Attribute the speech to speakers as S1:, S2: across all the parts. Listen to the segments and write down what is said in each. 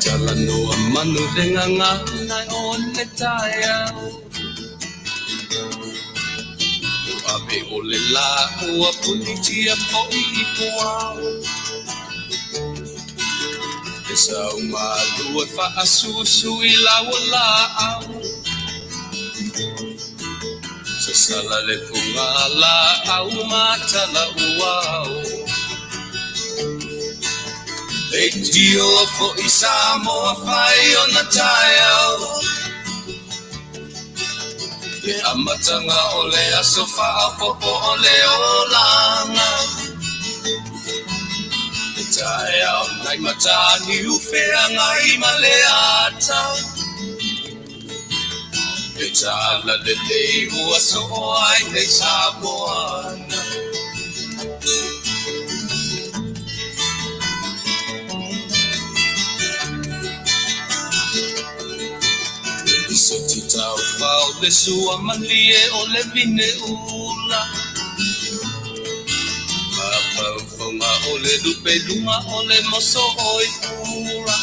S1: Talanoa manu le gagana o le taeao. Ua ave o le lā ua punitia foi i puao. E sau malu e faasusu i lau laau. Sasala le fugalaau ma talauao. Leitio foi Samoa fai ona taeao. Le amataga o le aso faaopoopo o le olaga. Le taeao nai Mataniu Feagai ma le ata. Le talalelei ua soo ai nei Samoa. Le lisoti taufao le sua malie o le vine ula. Mafaufaga o le lupe luga o le moso o i pula.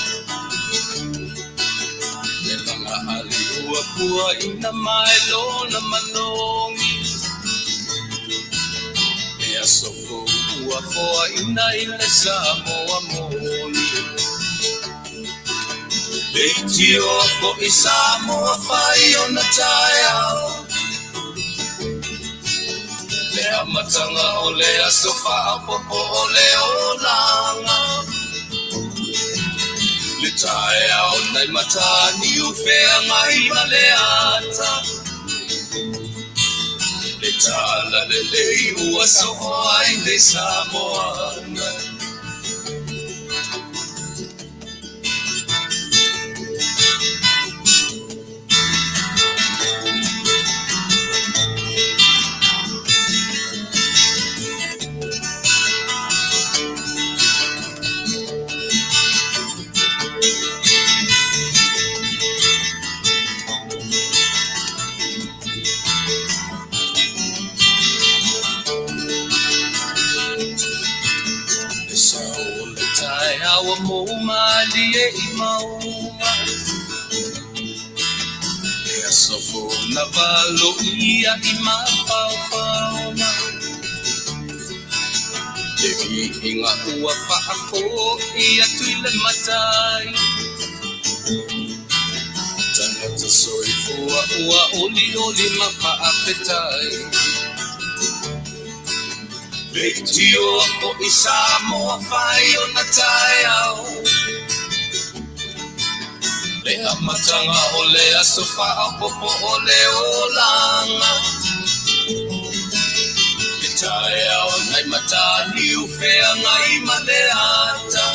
S1: Le laga ali ua pua ina mai lona malogi. E aso fou ua foaina i le Samoa moni. Leitioa foi Samoa fai ona taeao. Le amataga o le aso faaopoopo o le olaga. Le taeao nai Mataniu Feagai ma le ata. Le talalelei ua soo ai nei Samoa. Le sao o le taeao ua mou malie i mauga. E aso fou na valoia i mafaufauga. Le viiga ua faafoi atu i le Matai. Tagata soifua ua olioli ma faafetai. Leitioa foi Samoa fai ona taeao. Le amataga o le aso faaopoopo o le olaga. Le taeao nai Mataniu Feagai ma le ata.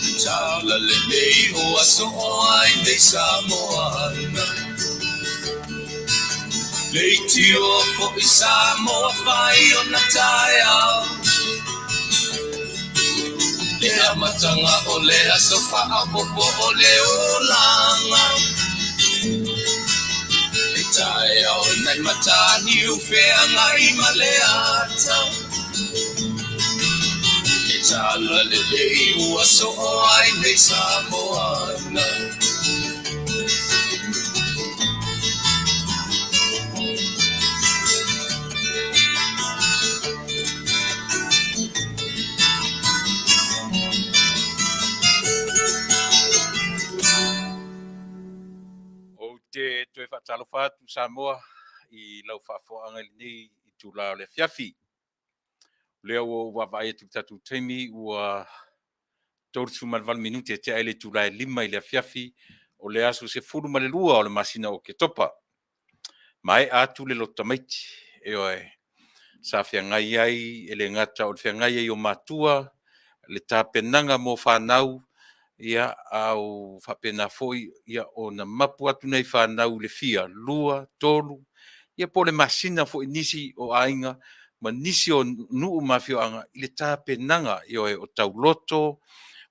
S1: Le talalelei ua soo ai nei Samoa. Leitioa foi Samoa fai ona taeao. Le amataga o le aso faaopoopo o le olaga. Le taeao nai Mataniu Feagai ma le ata. Le talalelei ua soo ai nei Samoa.
S2: Ou te toe faatalofa atu Samoa i lau faafofoga i lenei itula o le afiafi. O lea ua ou vaavaai atu i le tatou taimi ua 38 minute e tea ai le itula e 5 i le afiafi o le aso 12 o le masina o Oketopa. Maea atu le loto tamaiti, ioe, sa feagai ai, e le gata o le feagai ai o matua, le tapenaga mo fanau, ia, a o faapena foi ia, ona mapu atu nei fanau i le fia, 2, 3, ia po o le masina foi i nisi o aiga ma nisi o nuu ma afioaga i le tapenaga, ioe, o tauloto,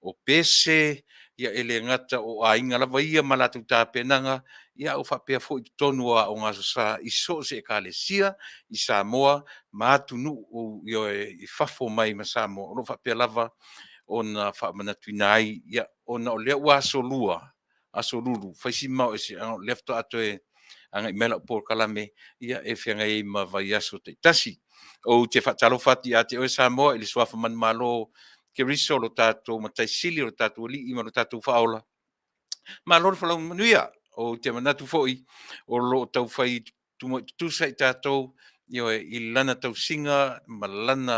S2: o pese, ia e le gata o aiga lava ia ma latou tapenaga, ia a ua faapea foi i totonu o aoga Aso Sa i so o se ekalesia i Samoa ma atunuu, ioe, i fafo mai ma Samoa, o lo o faapea lava ona faamanatuina ai, ia, ona o lea ua aso lua, aso lulu, fai si mamao ese, o lea faatoa toe agai mai lau polokalame, ia, e feagai ai ma vaiaso taitasi. Ou te faatalofa atu ia te oe Samoa i le suafa manumalo Keriso lo tatou Matai Sili, o lo tatou Alii ma lo tatou Faaola. Malo le folau manuia. Ou te manatu foi o lo o taufai tumo'i tutusa i tatou, ioe, i lana tausiga ma lana,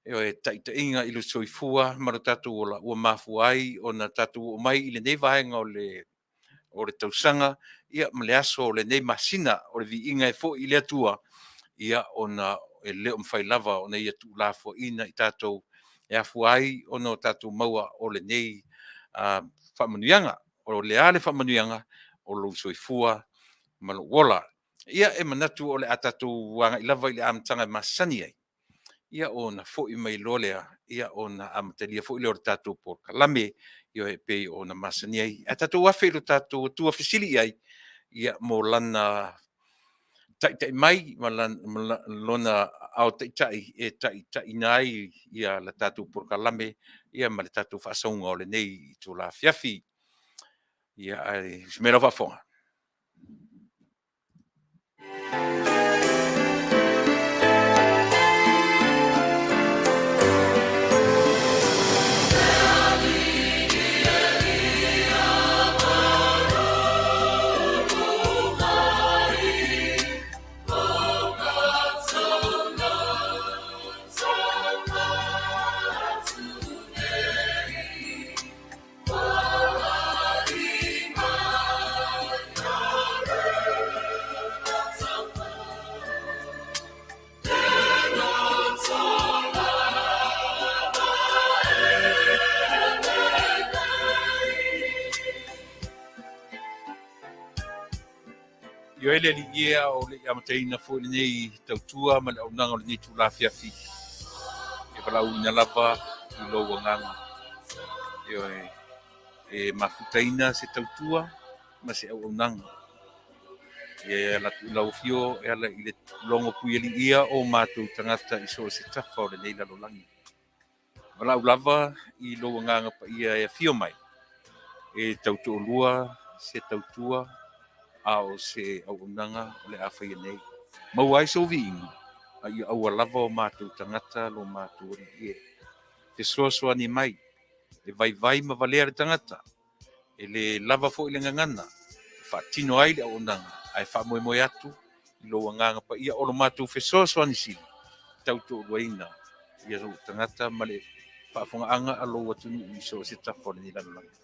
S2: ioe, taitaiga i le soifua ma lo tatou ola ua mafua ai ona tatou oo mai i lenei vaega o le tausaga, ia, ma le aso o lenei masina. O le viiga e foi i le Atua, ia, ona e le o mafai lava ona Ia tuulafoaiina i tatou e afua ai ona o tatou maua o lenei faamanuiaga. O le a le faamanuiaga? O lou soifua ma lou ola. Ia, e manatu o le a tatou agai lava i le amataga e masani ai, ia ona foi mai loa lea, ia ona amatalia foi lea o le tatou polokalame, ioe, e pei ona masani ai. Ae tatou afe i lo tatou Atua fesili i ai, ia, mo lana taitai mai ma lona aao taitai e taitaiina ai la tatou polokalame, ia ma le tatou faasauga o lenei itula afiafi. Ia, ae usi mai lau faafofoga. Ioe le Alii e, a o le i amataina foi lenei tautua ma le auaunaga o lenei itula afiafi, e valaauina lava i lou agaga, ioe, e mafutaina se tautua ma se auaunaga. Ia e ala atu i lau afio e ala i le logo puialiia o matou tagata i so o se tafa o lenei lalolagi. Valaau lava i lou agaga paia e afio mai e tautoalua se tautua a o se auaunaga o le a faia nei. Maua ai sou viiga, a ia aua lava o matou tagata lo matou Alii e. Fesoasoani mai, e vaivai ma valea le tagata, e le lava foi le gagana e faatino ai le auaunaga, ae faamoemoe atu i lou agaga paia o lo matou fesoasoani sili tautoaluaina ia lou tagata ma le faafofogaaga a lou atunuu i so o se tafa o lenei lalolagi.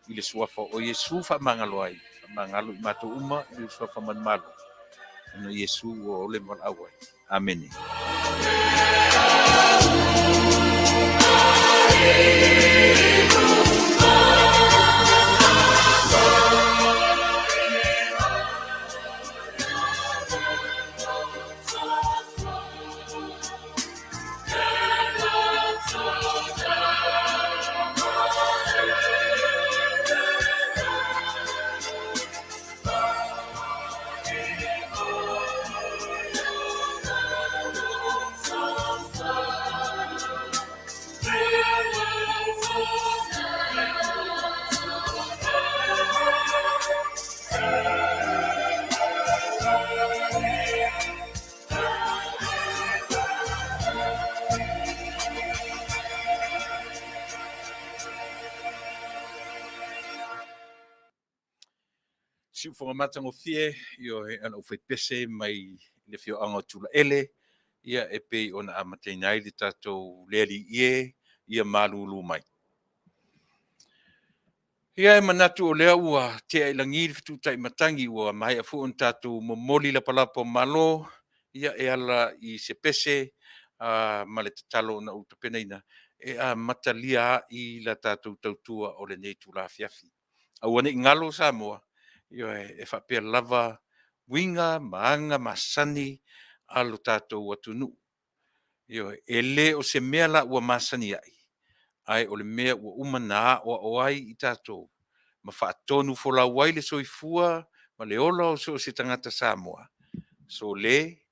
S2: I le suafa o Iesu faamagalo ai, faamagalo i matou uma i le suafa manumalo, ona Iesu ua ole ma valaau ai. Amene. Siufofoga matagofie, ioe, a le aufaipese mai le afioaga o Tulaele, ia e pei ona amataina ai le tatou Le Alii e, ia malulu mai. Ia e manatu o lea ua tea i lagi le fetuutai matagi ua maea foi ona tatou momoli lapalapa o malo, ia e ala i se pese ma le tatalo na ou tapenaina e amatalia ai la tatou tautua o lenei itula afiafi. Aua ne i galo Samoa, ioe, e faapea lava uiga ma aga masani a lo tatou atunuu. Ioe, e le o se mea la ua masani ai, ae o le mea ua uma ona aoao ai i tatou ma faatonufolau ai le soifua ma le ola o so o se tagata Samoa, sole,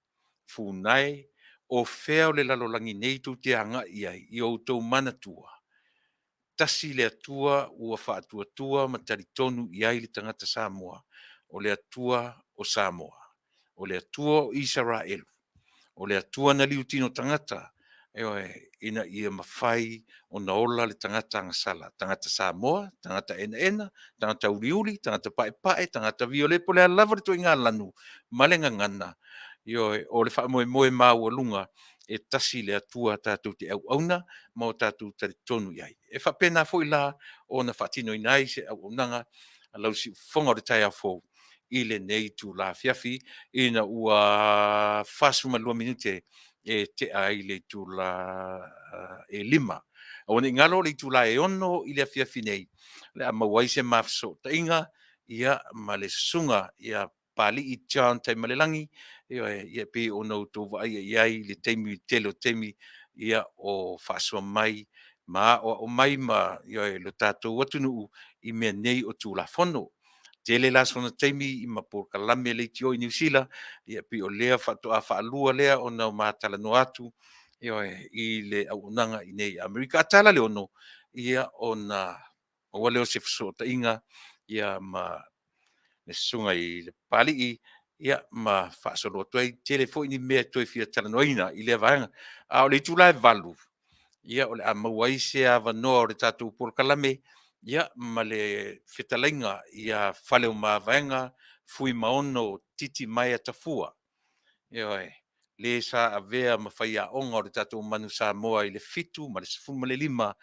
S2: funae, O fea o le lalolagi nei tou te agai i ai i o outou manatua, tasi le Atua ua faatuatua ma talitonu i ai le tagata Samoa, o le Atua o Samoa, o le Atua o Isaraelu, o le Atua na liutino tagata, ioe, ina ia mafai ona ola le tagata agasala, tagata Samoa, tagata enaena, tagata uliuli, tagata paepae, tagata viole, po o le a lava le ituaiga lanu ma le gagana, ioe, o le faamoemoe maualuga, e tasi le Atua tatou te auauna ma o tatou talitonu i ai. E faapena foi la ona faatinoina ai se auaunaga a lau siufofoga o le taeao fou i lenei itula afiafi ina ua 42 minute e tea ai le itula e 5. Aua ne i galo le itula e 6 i le afiafi nei, o le a maua ai se ma fesootaiga ma le Susuga ia Papalii John Taimalelagi, ioe, ia pei ona outou vaaia i ai i le taimi, i le tele o taimi, o faasoa mai ma aoao mai ma, ioe, lo tatou atunuu i mea nei o Tulafono. Tele la sona taimi ma polokalame leitio i Niu Sila, ia pei o lea faatoa faalua lea ona ma talanoa atu, ioe, i le auaunaga i inei i Amerika. A tala le 6, ia ona maua lea o se fesootaiga ma le Susuga i le Papalii ma faasolo atu ai. E tele foi ni mea e toe fia talanoaina i lea vaega. A o le itula e 8, ia o le a maua ai se avanoa o le tatou polokalame ma le fetalaiga ia Faleomavaega Fuimaono Titimaea Tafua, ioe, le sa avea ma faiaoga o le tatou Manu Samoa i le 7 ma le 15,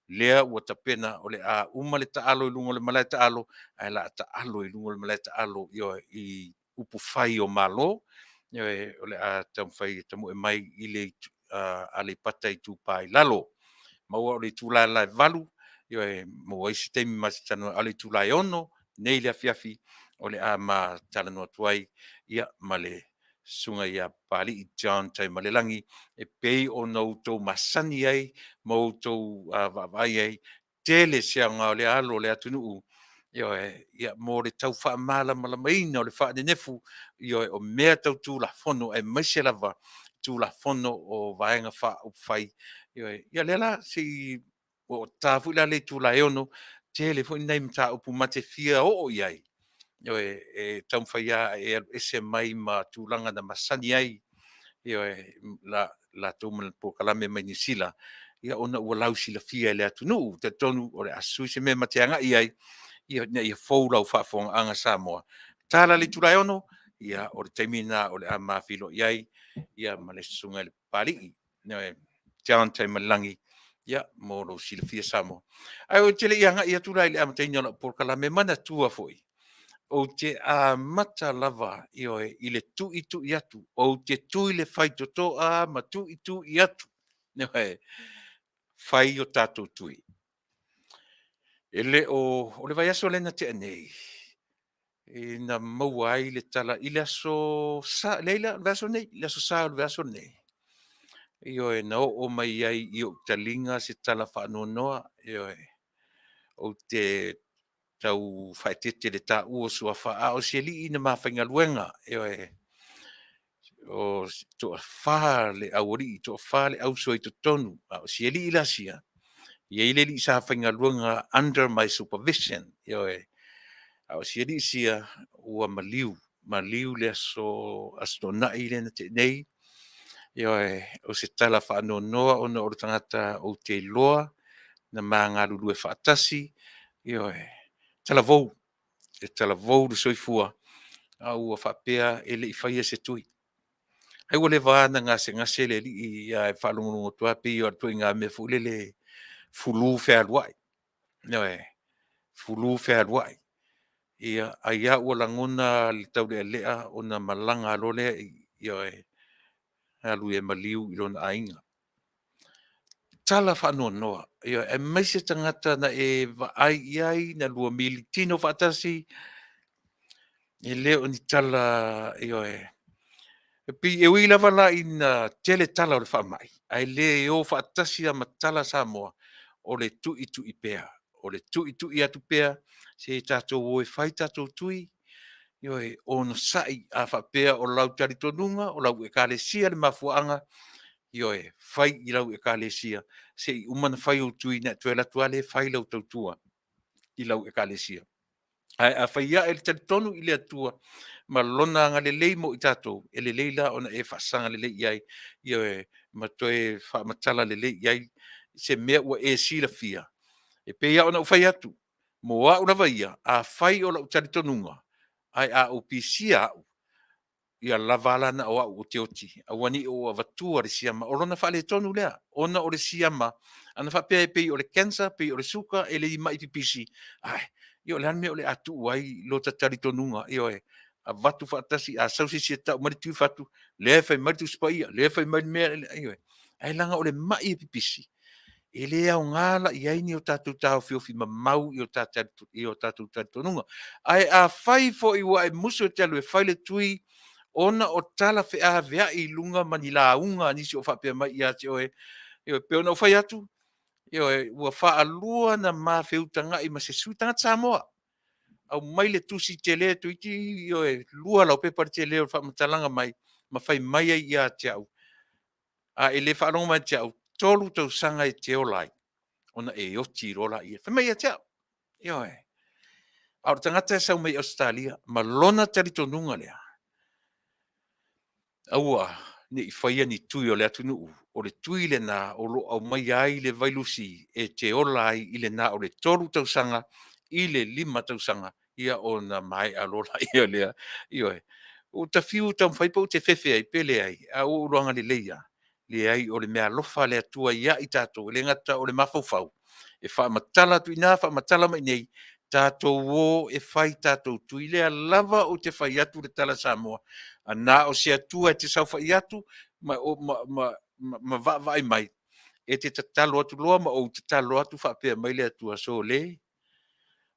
S2: lea ua tapena o le a uma le taalo i luga o le malae taalo, ae o le a taalo i luga o le malae taalo, ioe, i upufai o Malo. Ioe, o le a taumafai e tamu'e mai i le Aleipata Itupa i Lalo. Ma ua o le itula la e 8, ioe, maua ai se taimi ma te talanoa ai, a o le itula e 6 nei i le afiafi, o le a ma talanoa atu ai ma le Susuga ia Papalii John Taimalelagi, e pei ona outou masani ai ma outou vaavaai ai, tele se aoga o lea alo o le atunuu, ioe, mo le tau faamalamalamaina o le faanenefu, ioe, o mea tau Tulafono aemaise lava Tulafono o Vaega Faaupufai. Ioe, ia o lea la se i ua ta foi la le itula e 6, tele foi nai mataupu ma te fia oo i ai, ioe, e taumafai lava e alu ese mai ma tulaga na masani ai, ioe, latou ma le polokalame mai Niu Sila, ona ua lausilafia e le atunuu. Ou te talitonu o le a sui se mea ma te agai i ai ina ia fou lau faafofogaaga Samoa. Ta la i le itula e 6, ia o le taimi lena o le a ma feiloai ai ma le Susuga i le Papalii, ioe, John Taimalelagi, mo lou silafia Samoa. Ae ou te le i agai atu la i le amataina o lau polokalame, manatua foi, ou te amata lava, ioe, i le tuitui atu. Ou te tui le faitotoa ma tuitui atu, ioe, fai o tatou tui. E le o, o le vaiaso lea na tea nei, ina maua ai le tala i le aso Sa, leai la o le vaiaso nei, le aso Sa o le vaiaso lenei, ioe, na oo mai ai i ou taliga se tala faanoanoa, ioe, ou te tau faaeteete i le taua o suafa, a o si alii na ma faigaluega, ioe, e toafa le aualii, toafa le auso i totonu, a o si alii la sia, e i ai le alii sa faigaluega under my supervision, ioe, a o si alii sia ua maliu, maliu i le Aso Toonai lea na tea nei. Ioe, o se tala faanoanoa ona o le tagata ou te iloa na ma galulue faatasi, ioe, talavou, e talavou le soifua, a ua faapea e le i faia se tui. Ai ua leva lava ona gasegase le alii ae faalogologo atu lava pei o le ituaiga mea foi lele fulu fealuai, ioe, fulu fealuai. Ia, ai lava ua lagona le taulealea ona malaga loa lea, ioe, alu e maliu i lona aiga. Tala faanoanoa, ioe, aemaise tagata na e vaai i ai, na lua militino faatasi, e le o ni tala, ioe. E pei e ui lava la ina tele tala o le faamai, ae le o faatasi lava ma tala a Samoa, o le tuitui pea. O le tuitui atu pea, se tatou o e fai tatou tui, ioe, onosai. A faapea o lau talitonuga o lau Ekalesia le mafuaaga, Ioe, fai i lau Ekalesia, se i uma ona fai ou tui, ona e toe alu atu lava lea e fai lau tautua i lau Ekalesia. Ae a fai ae le talitonu i le Atua ma Lona agalelei mo i tatou, e lelei la ona e faasaga lelei i ai, ioe, ma toe faamatala lelei i ai se mea ua e silafia. E pei lava ona ou fai atu, mo au lava ia, afai o lou talitonuga, ae a ou pisia au, ia lava a la na o au ou te oti, aua ne i ou avatua le siama. O lona faaletonu lea, ona o le siama, ana faapea e pei o le cancer, pei o le suka e le i mai pipisi, ae, ia o le a le mea o le a tuu ai lota talitonuga, ioe, avatu faatasi, a sau se isi e tau mai le tui, fai atu, lea e fai mai le Tusi Paia, lea e fai mai le mea, ioe. Ae leaga o le mai e pipisi, e le aoga la i ai ni o tatou taofiofi mamau i o tatou talitonuga. Ae afai foi ua e musu e te alu e fai le tui ona o tala feaveai i luga ma ni lauga a nisi o faapea mai ia te oe, ioe, pei ona ou fai atu, ioe, ua faalua ona ma feutagai ma se sui tagata Samoa, aumai le tusi tele toeitiiti, ioe, 2 laupepa le tele o le faamatalaga mai ma fai mai ai ia te au, a e le faalogo mai ia te au, 3 tausaga e te ola ai ona e oti loa lea. Fai mai ia te au, ioe. A o le tagata e sau mai Ausetalia ma lona talitonuga lea, aua ne i faia ni tui o le atunuu, o le tui lena o lo o aumaia ai le vailusi e te ola ai i le na o le 3 tausaga i le 5 tausaga, ia ona maea loa lea lea. Ioe. Ua ta fiu e taumafai pe ou te fefe ai pe leai, ae ua ou iloaga lelei lava, leai o le meaalofa a le Atua ia i tatou, e le gata o le mafaufau, e faamatala atu i ina faamatala mai i inei, tatou o e fai tatou tui. O lea lava ou te fai atu le tala a Samoa, na o se Atua e te saofai atu ma vaavaai mai, e te tatalo atu loa ma ou tatalo atu faapea mai le Atua, sole,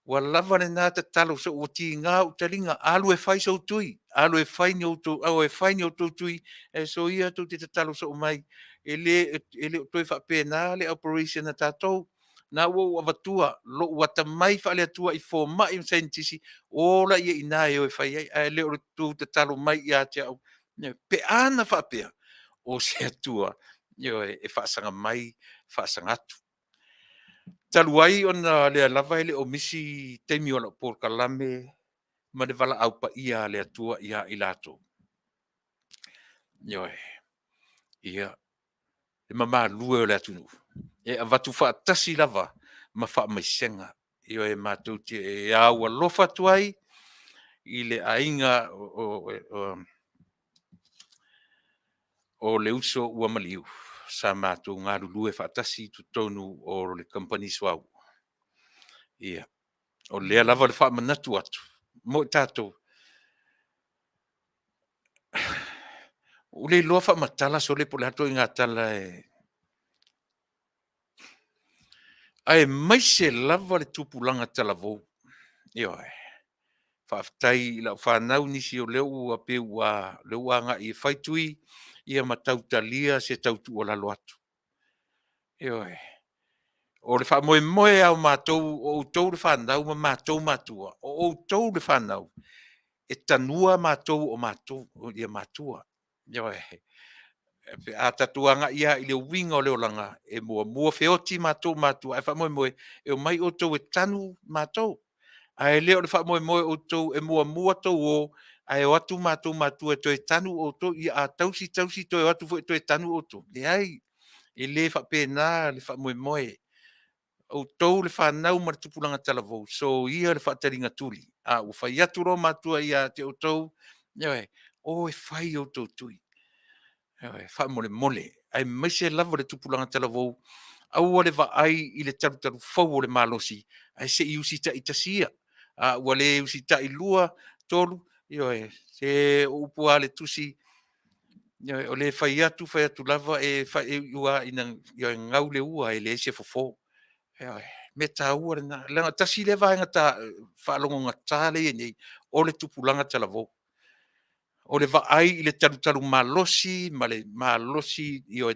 S2: ua lava lena tatalo sou, ua tiga ou taliga, alu e fai sou tui, alu e fai ni outou tui, ae soia tou te tatalo soo mai, e le o toe faapena le operation a tatou. O lena ua ou avatua lou atamai faale-Atua i fomai ma saienitisi, o laia i ina e o e fai ai, ae le o le tou tatalo mai ia te au, pe a na faapea o se Atua, ioe, e faasaga mai, faasaga atu. Talu ai ona o lea lava e le o misi taimi o lau polokalame ma le valaau paia a le Atua ia i latou, ioe, ia, le mamalu e o le atunuu, e avatu faatasi lava ma faamaisega. Ioe, matou te aualofa atu ai i le aiga o le uso ua maliu sa matou galulue faatasi i totonu o le Kamupani Suauu. Ia, o lea lava le faamanatu atu mo i tatou, ua ou le iloa faamatala sole po o le a le ituaiga tala e aemaise lava le tupulaga talavou. Ioe. Faafetai i lau fanau nisi o lea ua pei ua o lea ua agai e fai tui ia ma tau talia se tau tuualalo atu. Ioe. O le faamoemoe lava o matou, o outou le fanau ma matou matua, o outou le fanau e tanua matou o matou o matua. Ioe. Pe a tatou agai lava i le uiga o le olaga, e muamua feoti matou matua, ae faamoemoe e omai outou e tanu matou. Ae le o le faamoemoe o outou e muamua tou o, ae o atu matou matua e toe tanu outou. Ia a tausi tausi toe o atu foi e toe tanu outou. Leai, e le faapena le faamoemoe. O outou le fanau ma le tupulaga talavou, soia le faataligatuli, a ua fai atu loa matua ia te outou, ioe, o e fai a outou tui. Ioe, faamolemole, aemaise lava le tupulaga talavou, aua le vaai i le talutalufou o le malosi, ae se i usitai tasi ia. A ua le usitai 2, 3, ioe, se o upu lava a le Tusi, ioe, o le fai atu fai atu lava, e iu lava ina gau le ua e leai se fofo. Ioe. O le mea taua lena, leaga tasi lea vaega faalogogata lea e i ai nei, o le tupulaga talavou. O le vaai i le talutalu malosi ma le malosi, ioe,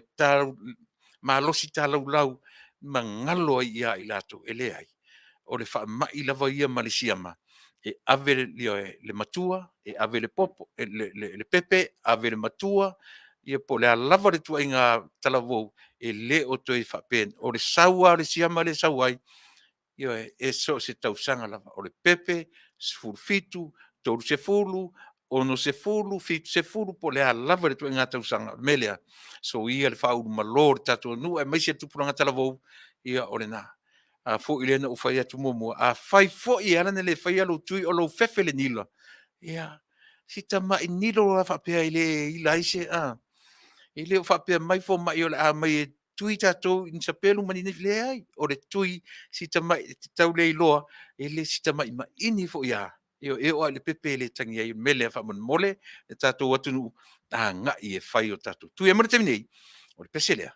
S2: malosi talaulau ma galo ai ia i latou. E leai, o le faamai lava ia ma le siama, e ave le matua, e ave le pepe, ave le matua, Ia po o le a lava le ituaiga talavou, e le o toe faapea, o le sau lava o le siama lea e sau ai, ioe, e so o se tausaga lava. O le pepe, 17, 30, 60, 70 po o le a lava le ituaiga tausaga. O le mea lea, soia le faaulumalo o le tatou atunuu aemaise le tupulaga talavou, ia o lena. A foi lea na ou fai atu muamua, afai foi e ala ona le faia lou tui o lou fefe i le nila, ia, si tamai nilo lava faapea e le ila ai se a? E le o faapea mai fomai o le a aumai e tui tatou i ni sapelu ma ni naifi, leai. O le tui, si tamai e te tau le iloa, e le si tamai maini foi lava, ioe, e oo lava i le pepe e le tagi ai. O le mea lea faamolemole le tatou atunuu, agai e fai o tatou tui. Ia mo le taimi nei, o le pese lea,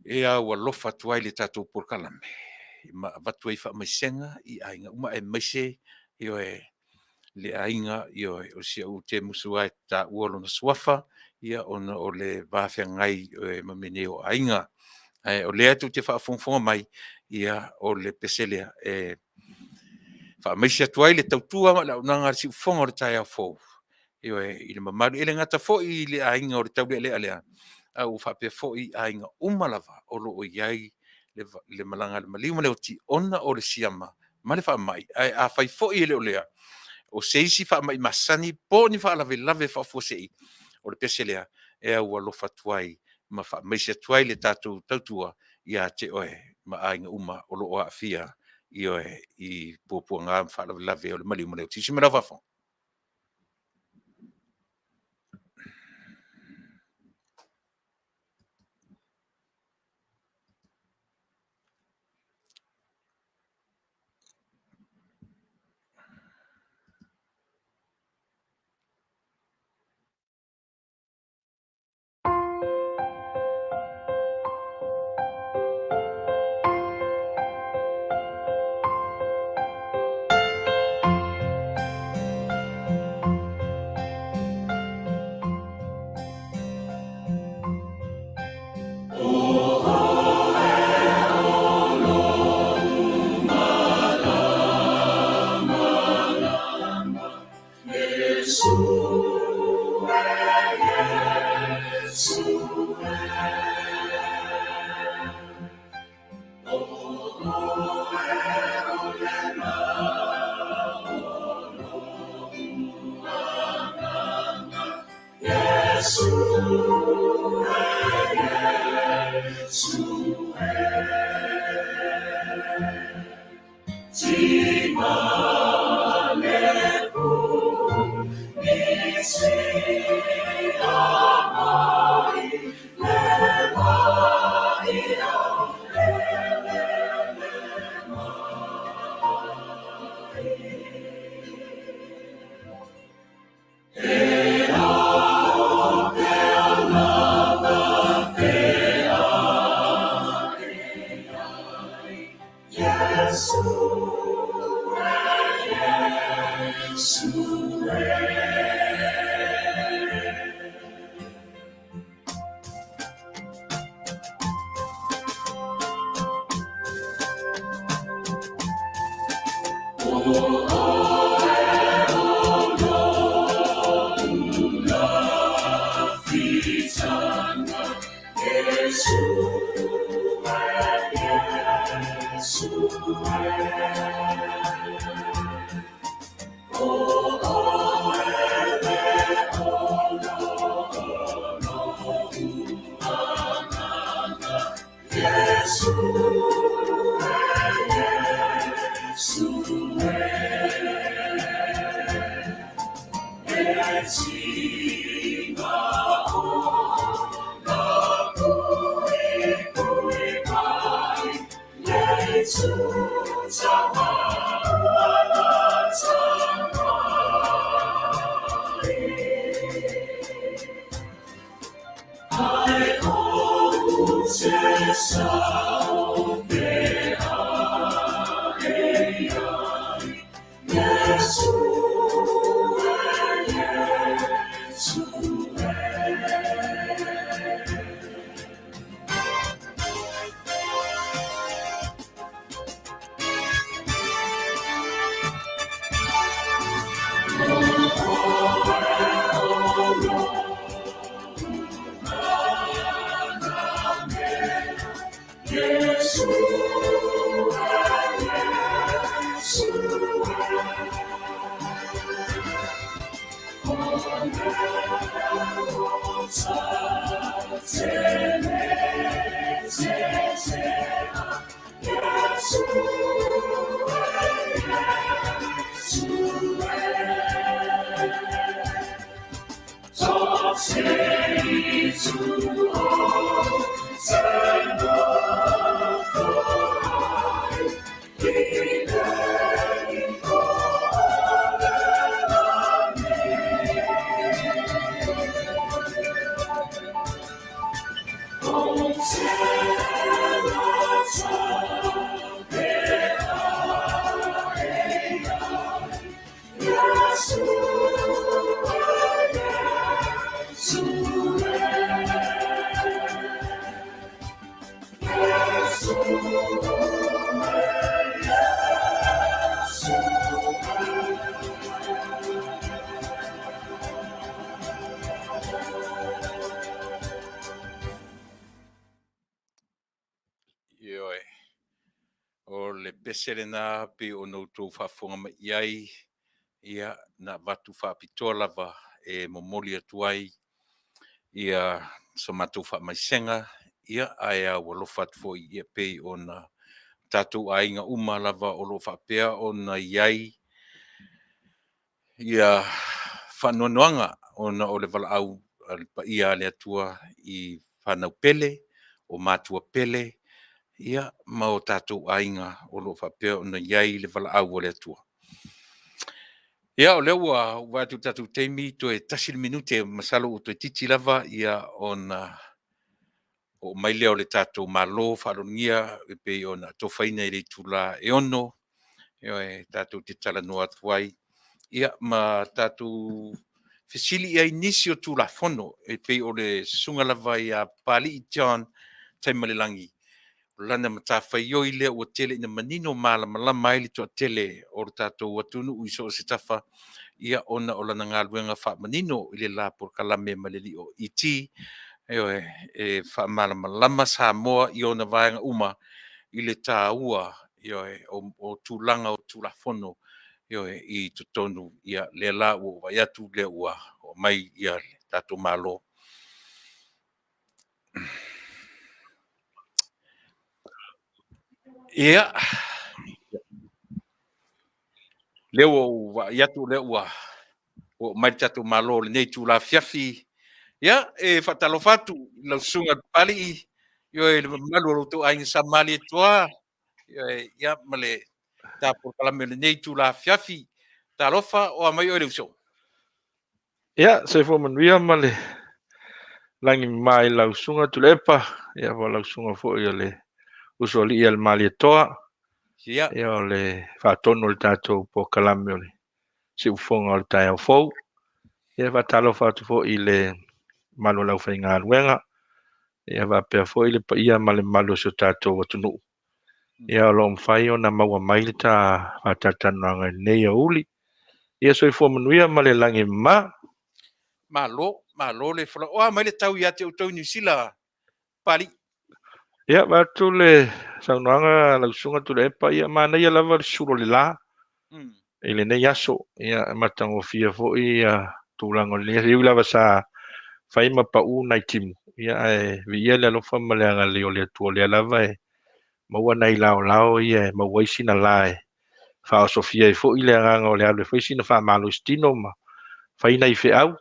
S2: e aualofa atu ai le tatou polokalame ma avatu ai faamaisega i aiga uma aemaise, ioe, le aiga, ioe, o si ou temusu lava e taua lona suafa ona o le va feagai ma mea nei o aiga. Ae o lea tou te faafogafoga mai, ia o le pese lea e faamaise atu ai le tautua ma le auaunaga a le siufofoga o le taeao fou, ioe, i le mamalu. E le gata foi i le aiga o le Taulealea lea, a ua faapea foi i aiga uma lava o lo o i ai le malaga a le maliu ma le oti ona o le siama ma le faamai. Ae afai foi e le o lea, o se isi faamai masani po o ni faalavelave faafuasei, o le pese lea e aualofa atu ai ma faamaise atu ai le tatou tautua ia te oe ma aiga uma o lo o aafia, ioe, i puapuaga ma faalavelave o le maliu ma le oti. Silisili mai lau faafofoga.
S1: O oe ʻo loʻu mālamalama, Iesū e Iesū e ʻO ʻoe ʻo ke ala o loʻu agaga Iesū e Iesū e
S2: Ioe, o le pese lena pei ona outou faafofoga mai i ai, ia, na avatu faapitoa lava e momoli atu ai ia so matou faamaisega, ia, ae aualofa atu foi ia pei ona tatou aiga uma lava o lo o faapea ona i ai ia faanoanoaga ona o le valaau a le paia a le Atua i fanau pele, o matua pele, ia, ma o tatou aiga o lo o faapea ona i ai le valaau a le Atua. Ia, o lea ua ou vaai atu i le tatou taimi, toe tasi le minute, masalo ua toeitiiti lava ia ona oo mai lea o le tatou Malo faalotogia e pei ona atofaina i le itula e 6:00, ioe, tatou te talanoa atu ai ia ma tatou fesili i ai i nisi o Tulafono e pei o le susuga lava ia Papalii John Taimalelagi, o lana matafaioi lea ua tele ina manino malamalama ai le toatele o le tatou atunuu i so o se tafa, ia ona o lana galuega faamanino i le la polokalame ma le alii o E.T. Ioe, e faamalamalama Samoa i ona vaega uma i le taua, ioe, o tulaga o Tulafono, ioe, i totonu. Ia lea la ua ou vaai atu o lea ua oo mai le tatou Malo. Ia, lea ua ou vaai atu o lea ua oo mai le tatou Malo i lenei itula afiafi. Ia, e faatalofa atu i lau Susuga Papalii, ioe, le mamalu o lo outou Aiga Sa Malietoa, ioe, ia ma le ta polokalame i lenei itula afiafi. Talofa, o a mai oe le uso?
S3: Ia, soifua manuia ma le lagi mama i lau susuga Tuilaepa, ia po o lau susuga foi o le usoalii a le Malietoa.
S2: Ia,
S3: Ia, o le faatonu o le tatou polokalame o le siufofoga o le taeao fou. Ia, faatalofa atu foi i le mamalu o le aufaigaluega, ia faapea foi le paia ma le mamalu o si o tatou atunuu. Ia, o lo o mafai ona maua mai le ta faatalatalanoaga i lenei aoauli. Ia, soifua manuia ma le lagi e mama.
S2: Malo, malo le folau. O a mai le tau ia te outou i Niu Sila, Papalii?
S3: Ia, vaeatu le saunoaga a lau susuga Tuilaepa, ia manaia lava le sulo o le la i lenei aso. Ia, e matagofie foi ia tulaga o lenei aso. E ui lava sa fai ma pau nai timu, ia ae viia le alofa ma le agalelei o le Atua, o lea lava e maua nai laolao ia e maua ai sina la e faaosofia ai foi le agaga o le alu e fai sina faamalositino ma fai nai feau.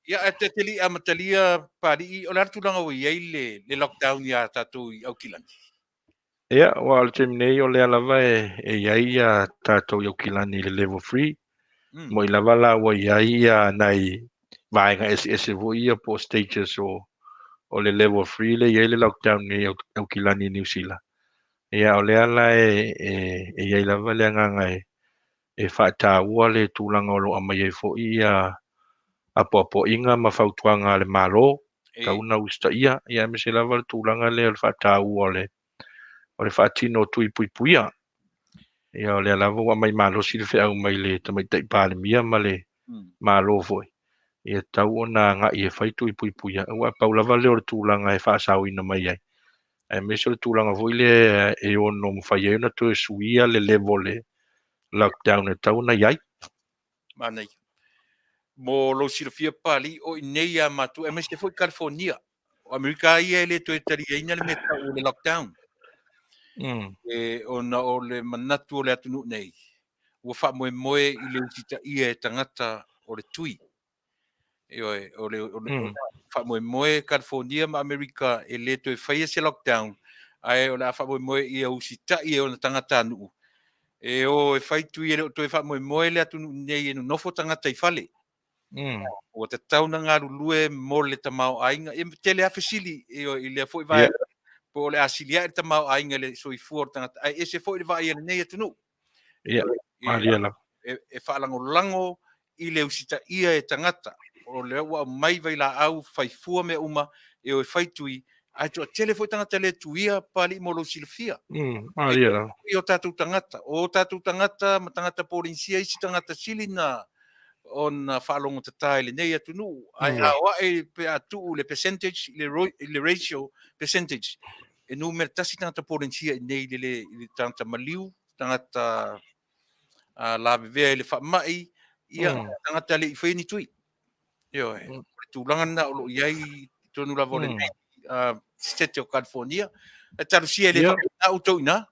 S2: Ia, ae te le i amatalia Papalii, o le a le tulaga ua i ai le lockdown ia tatou i Aukilani?
S3: Ia, aua o le taimi nei o lea lava e i ai ia tatou i Aukilani i le level 3. Moi lava la ua i ai ia nai vaega eseese foi ia po o stages o le level 3 le i ai le lockdown nei i Aukilani i Niu Sila. Ia, o lea la e i ai lava le agaga e faataua le tulaga o lo o aumai ai foi ia apoapoaiga ma fautuaga a le Malo, tau na usitaia, ia aemaise lava le tulaga lea o le faataua o le faatino o tui puipuia. Ia, o lea lava ua aumai malosi le feau mai le Tamaitai Palemia ma le Malo foi, ia tau ona agai e fai tui puipuia, aua pau lava lea o le tulaga e faasaoina mai ai. Aemaise o le tulaga foi lea e ono mafai ai ona toe suia le level o le lockdown e tatau ona i ai.
S2: Manaia. Mo lou silafia Papalii, o i inei ia matou, aemaise foi California. O Amerika lava ia e le toe taliaina le mea tau o le lockdown. E, ona o le manatu o le atunuu nei, ua faamoemoe i le usitaia e tagata o le tui. Ioe, o le, o le faamoemoe California ma Amerika e le toe faia se lockdown, ae o le a faamoemoe ia usitai e ona tagatanuu e o e fai tui, e le o toe faamoemoe le atunuu nei e nonofo tagata i fale. Ua tatau na galulue mo le tamaoaiga. E tele lava fesili i lea foi vaega, po o le a sili ae le tamaoaiga i le soifua o le tagata, ae ese foi le vaai a lenei atunuu.
S3: Ia, malie lava.
S2: E faalagolago i le usitaia e tagata. O lea ua aumai vailaau, faifua mea uma e o e fai tui, ae toatele foi tagata le tuia, Papalii, mo lou silafia.
S3: Malie lava.
S2: I o tatou tagata, o tatou tagata ma tagata Polenisia, isi tagata sili na ona faalogo tata i lenei atunuu. Ae a o ae pe a tuu le percentage, le ratio percentage, e numera tasi tagata Polenisia i nei i le tagata maliu, tagata lavevea i le faamai, ia tagata le i faia ni tui. Ioe, o le tulaga lena o lo o i ai i totonu lava o lenei state o California. E talosia e le faapena outou i ina.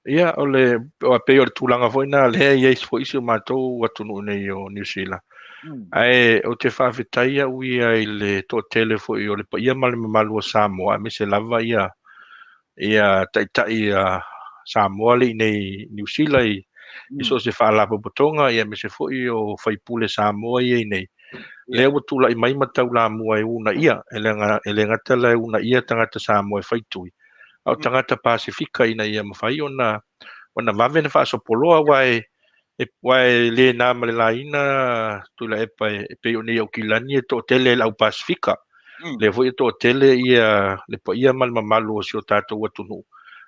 S3: Ia, o le pei o le tulaga foi na lea e i ai foi si o matou atunuu nei o Niu Sila. Ae ou te faafetai au ia i le toatele foi o le paia ma le mamalu o Samoa, aemaise lava ia taitai a Samoa le i nei Niu Sila i so o se faalapotopotoga, ia aemaise foi o faipule Samoa ia i nei. Lea ua tulai mai ma taulamua e uunaia, e le gata la e uunaia tagata Samoa e faitui, a o tagata Pasefika ina ia mafai ona vave na faasopoloa, aua e le na ma le laina Tuilaepa e pei o nei Aukilani e toatele le au Pasefika. Lea foi e toatele ia le paia ma le mamalu o si o tatou atunuu.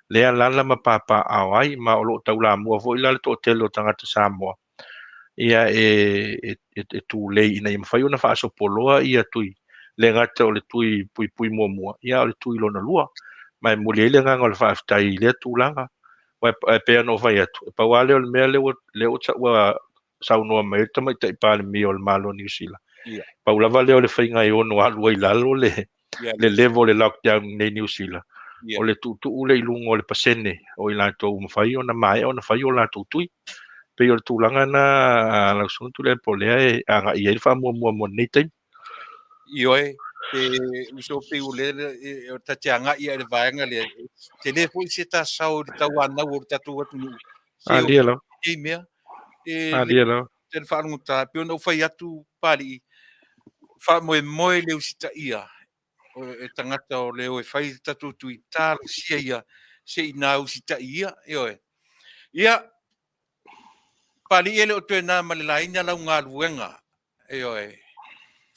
S3: Lea lala ma papaaao ai, ma o lo o taulamua foi la le toatele o tagata Samoa. Ia e tulei ina ia mafai ona faasopoloa ia tui, le gata o le tui puipui muamua, ia o le tui lona lua. Ma e momoli ai le agaga o le faafetai i lea tulaga. Ae pei ona ou fai atu, e pau lava lea o le mea lea ua saunoa mai ai le tamaitai Palemia o le Malo o Niu Sila. Pau lava lea o le faiga e ono alu ai i lalo le level o le lockdown nei Niu Sila. O le tuutuu le i luga o le pasene o i latou mafai ona maea ona fai o latou tui. Pei o le tulaga na lau susuga Tuilaepa o lea e agai i ai le faamuamua mo lenei taimi.
S2: Ioe, pe uso pe o le o ta te agai i le vaega lea. Te le foi se ta sao i le tauanau o le tatou atunuu. Se o
S3: Alia lava.
S2: nei mea. E
S3: Alia lava.
S2: Te le faalogotā, pe ona ou fai atu, Papalii, faamoemoe le usitaia e tagata o le o e fai tatou tui, talosia ia se i na usitai ia, ioe. Ia, Papalii, e le o toe na ma le laina lau galuega, ioe,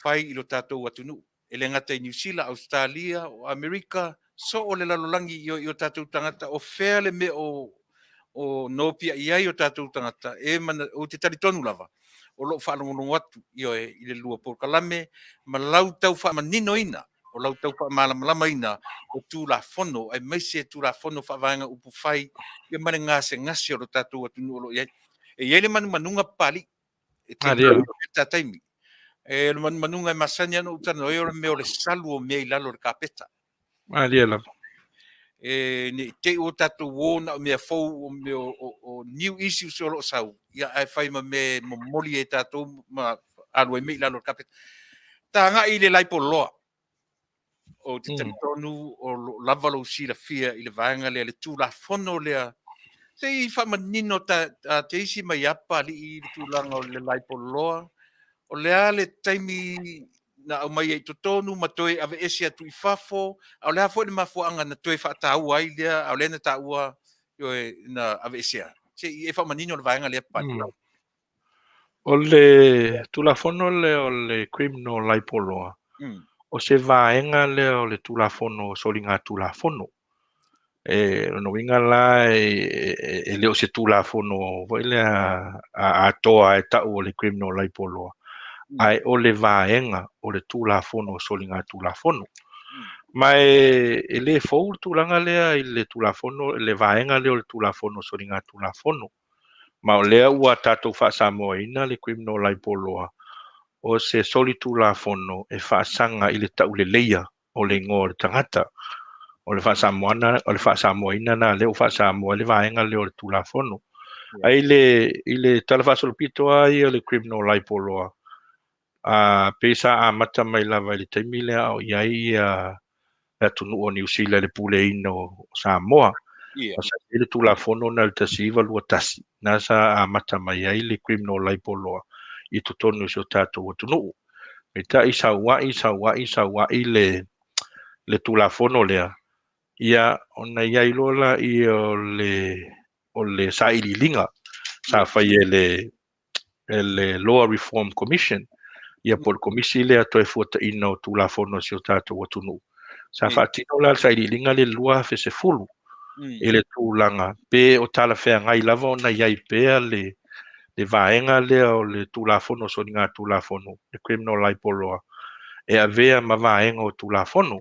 S2: fai i lo tatou atunuu. E le gata i Niu Sila, Australia, o Amerika, so o le lalolagi i o tatou tagata, o fea le mea o nopia i ai o tatou tagata, e mana, o te talitonu lava, o loo faalogologo atu, ioe, i le lua polokalame, ma lau tau faamaninoina, o lau tau faamalamalamaina o Tulafono, aemaise Tulafono faavaega upu fai, ia ma le gasegase o lo tatou atunuu o lo o i ai. E i ai le manumanuga, Papalii, e
S3: Alia lava.
S2: Ta taimi. E le manumanuga e masani ana ou talanoa ai o le mea o le salu o mea i lalo o le kapeta.
S3: Alia lava.
S2: E ne i te i ua tatou o na o mea fou o mea o new issues o lo o sau, ia ae fai ma mea e momoli e tatou ma alu ai mea i lalo o le kapeta. Tagai i le laipoloa. O te talitonu o lo lava lou silafia i le vaega lea, le Tulafono lea. Se i faamanino ta, te isi mai a Papalii i le tulaga o le laipoloa. O le a le taimi na aumai ai i totonu ma toe aveese atu i fafo, a o le a foi le mafuaaga na toe faataua ai lea, a o lea na taua, ioe, na aveesea. Se i e faamanino le vaega lea, Papalii.
S3: O le Tulafono lea o le Criminal Libel, o se vaega lea o le Tulafono o Soliga Tulafono. E lona uiga la e le o se Tulafono foi lea atoa e tau o le Criminal Libel, ae o le vaega o le Tulafono o Soliga Tulafono. Ma e le fou le tulaga lea i le Tulafono, le vaega lea o le Tulafono o Soligatulafono. Ma o lea ua tatou faasamoaina le Criminal Libel Law o se solitulafono e faasaga i le tauleleia o le igoa o le tagata. O le faasamoana, o le faasamoaina na lea ua faasamoa ai le vaega lea o le Tulafono. Ae i le tala faasolopito lava ia o le Criminal Libel Law, pei sa amata mai lava i le taimi lea a o i ai ia le atunuu o Niu Sila i le puleaina o Samoa. Sa i ai le Tulafono na i le 1921, na sa amata mai ai le Criminal Libel Law i totonu o si o tatou atunuu. Peitai sauai, sauai, sauai le Tulafono lea, ia ona i ai loa laia o le sailiiliga sa fai e le Law Reform Commission, ia po o le komisi lea Toefuataiga o Tulafono a si o tatou atunuu. Sa faatino la le sailiiliga le 2010 i le tulaga pe o talafeagai lava ona i ai pea le vaega lea o le Tulafono o Soligatulafono, le Criminal Libel Law, e avea ma vaega o Tulafono.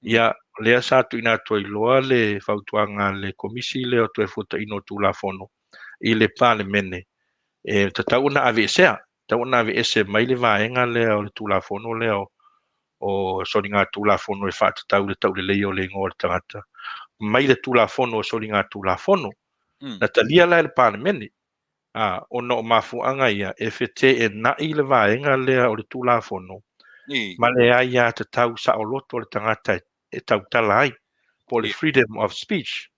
S3: Ia, lea sa tuuina atu ai loa le fautuaga a le komisi lea o Toefuataiga o Tulafono i le Palemene, e tatau ona aveesea, tatau ona aveese mai le vaega lea o le Tulafono lea o Soligatulafono e faatatau le tauleleia o le igoa o le tagata mai le Tulafono o Soligatulafono. Na talia la e le Palemene, ona o mafuaaga ia e feteenai le vaega lea o le Tulafono ma le aiatatau saoloto o le tagata e tautala ai, po o le freedom of speech.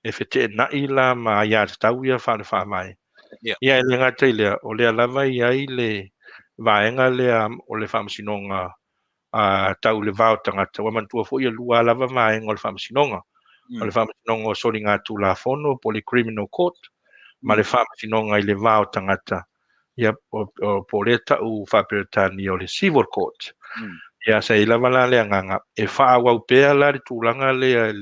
S3: E feteenai la ma aiatatau ia faale-faavae. Ia, e le gata i lea, o lea lava e i ai le vaega lea o le faamasinoga tau le va o tagata. Ua manatua foi e lua lava vaega o le faamasinoga. O le faamasinoga o soligatulafono po o le Criminal Court ma le faamasinoga i le va o tagata, ia, po o lea tau faa-Peretania o le Civil Court. Ia, sa i lava la le agaga e faaauau pea la le tulaga lea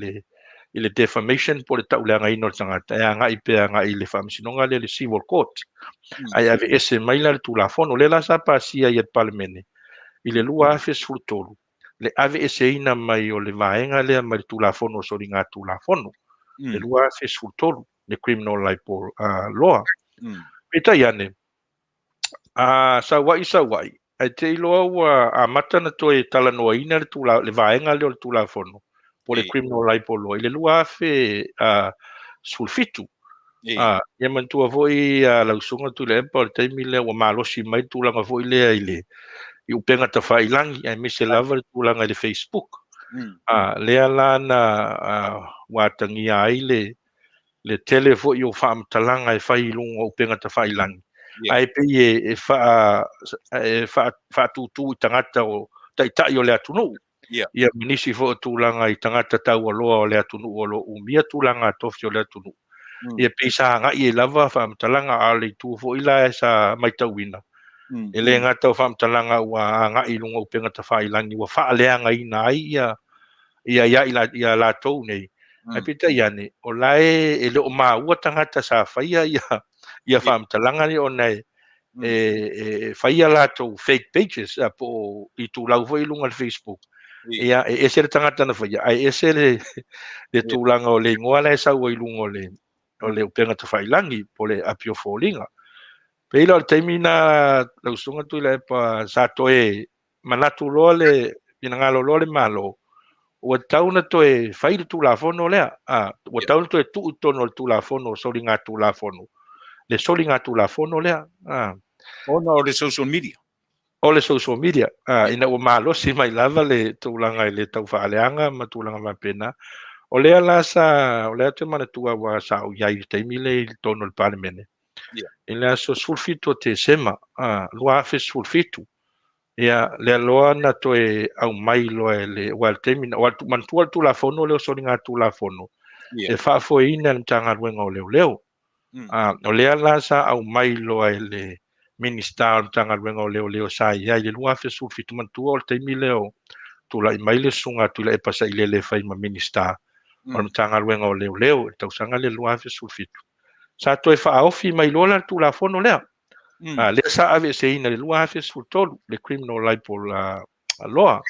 S3: i le defamation po o le tauleagaina o le tagata e agai pea agai i le faamasinoga lea, le Civil Court. Ae aveese mai la le Tulafono lea la sa pasia i le Palemene i le 2013, le aveeseina mai o le vaega lea mai le Tulafono o Soligatulafono, le 2013, le Criminal Libel Law. Peitai ane, sauai sauai, ae te iloa ua amata na toe talanoaina le vaega lea o le Tulafono po o le Criminal Libel Law i le 2017. Ia manatua foi lau Susuga Tuilaepa, o le taimi lea ua malosi mai le tulaga foi lea i upega tafailagi, aemaise lava le tulaga i le Facebook. Lea la na ua atagia ai le tele foi o faamatalaga e fai i luga o upega tafailagi. Ae pei e faatūtū i tagata o taitai o le atunuu. Ia ma nisi foi o tulaga i tagata taualoa o le atunuu o lo o umia tulaga tofi o le atunuu. Ia pei sa agai ai lava faamatalaga, a o le itu foi la e sa matauina, e le gata o faamatalaga ua agai i luga o upega tafailagi ua faaleagaina ai ia latou nei. Ae peitai ane, o la e le o maua tagata sa faia ia faamatalaga nei ona e faia latou fake pages po o itulau foi i luga o le Facebook. Ia, e ese le tagata na faia, ae ese le tulaga o le igoa la e sau ai i luga o le upega tafailagi po o le api o foliga. Pei la o le taimi na lau Susuga Tuilaepa sa toe manatu loa le finagalo loa le Malo, ua tatau na toe fai le Tulafono lea. Ua tatau na toe tuu i totonu o le Tulafono o Soligatulafono, le soligatulafono lea.
S2: Ona o le social media.
S3: O le social media. Ina ua malosi mai lava le tulaga i le taufaaleaga ma tulaga faapena. O lea la sa, o lea te manatua ua sa ou i ai i le taimi lea i totonu o le Palemene. I le aso 17 o Tesema 2017, ia, lea loa na toe aumai loa e le, ua le taimi, ua manatua le Tulafono lea o Soligatulafono, e faafoeina e le Matagaluega o Leoleo. O lea la sa aumai loa e le Minisita o le Matagaluega o Leoleo sa i ai i le 2017, manatua o le taimi lea o tulai mai le Susuga Tuilaepa Sailele e fai ma Minisita o le Matagaluega o Leoleo i le tausaga lea 2017. Sa toe faaofi mai loa la le Tulafono lea. Lea sa aveeseina i le 2013, le Criminal Libel Law.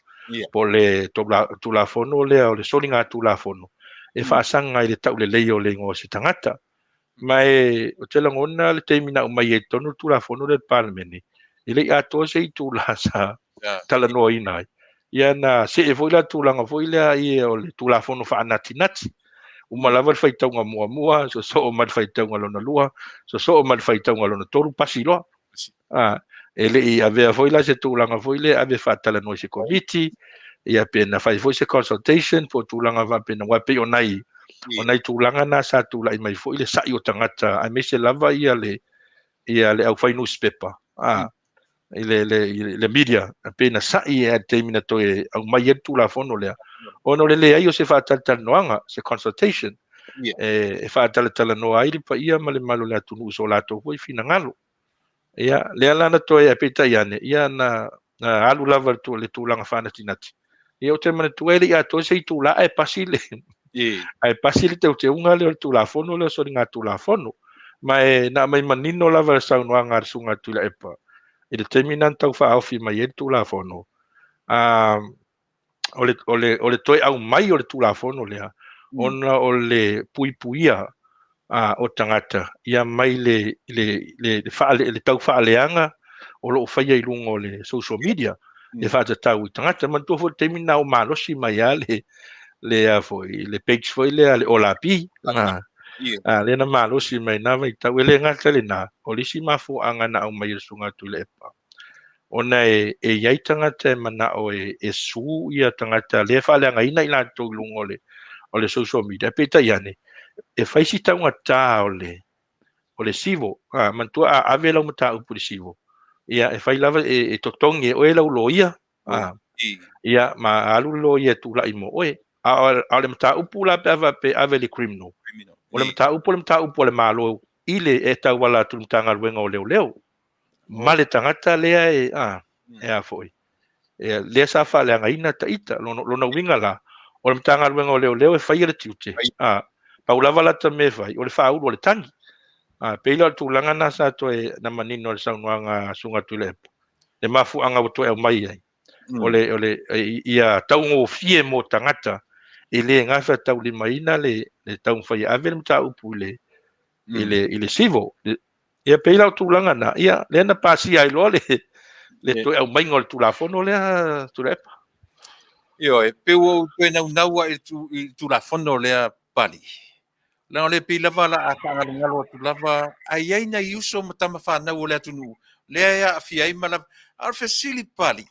S3: Po o le Tulafono lea o le Soligatulafono e faasaga i le tauleleia o le igoa o se tagata. Ma e ou te lagona le taimi na aumai ai i totonu le Tulafono lea i le Palemene, e le i atoa se itula sa talanoaina ai. Ia na see foi la tulaga foi lea ia o le Tulafono faanatinati. Uma lava le faitauga muamua, sosoo ma le faitauga lona lua, sosoo ma le faitauga lona tolu, pasi loa. E le i avea foi la se tulaga foi lea ave faatalanoa i se komiti, ia pe na fai foi se consultation po o tulaga faapena, aua pei o nai o nai tulaga na sa tulai mai foi le sa'i o tagata, aemaise lava ia le ia le aufai nusipepa, i le media, pei na sa'i i le taimi na toe aumai ai le Tulafono lea, ona o le leai o se faatalatalanoaga, se consultation, e faatalatalanoa ai le paia ma le mamalu o le atunuu i so latou foi finagalo. Ia, lea la na toe, peitai ane, ia na alu lava le tulaga faanatinati. Ia, ou te manatua e le i atoa se itula ae pasi le ae pasi le teuteuga lea o le Tulafono lea o Soligatulafono. Ma e na aumai manino lava le saunoaga a le Susuga Tuilaepa i le taimi na tau faaofi mai ai le Tulafono. O le toe aumai o le Tulafono lea, ona o le puipuia o tagata ia mai le taufaaleaga o lo o faia i luga o le social media e faatatau i tagata. Manatua foi le taimi na o malosi mai lava le page foi lea le Olapi, lea na malosi mai na vaitau. E le gata lena, o le isi mafuaaga na aumai e le Susuga Tuilaepa, ona e i ai tagata e manao e su ia tagata lea e faaleagaina i latou i luga o le social media. Peitai ane, e fai si taugata o le civil. Manatua a ave lau mataupu i le civil, ia e fai lava e totogi e oe lau loia, ia ma alu le loia e tulai mo oe. A o le mataupu la pe a pe ave le criminal, o le mataupu a le Malo i le e tauala atu le Matagaluega o Leoleo ma le tagata lea e a foi lea sa faaleagaina taita. Lona uiga la, o le Matagaluega o Leoleo e faia le tiute, pau lava lata mea e fai o le faaulu o le tagi. Pei la o le tulaga na sa toe na manino le saunoaga a Susuga Tuilaepa, le mafuaaga ua toe aumai ai o le ia taugofie mo tagata e le gafa taulimaina le taumafai e ave le mataupu i le civil. Ia pei la o tulaga na, ia lea na pasia ai loa le toe aumaiga o le Tulafono lea, Tuilaepa.
S2: Ioe, pe ua ou toe naunau i le Tulafono lea, Pali. Leaga o le pei lava la a faagalogalo atu lava, ai i ai nai uso ma tama fanau o le atunuu, lea e aafia ai ma lava. A o le fesili, Pali,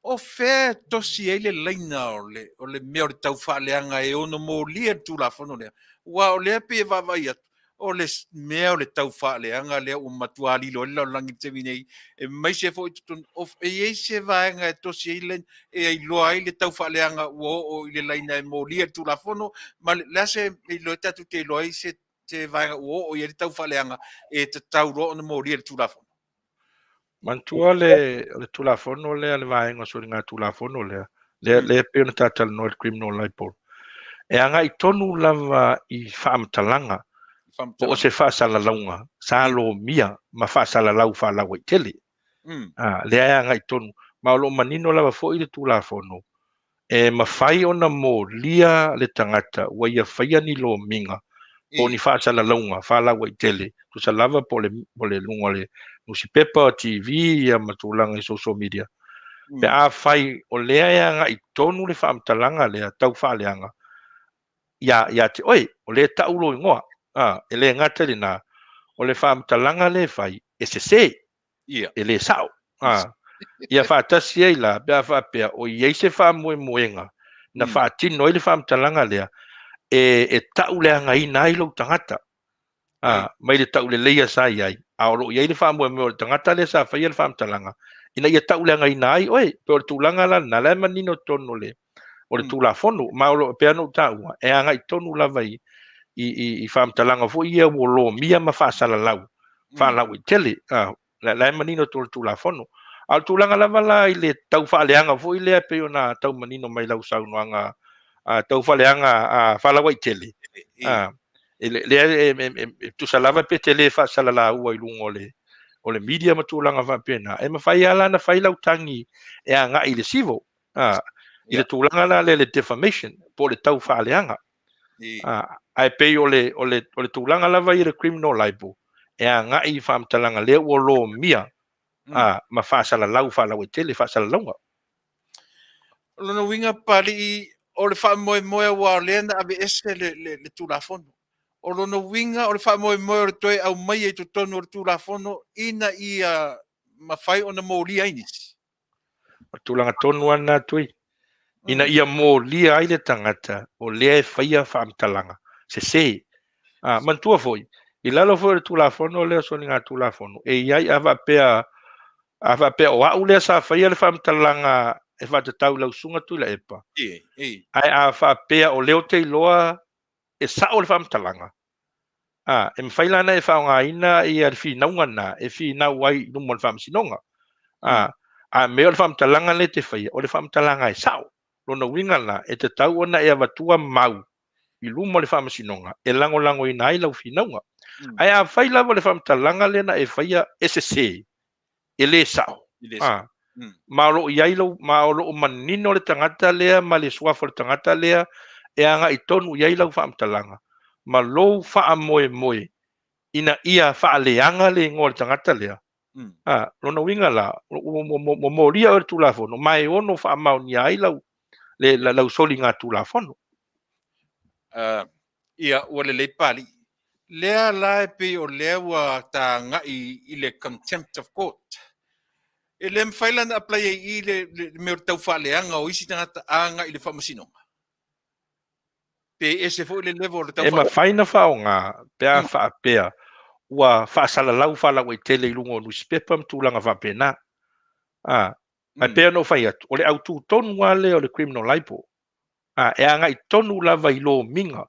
S2: o fea e tosi ai le laina o le mea o le taufaaleaga e ono molia le Tulafono lea? Ua o lea pei e vaavaai atu, o le mea o le taufaaleaga lea ua matua lilo ai le lalolagi i le taimi nei, e maise foi totonu, e i ai se vaega e tosi ai le e iloa ai le taufaaleaga ua oo i le laina e molia le Tulafono, ma le a se iloa tatou te iloa ai se vaega ua oo i ai le taufaaleaga e tatau loa ona molia le Tulafono?
S3: Manatua le Tulafono lea, le vaega o Soligatulafono lea, lea pei ona tatalanoa i le criminal libel, e agai tonu lava i faamatalaga po o se faasalalauga sa lomia ma faasalalau faalauaitele. Lea e agai tonu. Ma o lo o manino lava foi le Tulafono, e mafai ona molia le tagata ua ia faia ni lomiga po o ni faasalalauga faalauaitele, tusa lava po o le luga o le nusipepa, TV ia ma tulaga i social media. Pe a fai o lea e agai tonu le faamatalaga lea taufaaleaga ia te oe, o lea tau lo igoa. E le gata lena, o le faamatalaga lea e fai e sese, e le sao. Ia faatasi ai la, pe a faapea o i ai se faamoemoega na faatino ai le faamatalaga lea, e tauleagaina ai lou tagata, mai le tauleleia sa i ai, a o lo o i ai le faamoemoe o le tagata lea sa faia le faamatalaga, ina ia tauleagaina ai oe. Pe o le tulaga la lena, la e manino tonu o le Tulafono, ma o lo o pei ona ou taua, e agai tonu lava i faamatalaga foi ia ua lomia ma faasalalau faalauaitele. La e manino tonu le Tulafono. A o le tulaga lava la i le taufaaleaga foi lea pei ona tau manino mai lau saunoaga, taufaaleaga faalauaitele, lea e tusa lava pe te le faasalalaua i luga o le media ma tulaga faapena, e mafai lava la ona fai lau tagi e agai i le civil. I le tulaga la lea le defamation, po o le taufaaleaga. Ae pei o le, o le, o le tulaga lava ia le criminal libel, e agai i faamatalaga lea ua lomia ma faasalalau faalauaitele faasalalauga.
S2: O lona uiga Papalii, o le faamoemoe aua o lea na aveese le, le, le Tulafono. O lona uiga o le faamoemoe o le toe aumaia i totonu o le Tulafono ina ia mafai ona molia ai nisi.
S3: O le tulaga tonu lava lena Tui. Ina ia molia ai le tagata o lea e faia faamatalaga sese. A, manatua foi, i lalo foi o le Tulafono lea o Soligatulafono, e i ai, a faapea, a faapea o au lea sa faia le faamatalaga e faatatau i lau Susuga Tuilaepa, ae a faapea o lea ou te iloa e sao le faamatalaga, a, e mafai la ona e faaaogaina ia le finauga lena e finau ai i luma o le Faamasinoga. A, a mea o le faamatalaga lea e te faia, o le faamatalaga e sao. Lona uiga la, e tatau ona e avatua mau i luma o le Faamasinoga e lagolagoina ai lau finauga. Ae afai lava o le faamatalaga lea na e faia e sese, e le sao, a, ma o lo o i ai lou, ma o lo o manino le tagata lea ma le suafa o le tagata lea e agai tonu i ai lau faamatalaga, ma lou faamoemoe ina ia faaleaga le igoa o le tagata lea, a, lona uiga la, ua molia oe e le Tulafono, ma e ono faamaonia ai lau, le, lau soligatulafono.
S2: Ia, ua lelei Papalii. Lea la e pei o lea ua tagai i le contempt of court. E le mafai la ona apply ai i i le, le, le mea o le taufaaleaga o isi tagata agai i le faamasinoga. Pe ese foi le level o le
S3: E mafai ona faaaoga pe a faapea ua faasalalau faalauaitele i luga o nusipepa ma tulaga faapena. A, ae pei ona ou fai atu, o le autu tonu lava lea o le criminal libel. A, e agai tonu lava i lomiga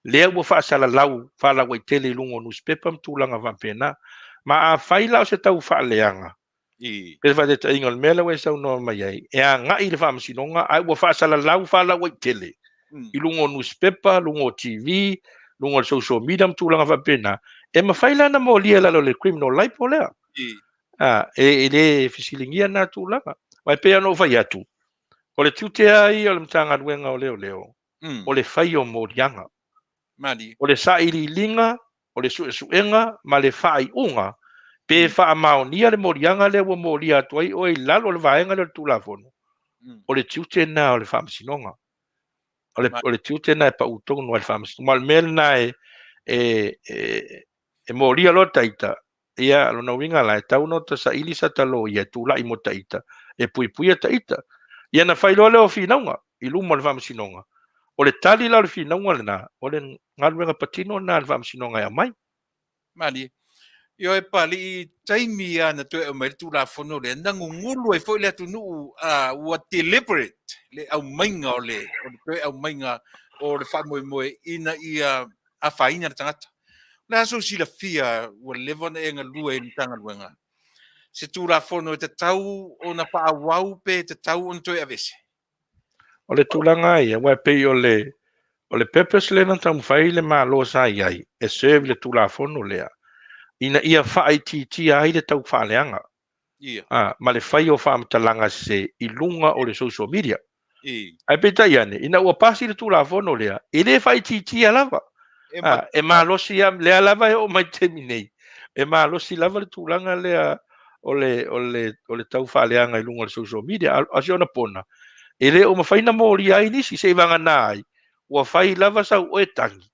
S3: lea ua faasalalau faalauaitele i luga o nusipepa ma tulaga faapena. Ma afai la o se tau faaleaga, Pe le faataitaiga o le mea lea ua e saunoa mai ai, e agai i le faamasinoga ae ua faasalalau faalauaitele i luga o nusipepa, luga o TV, luga o le social media ma tulaga faapena, e mafai la ona molia i lalo o le criminal libel lea. A, e le fesiligia na tulaga. Aua e pei ona ou fai atu, o le tiute lava ia o le Matagaluega o Leoleo, o le fai o moliaga. O le sailiiliga, o le suesuega ma le faaiuga pe faamaonia le moliaga lea ua molia atu ai oe i lalo o le vaega lea o le Tulafono, o le tiute lena o le Faamasinoga. O le, o le tiute lena e pau tonu ai le Faamasinoga. Ma o le mea lena e, e, e, e molia loa taita, ia, lona uiga la, e tatau ona ota saili sata loia e tulai mo taita, e puipuia taita. Ia na fai loa lea o finauga i luma o le Faamasinoga. O le tali la o le finauga lena, o le galuega patino lena a le Faamasinoga e aumai.
S2: Malie. Ioe Papalii, i taimi lava na toe aumai ai le Tulafono lea, na gugulu ai foi le atunuu, ua deliberate le aumaiga o le, o le toe aumaiga o le faamoemoe ina ia afaina le tagata. O le a sou silafia ua leva ona e galue i le Matagaluega, se Tulafono e tatau ona faaauau pe tatau ona toe aveese?
S3: O le tulaga ia, aua e pei o le, o le purpose lea na taumafai le Malo sa i ai e serve le Tulafono lea, ina ia faaitiitia ai le taufaaleaga ma le fai o faamatalaga sese i luga o le social media. Ae peitai ane, ina ua pasi le Tulafono lea, e le faaitiitia lava. E malosi lava, lea lava e oo mai i le taimi nei, e malosi lava le tulaga lea o le, o le, o le taufaaleaga i luga o le social media. A o si ona pona, e le o mafai ona molia ai nisi, seiavagana ai, ua fai lava sau oe tagi,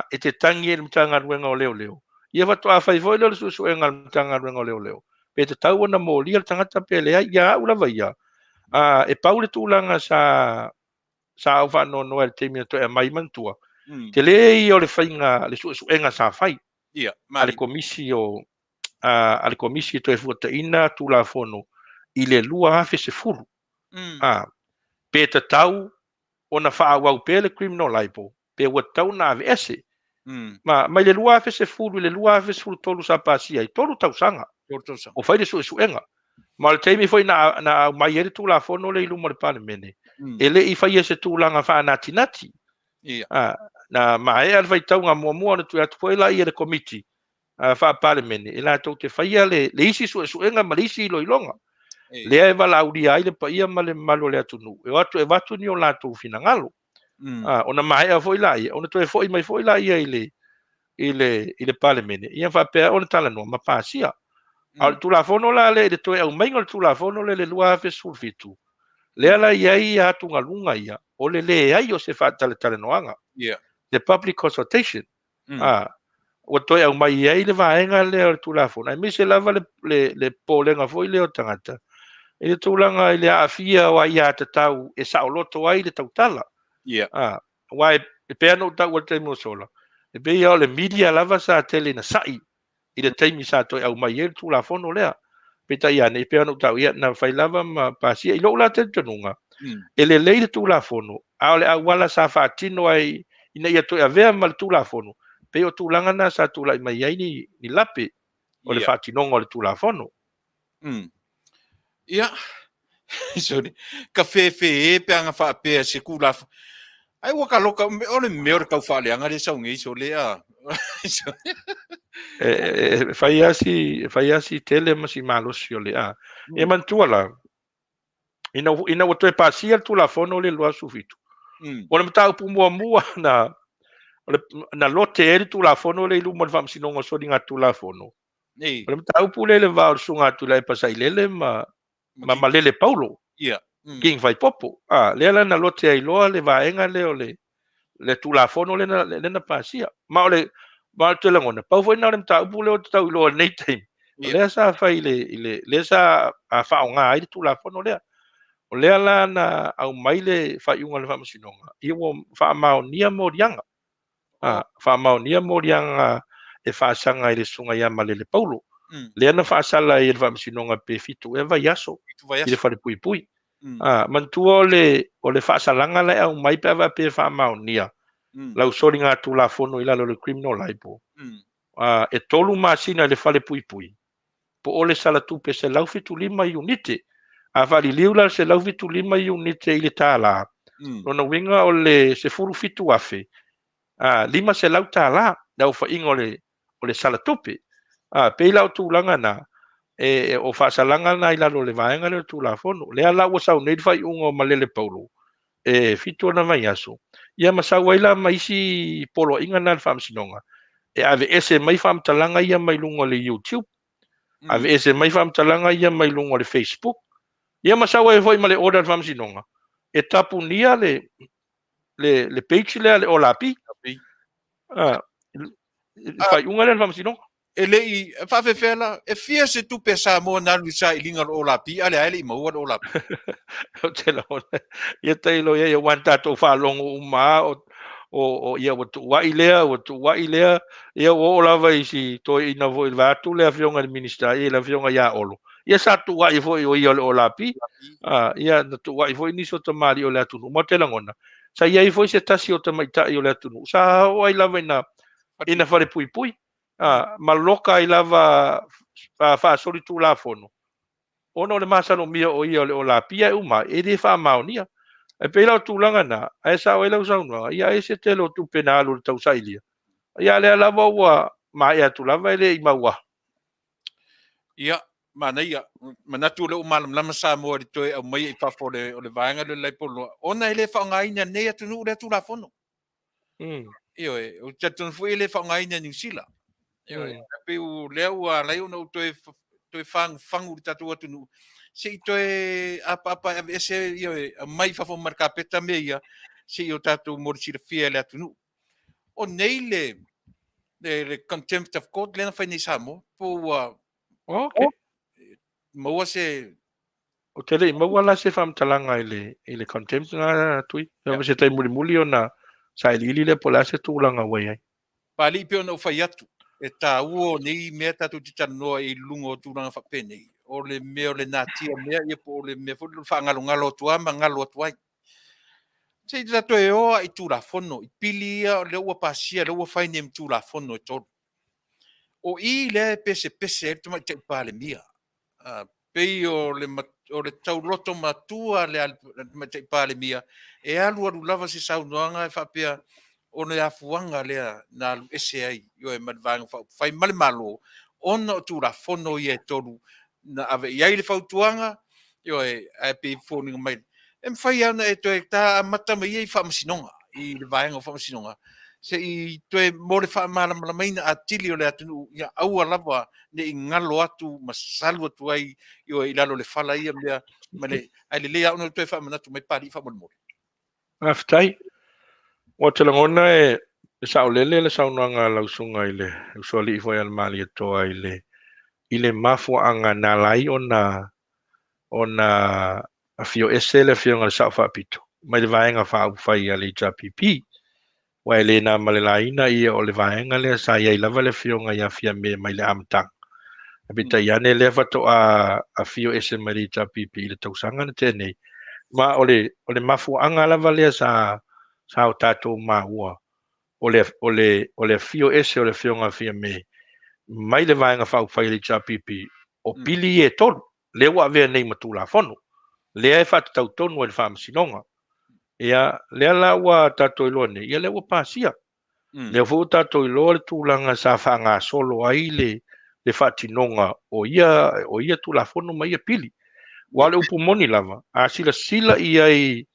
S3: e te tagi ai i le Matagaluega o Leoleo. Ia faatoa fai foi lea o le suesuega a le Matagaluega o Leoleo, pe tatau ona molia le tagata pe leai. Ia au lava ia, e pau le tulaga sa sa ou faanoanoa i le taimi na toe aumai, manatua, tele ia o le faiga, le suesuega sa fai a le Komisi o a le Komisi e Toefuataiina Tulafono i le 2010, pe tatau ona faaauau pea le criminal libel pe ua tatau ona aveese. Ma mai le 2010 i le 2013 sa pasia ai, 3 tausaga o fai le suesuega. Ma o le taimi foi na, na aumai ai le Tulafono lea i luma o le Palemene, e le i faia se tulaga faanatinati. Na maea le faitauga muamua ona toe atu foi lea le Komiti faa-Palemene e latou te faia le isi suesuega ma le isi iloiloga. Lea e valaaulia ai le paia ma le mamalu o le atunuu e o atu e avatu ni o latou finagalo. Ona maea foi laia, ona toe foi mai foi laia i le Palemene, ia faapea ona talanoa ma pasia. A o le Tulafono la lea i le toe aumaiga o le Tulafono lea i le 2017, lea la i ai atugaluga ia, o le leai o se faatalatalanoaga. The public consultation. Ua toe aumai ai le vaega lea o le Tulafono, aemaise lava le popolega foi lea o tagata i le tulaga i le aafia o aiatatau e saoloto ai le tautala. Aua e pei ona ou taua i le taimi ua sola, e pei o le media lava sa tele ina sai i le taimi sa toe aumai ai le Tulafono lea. Peitai ane, e pei ona ou taua, ia, na fai lava ma pasia. I lou la talitonuga, e lelei le Tulafono, a o le auala sa faatino ai ina ia toe avea ma le Tulafono, pei o tulaga na sa tulai mai ai ni lape o le faatinoga o le Tulafono.
S2: Ia, sorry, ka fefe pe anga faapea se tulafono. Ai ua ka loka, o le mea o le tau faaleaga le sau nei sole a.
S3: E fai asi tele ma si malosi o le a. E manatua la, ina ua toe pasia le Tulafono le 27, o le mataupu muamua na, o le, na lote ai le Tulafono le i luma o le Faamasinoga o Soliga Tulafono. O le mataupu lea i le va o le susuga Tuilaepa Sailele ma Malele Paulo. King Faipopo. Lea la na lote ai loa le vaega lea o le Tulafono lea na pasia. Ma o le toe lagona, pau foi na o le mataupu lea o te tau iloa i lenei taimi. O lea sa fai i le lea sa faaaoga ai le Tulafono lea. O lea la na aumai le faaiuga o le Faamasinoga, ia ua faamaonia moliaga. Faamaonia moliaga e faasaga i le susuga ia Malele Paulo. Lea na faasala ai e le Faamasinoga pe 7 ea vaiaso
S2: 7
S3: i le
S2: vaiaso.
S3: Falepuipui. Manatua o le faasalaga la e aumai pe a faapea e faamaonia lau soliga Tulafono i lalo o le criminal libel. E 3 masina i le falepuipui po o le sala tupe 175 iunite. A faaliliu la le 175 iunite i le tala, lona uiga o le 17,000 $500 le aofaiga o le sala tupe. Pei la o tulaga na, o faasalaga na i lalo o le vaega lea o le Tulafono. Lea la ua sau nei le faaiuga o Malele Paulo, e 7 ona vaiaso, ia ma sau ai la ma isi poloaiga na a le Faamasinoga, e aveese mai faamatalaga ia mai luga o le YouTube, aveese mai faamatalaga ia mai luga o le Facebook, ia ma sau ai foi ma le order a le Faamasinoga, e tapunia le page lea le Olapi. Le faaiuga lea a le Faamasinoga.
S2: E le i faafefea la, e fia se tupe a Samoa na alu i sailiga o le Olapi, a le ai le i maua le Olapi?
S3: Ou te lagona, ia tailo i ai, aua na tatou faalogo uma lava o ia ua tuuai lea, ua tuuai lea, ia ua oo lava i si toeaina foi vaeatu le afioga i le Minisita, ia le afioga ia Olo. Ia sa tuuai foi o ia o le Olapi. Ia na tuuai foi nisi o tamalii o le atunuu. Ma ou te lagona, sa i ai foi se tasi o tamaitai o le atunuu, sa oo ai lava ina falepuipui, ma loka ai lava faasoli Tulafono, ona o le masalomia o ia o le Olapi ae uma e le faamaonia. E pei la o tulaga na, ae sao ai lau saunoaga, ia ai se tele o tupe na alu i le tausailia. Ia lea lava ua maea atu lava e le i maua.
S2: Ia, manaia. Manatu o lea ua malamalama Samoa i le toe aumaia i fafo o le vaega lea o le libel law, ona e le faaaogaina e lenei atunuu lea Tulafono. Ioe, ou te talitonu foi e le faaaogaina e Niu Sila. Ioe, pei o lea ua ala ai ona ou toe fagufagu i le tatou atunuu, se i toe apaapa e aveese, ioe, aumai i fafo ma le kapeta mea ia, se i o tatou mo le silafia e le atunuu. O nei le contempt of court lea na fai nei i Samoa, po ua maua se
S3: Ou te le i maua la se faamatalaga i le contempt na tui. Yeah. Se taimi mulimuli ona sailiili lea po o le a se tulaga ua i ai.
S2: Palii pe ona ou fai atu, e taua o nei mea tatou te talanoa i luga o tulaga faapenei. O le mea o le natia mea, ia po o le mea foi le faagalogalo atu lava ma galo atu ai. Se i tatou e oa i Tulafono, i pili ia o lea ua pasia, lea ua fai nei ma Tulafono e tolu. O i lea e pesepese ai le tamaitai Palemia. Pei o le tauloto matua le tamaitai Palemia, e alu alu lava se saunoaga e faapea o le afuaga lea na alu ese ai ioe ma le Vaega Faaupufai ma le Malo, ona o Tulafono ia e tolu na ave i ai le fautuaga. Ioe, ae pei e foliga mai, e mafai lava ona e toe ta amata mai ia i faamasinoga, i le vaega o faamasinoga, se i toe mo le faamalamalamaina atili o le atunuu, ia aua lava ne i galo atu ma salu atu ai, ioe, i lalo o le fala ia mea, ma le, ae lelei lava ona toe faamanatu mai Papalii faamolemole.
S3: Faafetai. Ua te lagona e saolele le saunoaga a lau susuga i le usoalii foi a le Malietoa i le mafuaaga na ala ai ona afio ese le afioga i le Sao Faapito mai le Vaega Faaupufai a le HRPP. Aua e le na ma le laina ia o le vaega lea sa i ai lava le afioga ia Fiame mai le amataga. Ae peitai ane lea faatoa afio ese mai le HRPP i le tausaga na tea nei. Ma o le, o le mafuaaga lava lea sa o tatou maua o le afio ese o le afioga a Fiame mai le Vaega Faaupufai a le HRPP, o pili ia e tolu lea ua avea nei ma Tulafono, lea e faatatau tonu ai le Faamasinoga. Ia, lea la ua tatou iloa nei, ia lea ua pasia. Lea foi ua tatou iloa le tulaga sa faagasolo ai le faatinoga o ia Tulafono ma ia pili. Aua o le upu moni lava, a silasila i ai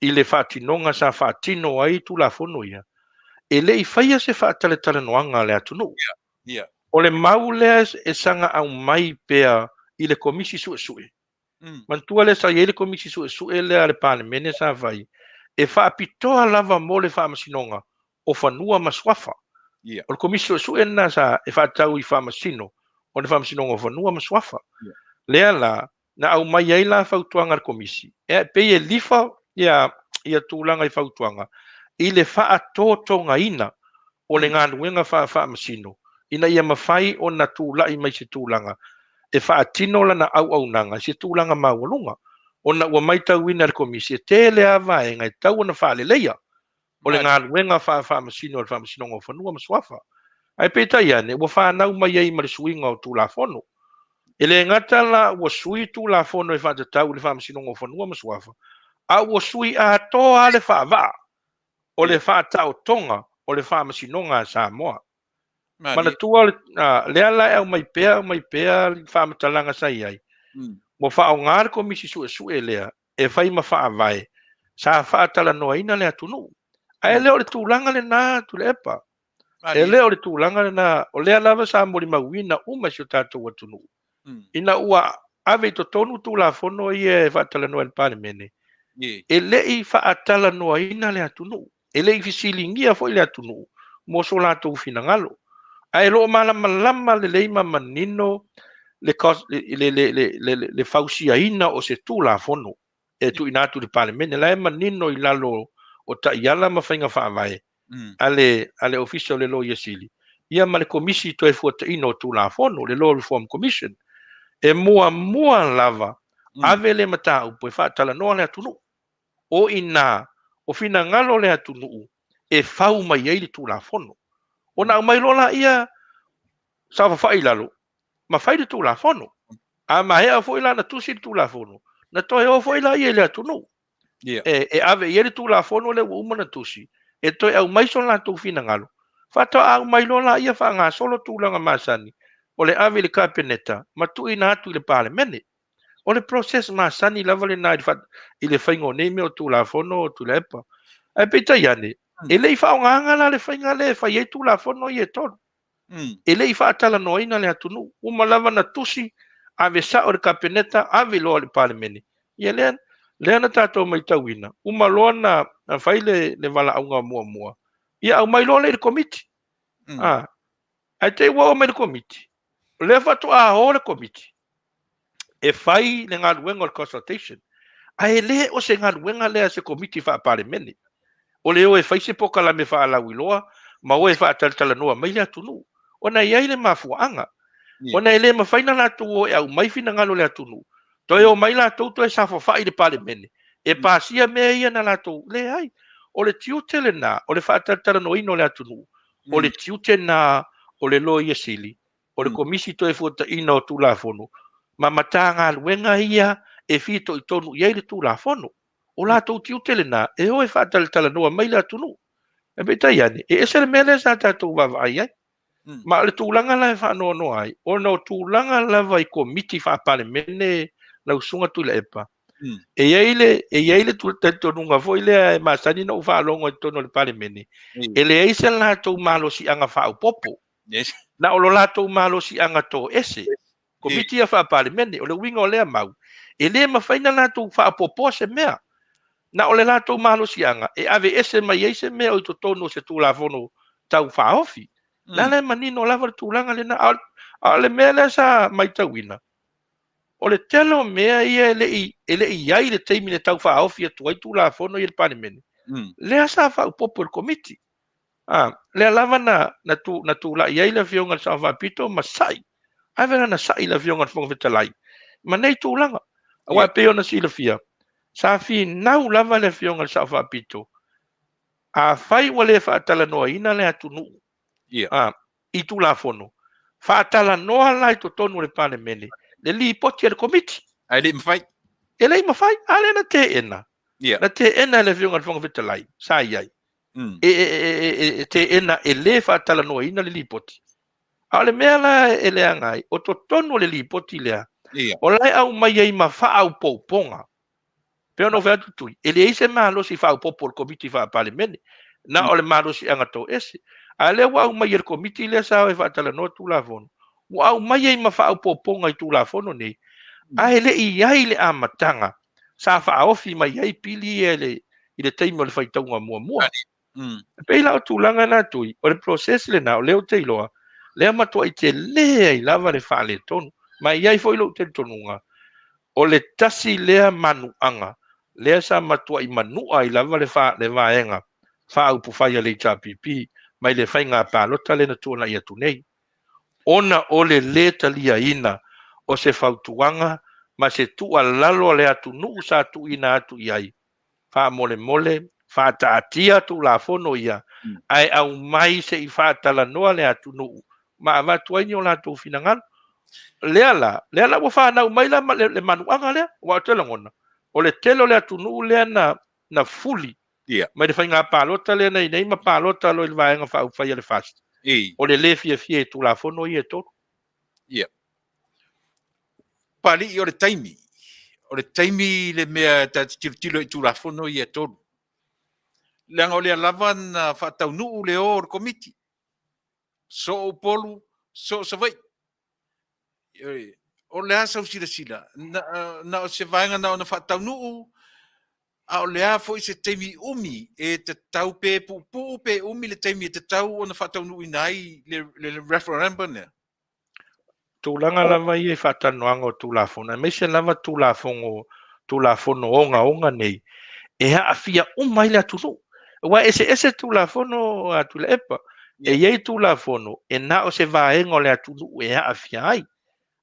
S3: i le faatinoga sa faatino ai Tulafono ia, e le i faia se faatalatalanoaga a le atunuu. O le mau lea e saga aumai pea i le Komisi Suesue. Manatua lea sa i ai le Komisi Suesue lea a le Palemene sa fai, e faapitoa lava mo le Faamasinoga o Fanua ma Suafa. O le Komisi Suesue lena sa e faatatau i faamasino o le Faamasinoga o Fanua ma Suafa. Lea la, na aumai ai la fautuaga a le Komisi, e pei e lifa ia tulaga i fautuaga i le faatotogaina o le galuega faafaamasino ina ia mafai ona tulai mai se tulaga e faatino lana auaunaga i se tulaga maualuga, ona ua matauina e le Komisi e tele lava vaega e tatau ona faaleleia o le galuega faafaamasino o le Faamasinoga o Fanua ma Suafa. Ae peitai ane, ua fanau mai ai ma le suiga o Tulafono. E le gata la ua sui Tulafono e faatatau i le Faamasinoga o Fanua ma Suafa, a ua sui atoa le faavaa o le faataotoga o le Faamasinoga a Samoa. Manatua lea la e aumai pea le faamatalaga sa i ai. Ua faaaoga le Komisi Suesue lea e fai ma faavae sa faatalanoaina le atunuu. Ae le o le tulaga lena, Tuilaepa. E le o le tulaga lena, o lea lava sa molimauina uma e si o tatou atunuu. Ina ua ave i totonu Tulafono ia e faatalanoa e le Palemene, e le i faatalanoaina le atunuu. E le i fesiligia foi le atunuu mo so latou finagalo. Ae o lo o malamalama lelei ma manino le fausiaina o se Tulafono e tuuina atu i le Palemene. La e manino i lalo o taiala ma faiga faavae a le Ofisa o le Loia Sili, ia ma le Komisi Toefuataiga o Tulafono, le Law Reform Commission. E muamua lava ave le mataupu e faatalanoa le atunuu. O i ina o finagalo le atunuu e fau mai ai le Tulafono. Ona aumai loa laia saofafai i lalo ma fai le Tulafono. A maea foi la ona tusi le Tulafono, na toe o foi laia i le atunuu. E ave i ai le Tulafono lea ua uma ona tusi, e toe aumai so latou finagalo. Faatoa aumai loa laia faagasolo tulaga masani o le ave i le Kapeneta ma tuuina atu i le Palemene. O le process masani lava lena i le faiga o nei mea o Tulafono o Tuilaepa. Ae peitai ane, e le i faaaogaina la le faiga lea e fai ai Tulafono ia e tolu. E le i faatalanoaina le atunuu. Uma lava na tusi, ave sao i le Kapeneta, ave loa i le Palemene. Ia lea na tatou matauina, uma loa na fai le valaauga muamua, ia aumai loa lea i le Komiti. Ae te i ua oo mai le Komiti, o lea faatoa o le Komiti e fai le galuega o le consultation. Ae le o se galuega lea a se Komiti Faa-Palemene o le o e fai se polokalame faalauiloa ma o e faatalatalanoa mai le atunuu. Ona e i ai le mafuaaga. Ona e le mafai na latou o e aumai finagalo o le atunuu, toe o mai latou toe saofafai i le Palemene e pasia mea ia na latou leai. O le tiute lena o le faatalatalanoaina o le atunuu, o le tiute na o le Loia Sili, o le Komisi Toefuataiga o Tulafono, ma Matagaluega ia e fitoitonu i ai le Tulafono. O latou tiute lena e o e faatalatalanoa mai le atunuu. E peitai ane, e ese le mea lea sa tatou vaavaai ai. Ma o le tulaga la e faanoanoa ai, ona o tulaga lava i Komiti Faa-Palemene lau Susuga Tuilaepa, e i ai le, e i ai le talitonuga foi lea e masani ona ou faalogo i totonu o le Palemene, e leai se latou malosiaga faaopoopo.
S2: Yes.
S3: Na o lo latou malosiaga toese, Komiti ia faa-Palemene. O le uiga o lea mau, e le mafai ona latou faaopoopoa se mea. Na o le latou malosiaga e aveese mai ai se mea o i totonu o se Tulafono Tau Faaofi. La la e manino lava le tulaga lena. A o le mea lea sa matauina, o le tele o mea ia e le i i ai i le taimi na tau faaofi atu ai Tulafono ia i le Palemene, lea sa faaopoopo e le Komiti. Lea lava na tulai ai le Afioga i le Sao Faapito ma sa'i, ave lana sa'i i le Afioga i le Fofoga Fetalai ma nei tulaga. Aua e pei ona silafia, sa finau lava le Afioga i le Sao Faapito, afai ua le faatalanoaina le atunuu i Tulafono, faatalanoa la i totonu o le Palemene le lipoti a le Komiti.
S2: Ae le i mafai.
S3: E le i mafai, a lea na teena. Na teena e le Afioga i le Fofoga Fetalai, sa i ai. E teena e le faatalanoaina le lipoti. A o le mea la e leaga ai, o totonu o le lipoti lea, o la e aumai ai ma faaopoopoga. Pei ona ou fai atu Tui, e leai se malosi faaopoopo o le Komiti Faa-Palemene, na o le malosiaga toese. A lea ua aumai e le Komiti lea sa o e faatalanoa Tulafono, ua aumai ai ma faaopoopoga i Tulafono nei, ae le i i ai le amataga sa faaofi mai ai pili ia i le taimi o le faitauga muamua. E pei la o tulaga na Tui, o le process lena, o lea ou te iloa, lea matuai tele ai lava le faaletonu. Ma e i ai foi lou talitonuga, o le tasi lea manuaga lea sa matuai manua ai lava le le vaega faaupufai a le HRPP mai le faiga palota lea na tuanai atu nei, ona o le lē taliaina o se fautuaga ma se tuualalo a le atunuu sa tuuina atu i ai, faamolemole, faataatia Tulafono ia, ae aumai se i faatalanoa le atunuu ma avatu ai ni o latou finagalo. Lea la, lea la ua fanau mai la le manuaga lea, aua ou te lagona, o le tele o le atunuu lea na fuli mai le faiga palota lea na i nei ma palota loa i le Vaega Faaupufai a le FAST, o le lē fiafia i Tulafono ia e tolu.
S2: Ia. Papalii, o le taimi, o le taimi le mea ta te tilotilo i Tulafono ia e tolu. Leaga o lea lava na faataunuu le o o le Komiti. Soo Upolu, soo Savaii. O le a sau silasila, na o se vaega na ona faataunuu, a o le a foi se taimi umi e tatau pe puupuu pe umi le taimi e tatau ona faataunuuina ai le referendum lea?
S3: Tulaga lava ia i faatalanoaga o Tulafono, aemaise lava Tulafono, Tulafono ogaoga nei, e aafia uma ai le atunuu. Aua e eseese Tulafono a Tuilaepa. E i ai Tulafono e na o se vaega o le atunuu e aafia ai.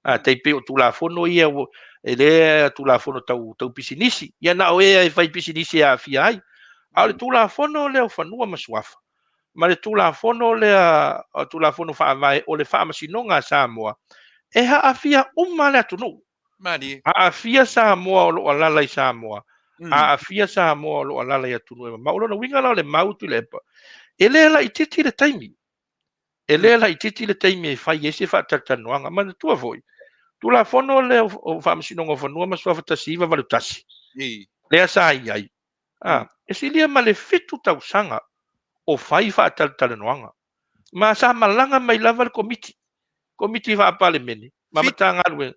S3: A tai pei o Tulafono ia e le Tulafono tau pisinisi, ia na o e e fai pisinisi e aafia ai. A o le Tulafono lea o Fanua ma Suafa, ma le Tulafono lea, o Tulafono Faavae o le Faamasinoga a Samoa, e aafia uma le atunuu.
S2: Malie.
S3: Aafia Samoa o lo o alala i Samoa, aafia Samoa o lo o alala i atunuu e mamao. O lona uiga la o le mau Tuilaepa, e le laitiiti le taimi. E le laitiiti le taimi e fai ai se faatalatalanoaga. Manatua foi, Tulafono lea o Faamasinoga o Fanua ma Suafa 1981, lea sa i ai, e silia ma le 7 tausaga o fai faatalatalanoaga. Ma sa malaga mai lava le Komiti, Komiti Faa-Palemene ma Matagaluega.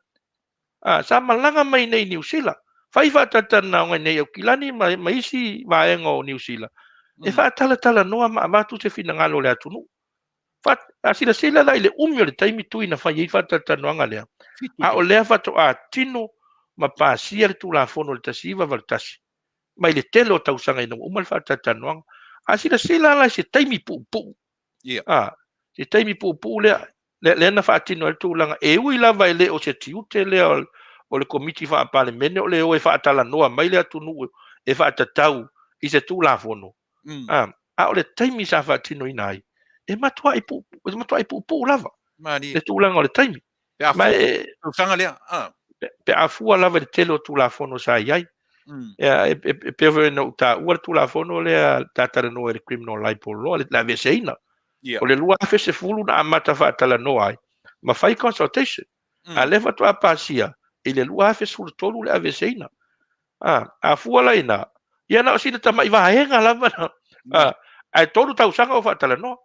S3: Sa malaga mai nei i Niu Sila, fai faatalatalanoaga nei i Aukilani ma isi vaega o Niu Sila, e faatalatalanoa ma avatu se finagalo o le atunuu. A silasila la i le umi o le taimi Tui na fai ai faatalatalanoaga lea, a o lea faatoa tino ma pasia le Tulafono i le 1981, mai le tele o tausaga ina ua uma le faatalatalanoaga. A silasila la i se taimi puupuu, se taimi puupuu lea, lea na faatino ai le tulaga, e ui lava e le o se tiute lea o le Komiti Faa-Palemene o le o e faatalanoa mai le atunuu e faatatau i se Tulafono, a o le taimi sa faatinoina ai, e matuai puupuu lava le tulaga o le taimi.
S2: Pe a fua lea.
S3: Pe a fua lava i le tele o Tulafono sa i ai. E pei foi ona ou taua le Tulafono lea ta talanoa i le Criminal Libel Law, le aveeseina. O le 2010 na amata faatalanoa ai, ma fai consultation. A lea faatoa pasia i le 2013 le aveeseina. A, a fua la i ina, ia na o sina tamai vaega lava na, a, ae 3 tausaga o faatalanoa.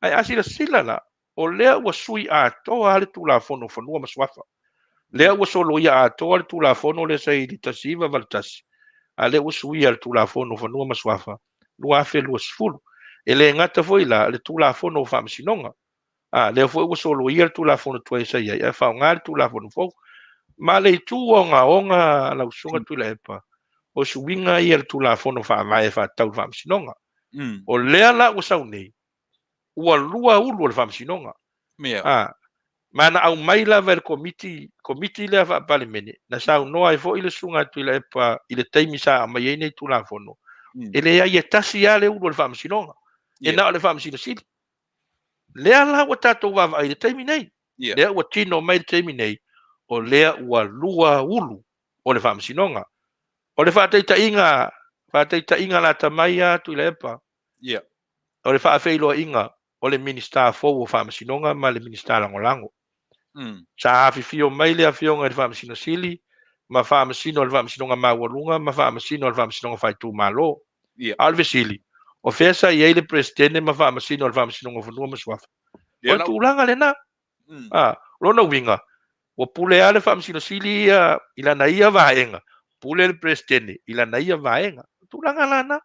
S3: Ae a silasila la, o lea ua sui atoa lava le Tulafono o Fanua ma Suafa. Lea ua soloia atoa le Tulafono lea sa i le 1981, a lea ua suia le Tulafono o Fanua ma Suafa 2020. E le gata foi la le Tulafono o Faamasinoga, a lea foi ua soloia le Tulafono tuai sa i ai, ae faaaoga le Tulafono fou. Ma le itu ogaoga lau Susuga Tuilaepa, o suiga ia i le Tulafono Faavae faatatau i le Faamasinoga. O lea la ua sau nei, ua lua ulu o le Faamasinoga. A, ma na aumai lava e le Komiti, Komiti lea Faa-Palemene, na saunoa ai foi le Susuga a Tuilaepa i le taimi sa aumai ai nei Tulafono, e leai e tasi lava le ulu o le Faamasinoga, e na o le Faamasino Sili. Lea la ua tatou vaavaai i le taimi nei, lea ua tino mai le taimi nei, o lea ua lua ulu o le Faamasinoga. O le faataitaiga, faataitaiga lata mai lava Tuilaepa, o le faafeiloaiga o le Minisita fou o Faamasinoga ma le Minisita Lagolago. Sa afifio mai le Afioga i le Faamasino Sili ma Faamasino o le Faamasinoga Maualuga ma Faamasino o le Faamasinoga Faaitumalo. A o le fesili, o fea sa i ai le Peresetene ma Faamasino o le Faamasinoga o Fanua ma Suafa? O le tulaga lena. A, lona uiga, ua pule lava le Faamasino Sili ia i lana ia vaega, pule le Peresetene i lana ia vaega. O tulaga la na.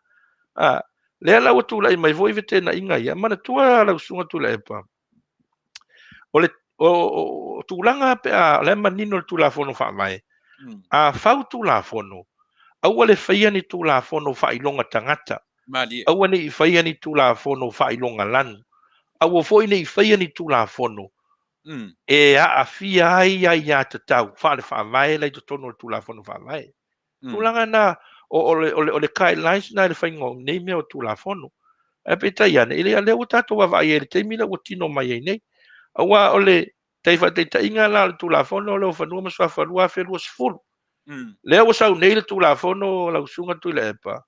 S3: A, lea la ua tulai mai foi feteenaiga ia. Manatua lau Susuga Tuilaepa, o le o tulaga pe a o la e manino le Tulafono Faavae, a fau Tulafono, aua le faia ni Tulafono faailoga tagata, aua ne i faia ni Tulafono faailoga lanu, aua foi ne i faia ni Tulafono e aafia ai aiatatau faale-faavae la i totonu o le Tulafono Faavae. Tulaga na, o le guidelines na i le faiga o nei mea o Tulafono. Ae peitai ane, e le o lea ua tatou vaavaai ai i le taimi lea ua tino mai ai nei. Aua o le tai faataitaiga la o le Tulafono lea o Fanua ma Suafa 2020. Lea ua sau nei le Tulafono lau Susuga Tuilaepa,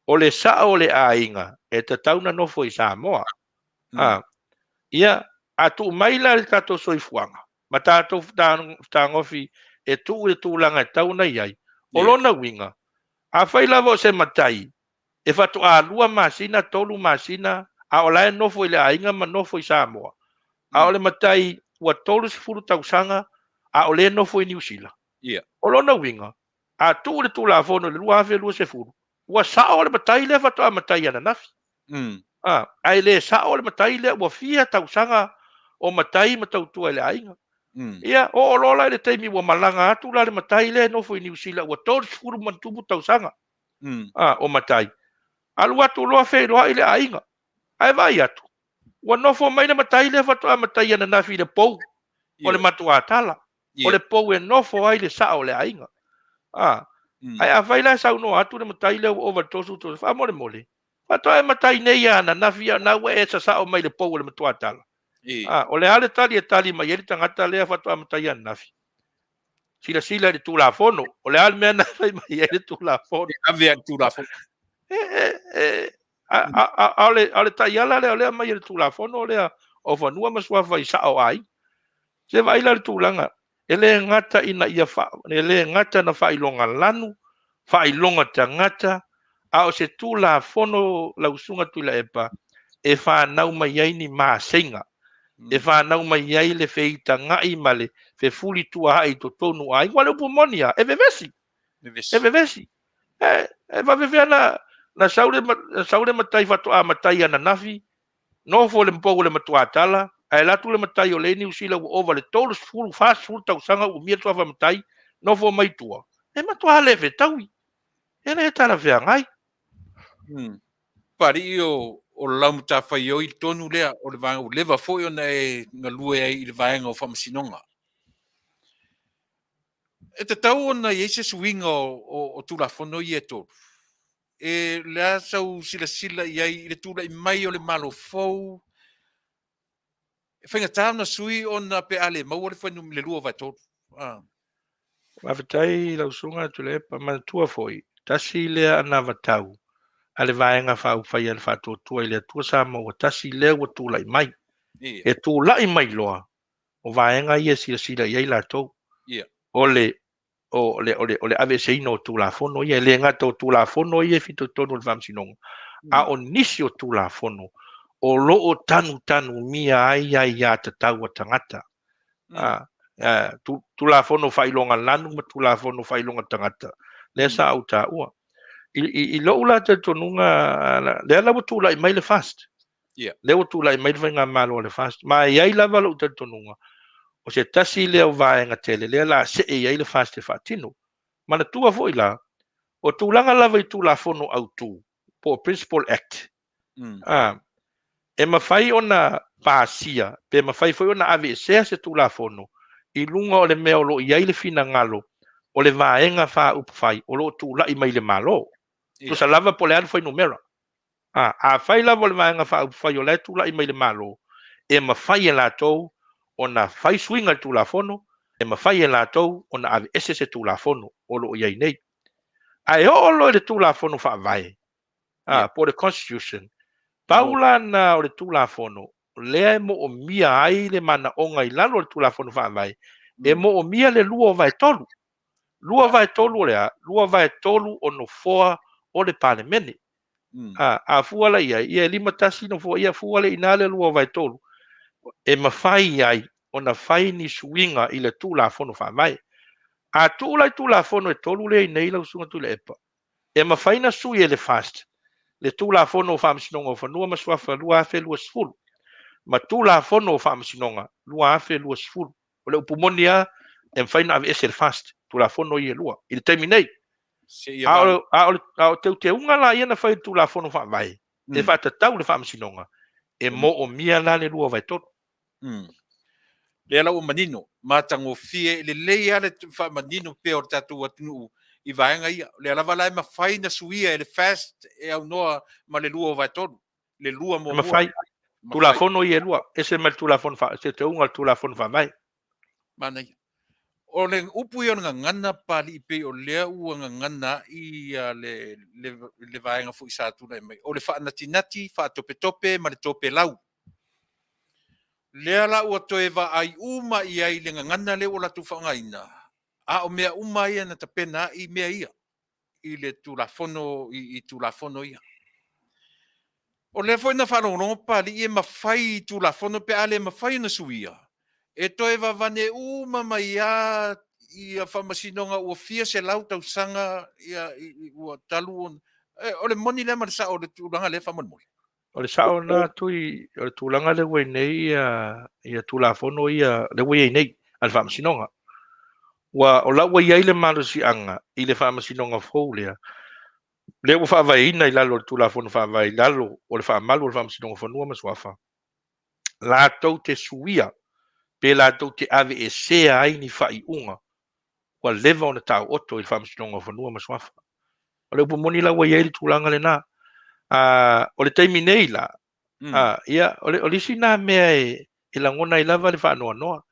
S3: o le sao o le aiga e tatau na nofo i Samoa. Ia, a tuu mai la le tatou soifuaga ma tatou fetagofi e tuu i le tulaga e tatau ona i ai, o lona uiga, afai lava o se matai e faatoa 2 masina, 3 masina, a o la e nofo i le aiga ma nofo i Samoa, a o le matai ua 30 tausaga a o lea e nofo i Niu Sila. O lona uiga, a tuu le Tulafono i le 2020, ua sao le matai lea faatoa matai ananafi. Ae le sao le matai lea ua fia tausaga o matai ma tautua i le aiga. Ia, oo loa la i le taimi ua malaga atu la le matai lea e nofo i Niu Sila ua 30 ma tupu tausaga o matai. Alu atu loa feiloai le aiga. Ae vaai atu, ua nofo mai le matai lea faatoa matai ananafi i le pou o le matuatala. O le pou e nofo ai le sao o le aiga. Ae afai la e saunoa atu le matai lea ua ova i le 30 tausaga, faamolemole, faatoa e matai nei lava ananafi, a o lena ua e sasao mai le pou o le matuatala. O le a le tali e tali mai ai le tagata lea faatoa matai ananafi? Silasila i le Tulafono. O le a le mea na fai mai ai le Tulafono?
S2: E ave a le Tulafono.
S3: A o le taiala lea o lea aumai e le Tulafono lea o Fanua ma Suafa i sao o aiga. Se vaai la le tulaga, e le gata ina ia e le gata na faailoga lanu, faailoga tagata, a o se Tulafono lau Susuga Tuilaepa e fanau mai ai ni maseiga, e fanau mai ai le feitaga'i ma le fefulituaai i totonu o aiga. Aua o le upu moni lava, e vevesi, e vevesi. E faapefea na sau le matai faatoa matai ananafi, nofo i le pou o le matuatala, ae alu atu le matai o lea i Niu Sila ua ova i le 30, 40 tausaga ua umia le suafa matai, nofo mai tua, e matua le fetaui, e le talafeagai.
S2: Papalii o lau matafaioi tonu lea o le vaega ua leva foi ona e galue ai i le vaega o faamasinoga. E tatau ona i ai se suiga o Tulafono ia e tolu. E le a sau silasila i ai i le tulai mai o le Malo fou, e faigata ona sui ona pe a le maua le fuainumera le 2/3.
S3: Faafetai lau Susuga Tuilaepa, manatua foi, tasi lea anavatau a le Vaega Faaupufai a le Faatuatua i le Atua Samoa ua tasi lea ua tulai mai. E tulai mai loa o vaega ia e silasila i ai latou. O le o le, o le, o le aveeseina o Tulafono ia, e le gata o Tulafono ia e fitoitonu i le Faamasinoga, a o nisi o Tulafono o lo o tanutanumia ai aiatatau a tagata. Tulafono faailoga lanu ma Tulafono faailoga tagata, lea sa ou taua. I lou la talitonuga, lea la ua tulai mai le FAST. Lea ua tulai mai le faigamalo a le FAST. Ma e i ai lava lou talitonuga, o se tasi lea o vaega tele lea la see i ai le FAST e faatino. Manatua foi la, o tulaga lava i Tulafono Autu, po o Principal Act, e mafai ona pasia, pe mafai foi ona aveesea se Tulafono i luga o le mea o lo o i ai le finagalo o le Vaega Faaupufai o lo o tulai mai i le Malo. Tusa lava po o le a le fuainumera. Afai lava o le Vaega Faaupufai o la e tulai mai i le Malo, e mafai e latou ona fai suiga i le Tulafono, e mafai e latou ona aveese se Tulafono o lo o i ai nei. Ae oo loa i le Tulafono Faavae, po o le Constitution, pau la lena o le Tulafono lea e moomia ai le manaoga i lalo o le Tulafono Faavae, e moomia le 2/3. 2/3 o le a? 2/3 o nofoa o le Palemene. A fua la i ai, ia e 51 nofoa, ia fua lea i ina le 2/3, e mafai ai ona fai ni suiga i le Tulafono Faavae. A tuu la i Tulafono e 3 lea i nei lau Susuga Tuilaepa, e mafai ona sui e le FAST le Tulafono o Faamasinoga o Fanua ma Suafa 2020 ma Tulafono o Faamasinoga 2020. O le upu moni lava, e mafai ona aveese e le FAST Tulafono ia e lua i le taimi nei. A o teuteuga la ia na fai i le Tulafono Faavae e faatatau le Faamasinoga, e moomia la le 2/3.
S2: Lea la ua manino, matagofie, lelei lava le faamanino pea o le tatou atunuu i vaega ia. O lea lava la e mafai ona suia e le FAST e aunoa ma le 2/3, le lua muamua.
S3: Mafai. Tulafono ia e lua, ese mai le Tulafono teuteuga o le Tulafono Faavae.
S2: Manaia. O le upu ia o le gagana Papalii pei o lea ua gagana ai le vaega foi sa tulai mai, o le faanatinati, faatopetope ma le topelau. Lea la ua toe vaai uma i ai le gagana lea ua latou faaaogaina, a o mea uma ia na tapena ai mea ia i le Tulafono, i Tulafono ia. O lea foi na faalogologo Papalii e mafai i Tulafono pe a le mafai ona suia, e toe vavane uma mai lava ia faamasinoga ua fia selau tausaga ia, ua talu. O le moni lea ma le sao o le tulaga lea faamolemole.
S3: O le sao lena Tui, o le tulaga lea ua i nei ia Tulafono ia lea ua i ai nei a le Faamasinoga. Ua o la ua i ai le malosiaga i le Faamasinoga fou lea, lea ua faavaeina i lalo o le Tulafono Faavae i lalo o le faamalu o le Faamasinoga o Fanua ma Suafa, latou te suia pe latou te aveesea ai ni faaiuga ua leva ona taooto i le Faamasinoga o Fanua ma Suafa. O le upu moni la ua i ai le tulaga lena. O le taimi nei la, ia, o le isi nā mea e lagona ai lava le faanoanoa.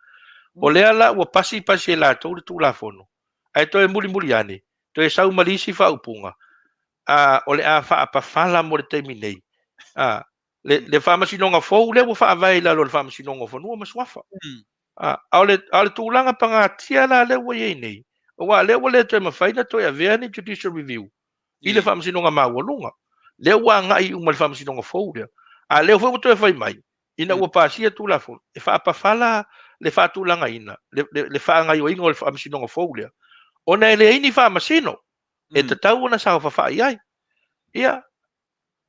S3: O lea la ua pasi pasi e latou le Tulafono, ae toe mulimuli ane, toe sau ma le isi faaupuga, o le a faapafala mo le taimi nei. Le Faamasinoga fou lea ua faavae i lalo o le Faamasinoga o Fanua ma Suafa. A o le tulaga pagatia la lea ua i ai nei, aua lea ua le toe mafai ona toe avea ni judicial review i le Faamasinoga Maualuga. Lea ua agai uma i le Faamasinoga fou lea. A lea foi ua toe fai mai, ina ua pasia Tulafono, e faapafala le faatulagaina, le faagaoioiga o le Faamasinoga fou lea, ona e leai ni faamasino e tatau ona saofafai ai. Ia,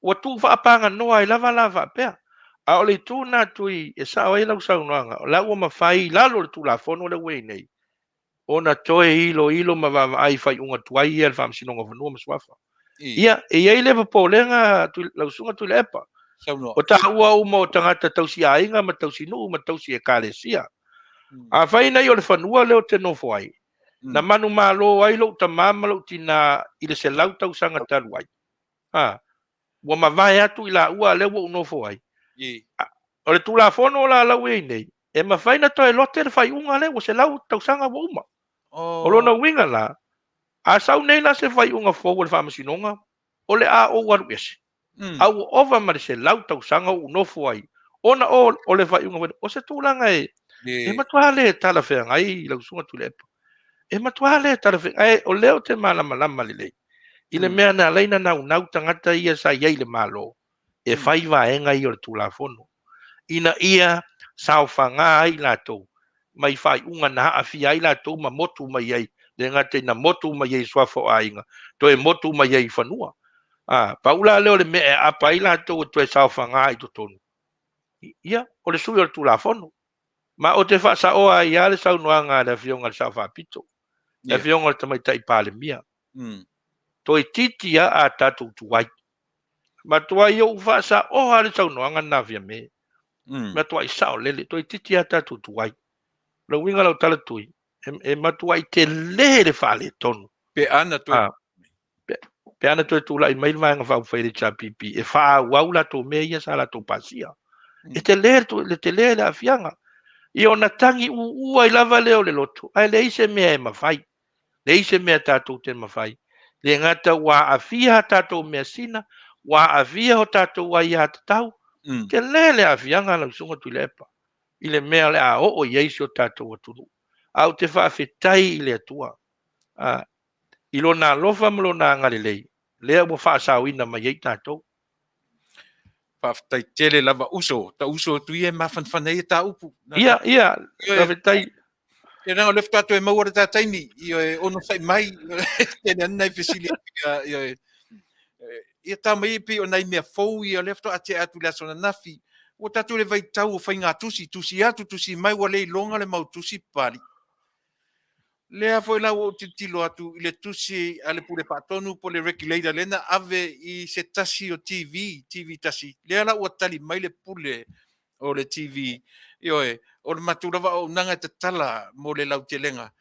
S3: ua tuu faapaganoa ai lava la faapea. A o le itu lena Tui e sao ai lau saunoaga, o la ua mafai i lalo o le Tulafono lea ua i ai nei, ona toe iloilo ma vaavaai i faaiuga tuai ia a le Faamasinoga o Fanua ma Suafa. Ia, e i ai le popolega lau Susuga Tuilaepa. O taua uma o tagata tausi aiga ma tausi nuu ma tausi ekalesia. Afai nei o le fanua lea ou te nofo ai, na manumalo ai lou tama ma lou tina i le 100 tausaga talu ai. Ua mavae atu i laua a lea ua ou nofo ai. O le Tulafono la la ua i ai nei, e mafai ona toe lote le faaiuga lea ua 100 tausaga ua uma. O lona uiga la, a sau nei la se faaiuga fou a le Faamasinoga, o le a ou alu ese. A ua ova ma le 100 tausaga ou nofo ai, ona o le faaiuga foi, o se tulaga e matua le talafeagai lau Susuga Tuilaepa. E matua le talafeagai, ae o lea ou te malamalama lelei i le mea na ala ai ona naunau tagata ia sa i ai i le Malo e fai vaega ia o le Tulafono ina ia saofaga ai i latou mai faaiuga na aafia ai latou ma motu mai ai, le gata ina motu mai ai i suafa o aiga, toe motu mai ai i fanua. A, pau la lea o le mea e aapa ai latou e toe saofaga i totonu, ia, o le sui o le Tulafono. Ma ou te faasaoa ai lava le saunoaga a le Afioga i le Sao Faapito, le Afioga i le Tamaitai Palemia. Toeitiiti lava a tatou tuai. Matuai ou faasaoa le saunoaga lena Fiame. Matuai saolele, toeitiiti lava tatou tuai. O le uiga o lau tala Tui, e matuai tele le faaletonu.
S2: Pe ana toe
S3: pe ana toe tulai mai le Vaega Faaupufai a le HRPP e faaauau latou mea ia sa latou pasia. E tele le tele le aafiaga. Ia ona tagi uua ai lava lea o le loto, ae leai se mea e mafai. Leai se mea tatou te mafai. Le gata ua aafia a tatou measina, ua aafia o tatou aiatatau. Tele le aafiaga lau Susuga Tuilaepa i le mea o le a oo i ai si o tatou atunuu. Ae ou te faafetai i le Atua i Lona alofa ma Lona agalelei, lea ua faasaoina mai ai tatou.
S2: Faafetai tele lava uso, ta uso atu ia e mafanafana ai ta upu.
S3: Ia, ia, faafetai.
S2: Ia leaga o lea faatoa toe maua le ta taimi, ioe, onosai mai, tele ane nai fesili ioe. Ia tau mai e pei o nai mea fou ia o lea faatoa tea atu i le aso ananafi. Ua tatou i le vaitau o faiga tusi, tusi atu, tusi mai, ua le iloga le mau tusi Papalii. Lea foi la ua ou tilotilo atu i le tusi a le Pule Faatonu po o le Regulator lea na ave i se tasi o TV, TV tasi, lea la ua tali mai le Pule o le TV, ioe, o le matou lava auaunaga e tatala mo le lautelega.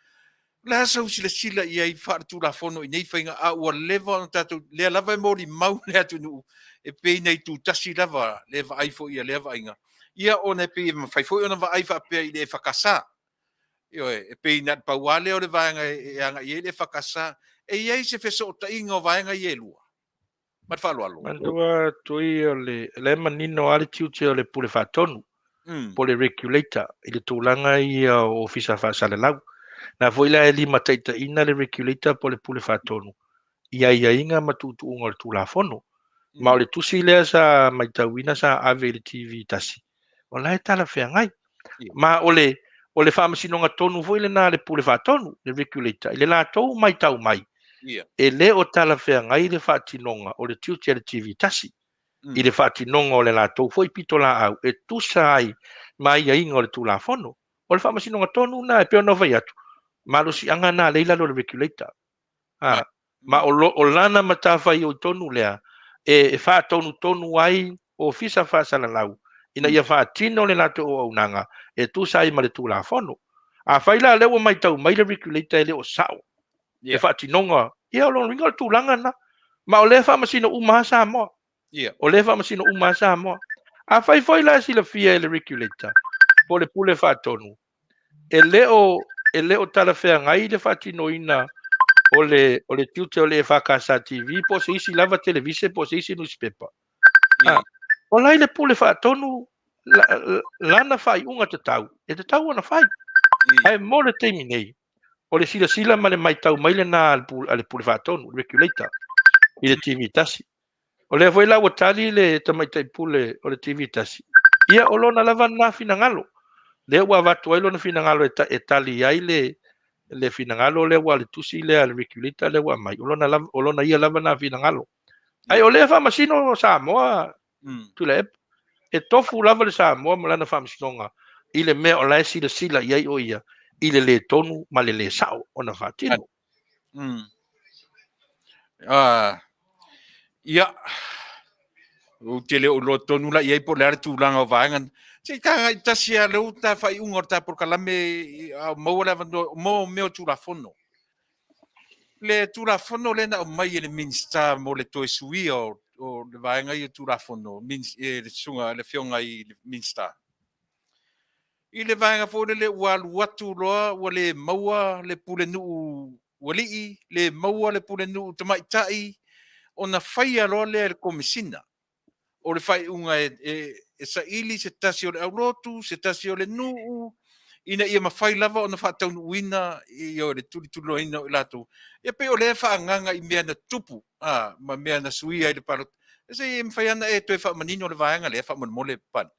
S2: O le a sau silasila i ai faaletulafono i nei faiga, a ua leva ona tatou, lea lava e molimau le atunuu e pei na itutasi lava le vaai foi ia lea vaaiga. Ia ona e pei e mafai foi ona vaai faapea i le EFKS. Ioe, e pei na o le pau lava lea o le vaega e agai i ai le EFKS. E i ai se fesootaiga o vaega ia e lua? Ma le faaaloalo.
S3: Manatua Tui, o le la e manino lava le tiute o le Pule Faatonu po o le Regulator i le tulaga ia o Ofisa Faasalalau. Na foi la e limataitaiina le Regulator po o le Pule Faatonu i aiaiga ma tuutuuga o le Tulafono. Ma o le tusi lea sa matauina sa ave i le TV tasi, o la e talafeagai. Ma o le o le faamasinoga tonu foi lena a le Pule Faatonu, le Regulator, i le latou matau mai, e le o talafeagai le faatinoga o le tiute a le TV tasi i le faatinoga o le latou foi pitolaau e tusa ai ma aiaiga o le Tulafono. O le faamasinoga tonu lena e pei ona fai atu, malosiaga lena lea e i lalo o le Regulator. A, ma o, lo, o lana matafaioi tonu lea e faatonutonu ai ofisa faasalalau ina ia faatino le latou auaunaga e tusa ai ma le Tulafono. Afai la lea ua matau mai le Regulator e le o sao le faatinoga, ia o lona uiga o le tulaga lena. Ma o lea e faamasino uma lava Samoa. O lea e faamasino uma lava Samoa. Afai foi la e silafia e le Regulator po o le Pule Faatonu e le o e le o talafeagai le faatinoina o le o le tiute o le EFKS TV po o se isi lava televise po o se isi nusipepa. O la i le Pule Faatonu lana faaiuga tatau e tatau ona fai. Ae mo le taimi nei, o le silasila ma le matau mai lena a le Pule Faatonu, le Regulator, i le TV tasi. O lea foi la ua tali le tamaitai pule o le TV tasi, ia o lona lava lena finagalo. Lea ua avatu ai lona finagalo e, e tali ai le, le finagalo lea ua le tusi lea a le Regulator lea ua aumai. O lona, lava, o lona ia lava lena finagalo. Ae o lea faamasino Samoa, Tuilaepa. E tofu lava le Samoa ma lana faamasinoga i le mea o la e silasila i ai o ia i le le tonu ma le le sao ona faatino.
S2: Ia, ou te le o iloa tonu la i ai po o le a le tulaga o vaega. Se i ta agai tasi lava lea ua ta faaiuga o le ta polokalame a o maua le avanoa mo mea o Tulafono. Le Tulafono lea na aumai e le Minisita mo le toe suia o le vaega ia o Tulafono, le susuga le Afioga i le Minisita. I le vaega foi lele ua alu atu loa ua le maua le pulenuu alii, le maua le pulenuu tamaitai, ona faia loa lea e le Komesina o le faaiuga e saili se tasi o le aulotu, se tasi o le nuu. ina ia mafai lava ona faataunuuina ioe le tulituliloaina o i latou. Ia pei o lea e faaagaga i mea na tutupu a, ma mea na suia ai le palota. Se i mafai lava ona e toe faamanino le vaega lea faamolemole Papalii.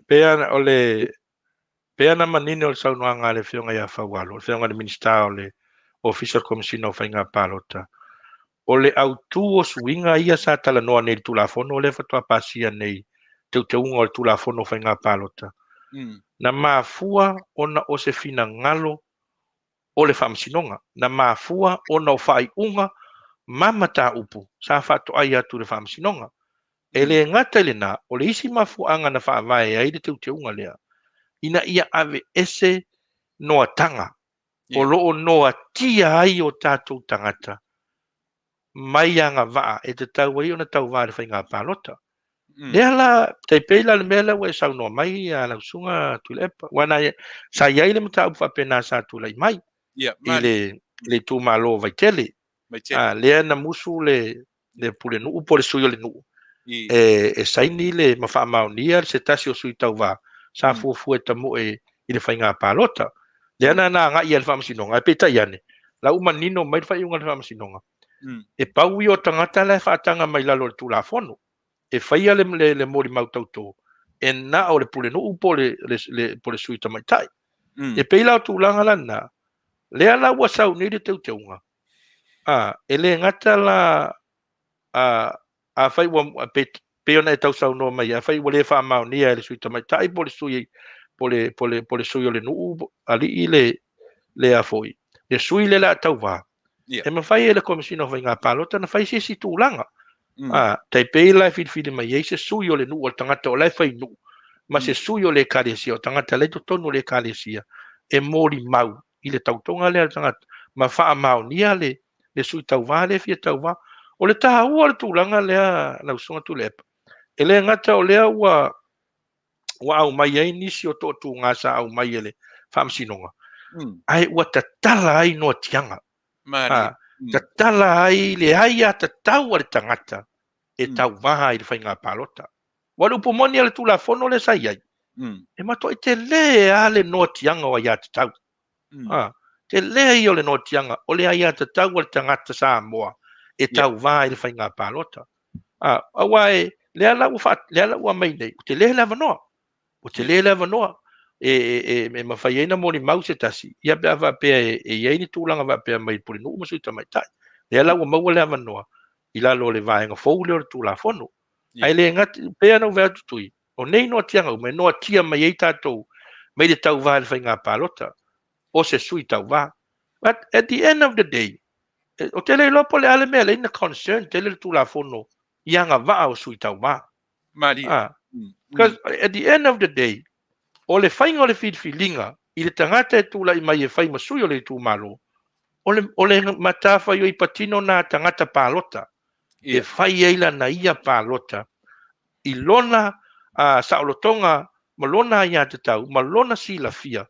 S3: Pei lava o le pei ona manino le saunoaga a le Afioga ia Faualo, le Afioga i le Minisita o le Ofisa o le Komesina o Faiga Palota, o le autu o suiga ia sa talanoa nei i le Tulafono lea faatoa pasia nei, teuteuga o le Tulafono o Faiga Palota, na mafua ona o se finagalo o le Faamasinoga, na mafua ona o faaiuga ma mataupu sa faatoai atu i le Faamasinoga. E le gata i lena, o le isi mafuaaga na faavae ai le teuteuga lea, ina ia aveese noataga o lo o noatia ai o tatou tagata mai agavaa e tatau ai ona tauva i le faiga palota. Lea la, tai pei la le mea lea ua e saunoa mai a lau Susuga Tuilaepa, aua na, sa i ai le mataupu faapena sa tulai mai i le le itumalo o Vaitele. A, lea na musu le le pulenuu po o le sui o le nuu e saini le ma faamaonia se tasi o sui tauva sa fuafua e tamoe i le faiga palota. Lea na na agai i le Faamasinoga, ae peitai ane, la ua manino mai le faaiuga a le Faamasinoga, e pau ia o tagata la e faataga mai lalo o le Tulafono e faia le le, le molimau tautō, e na o le pulenuu po o le, le, le, po o le sui tamaitai. E pei la o tulaga la na, lea la ua sau nei le teuteuga, a, e le gata la, a, afai ua, pe, pei ona e tausaunoa mai, afai ua le faamaonia e le sui tamaitai po o le sui, po le, po le, po le sui o le nuu, alii le, le a foi, le sui le la tauva, e mafai e le Komesina o Faiga Palota na fai se isi tulaga. A, tai pei la e filifili mai ai se sui o le nuu o le tagata o la e fai nuu, ma se sui o le ekalesia, o tagata la i totonu o le ekalesia, e molimau i le tautoga lea a le tagata, ma faamaonia le, le sui tauva lea e fia tauva. O le taua o le tulaga lea, lau Susuga Tuilaepa, e le gata o lea ua ua aumai ai nisi o toatuga sa aumai e le Faamasinoga, ae ua tatala ai noatiaga. A, tatala ai le aiatatau a le tagata e tauva i le faiga palota. Aua o le upu moni a le Tulafono lea sa i ai, e matuai tele lava le noatiaga o aiatatau. A, tele ia o le noatiaga o le aiatatau a le tagata Samoa e tauva i le faiga palota. A, aua e, lea la ua faa, lea la ua aumai nei, ua tele le avanoa. Ua tele le avanoa e, e, e, e mafai ai ona molimau se tasi, ia pe a faapea e, e i ai ni tulaga faapea mai pulenuu ma sui tamaitai. Lea la ua maua le avanoa i lalo o le vaega fou lea o le Tulafono. Ae le gata, pei ona ou vaai atu Tui, o nei noatiaga uma e noatia mai ai tatou mai le tauva i le faiga palota o se sui tauva. But at the end of the day, ou te le iloa po o le a le mea e ala ai ona concern tele le Tulafono i agavaa o sui tauva.
S2: Malie.
S3: Ah, because at the end of the day, o le faiga o le filifiliga i le tagata e tulai mai e fai ma sui o le itumalo, o le, o le matafaioi patino nā tagata palota e fai ai lana ia palota i lona saolotoga ma lona aiatatau ma lona silafia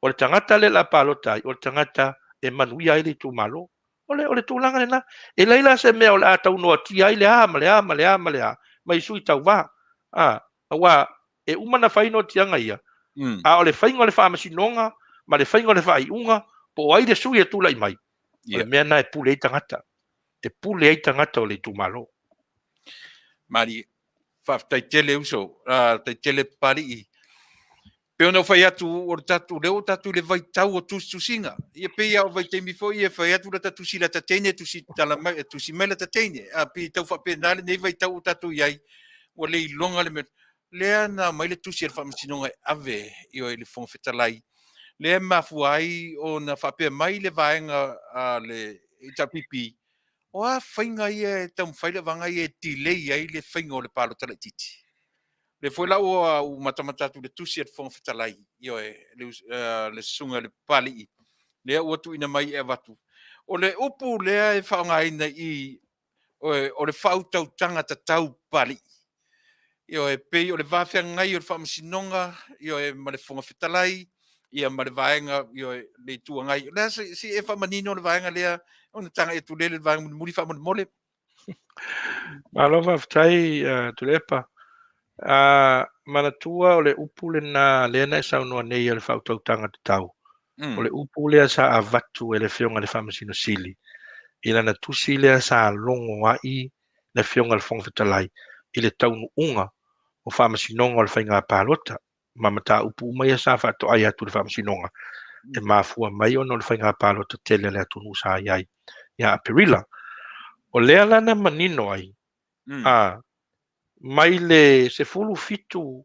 S3: o le tagata lea o le a palota ai, o le tagata e manuia ai le itumalo. O le, o le tulaga lena. E leai la se mea o le a tau noatia ai le a ma le a ma le a ma le a mai sui tauva. A, aua e uma ona fai noatiaga ia, a o le faiga o le faamasinoga ma le faiga o le faaiuga po o ai le sui e tulai mai, o le mea lena e pule ai tagata. E pule ai tagata o le itumalo.
S2: Malie. Faafetai tele uso, faafetai tele Papalii. Pei ona ou fai atu, o le tatou, lea ua tatou i le vaitau o tusitusiga. Ia pei lava o vaitaimi foi ia e fai atu lata tusi i lata teine, tusi tala mai, tusi mai lata teine. A pei e tau faapena lenei vaitau ua tatou i ai, ua le iloga le mea. Lea na aumai le tusi a le Faamasinoga e ave i o i le Fofoga Fetalai, lea e mafua ai ona faapea mai le vaega a le HRPP, o a faiga ia e taumafai le vaega ia e delay ai le faiga o le palota laitiiti. Lea foi la ua ou matamata atu i le tusi a le Fofoga Fetalai, ioe, le, le susuga i le Papalii, lea ua tuuina mai e avatu. O le upu lea e faaaogaina i o le faautautaga tatau Papalii. Ioe, pei o le va feagai o le Faamasinoga, ioe, ma le Fofoga Fetalai, ia ma le vaega, ioe, le Itu Agai. O le a se, se e faamanino le vaega lea ona tagai atu lea i le vaega mulimuli faamolemole.
S3: Malo faafetai Tuilaepa. Manatua o le upu lena lea na e saunoa nei o le faautautaga tatau. O le upu lea sa avatu e le Afioga i le Faamasino Sili i lana tusi lea sa logo ai le Afioga i le Fofoga Fetalai i le taunuuga o faamasinoga o le faiga palota ma mataupu uma ia sa faatoai atu i le faamasinoga e mafua mai ona o le faiga palota tele a le atunuu sa i ai ia Aperila. O lea la na manino ai a mai le 17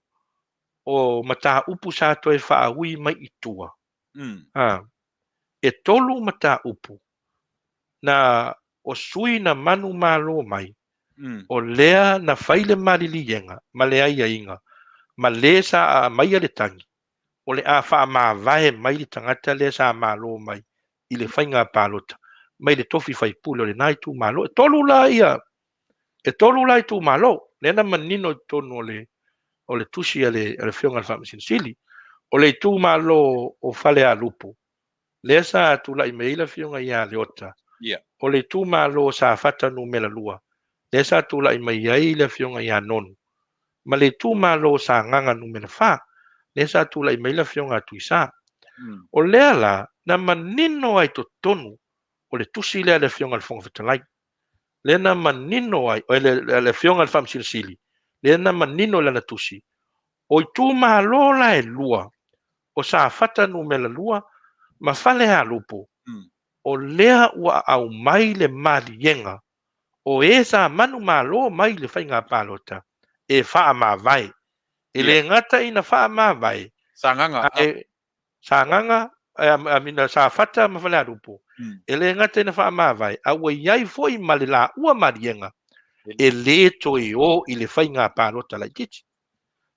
S3: o mataupu sa toe faaui mai i tua, a, e 3 mataupu na o sui na manumalo mai, o lea na fai le maliliega ma le aiaiga ma le sa aumaia le tagi, o le a faamavae mai le tagata lea sa malo mai i le faiga palota mai le tofi faipule o lena itumalo. E 3 la ia, e 3 la itumalo, lea na manino i totonu o le tusi a le Afioga i le Faamasino Sili. O le itumalo o Falealupo, lea sa tulai mai ai le Afioga ia Leota. O le itumalo o Safata numera 2, lea sa tulai mai ai le Afioga ia Nonu. Ma le itumalo o Sagaga numera 4, lea sa tulai mai le Afioga a Tuisa. O lea la, na manino ai totonu o le tusi lea a le Afioga i le Fofoga Fetalai. Lea na manino ai, o le Afioga i le Faamasino Sili, lea na manino i lana tusi, o itumalo la e 2, o Safata numera 2 ma Falealupo, o lea ua aumai le maliega o e sa manumalo mai le faiga palota e faamavae. E le gata ina faamavae,
S2: Sagaga,
S3: Sagaga, amina Safata ma Falealupo, e le gata ina faamavae, a ua i ai foi ma le laua maliega e le toe o i le faiga palota laitiiti.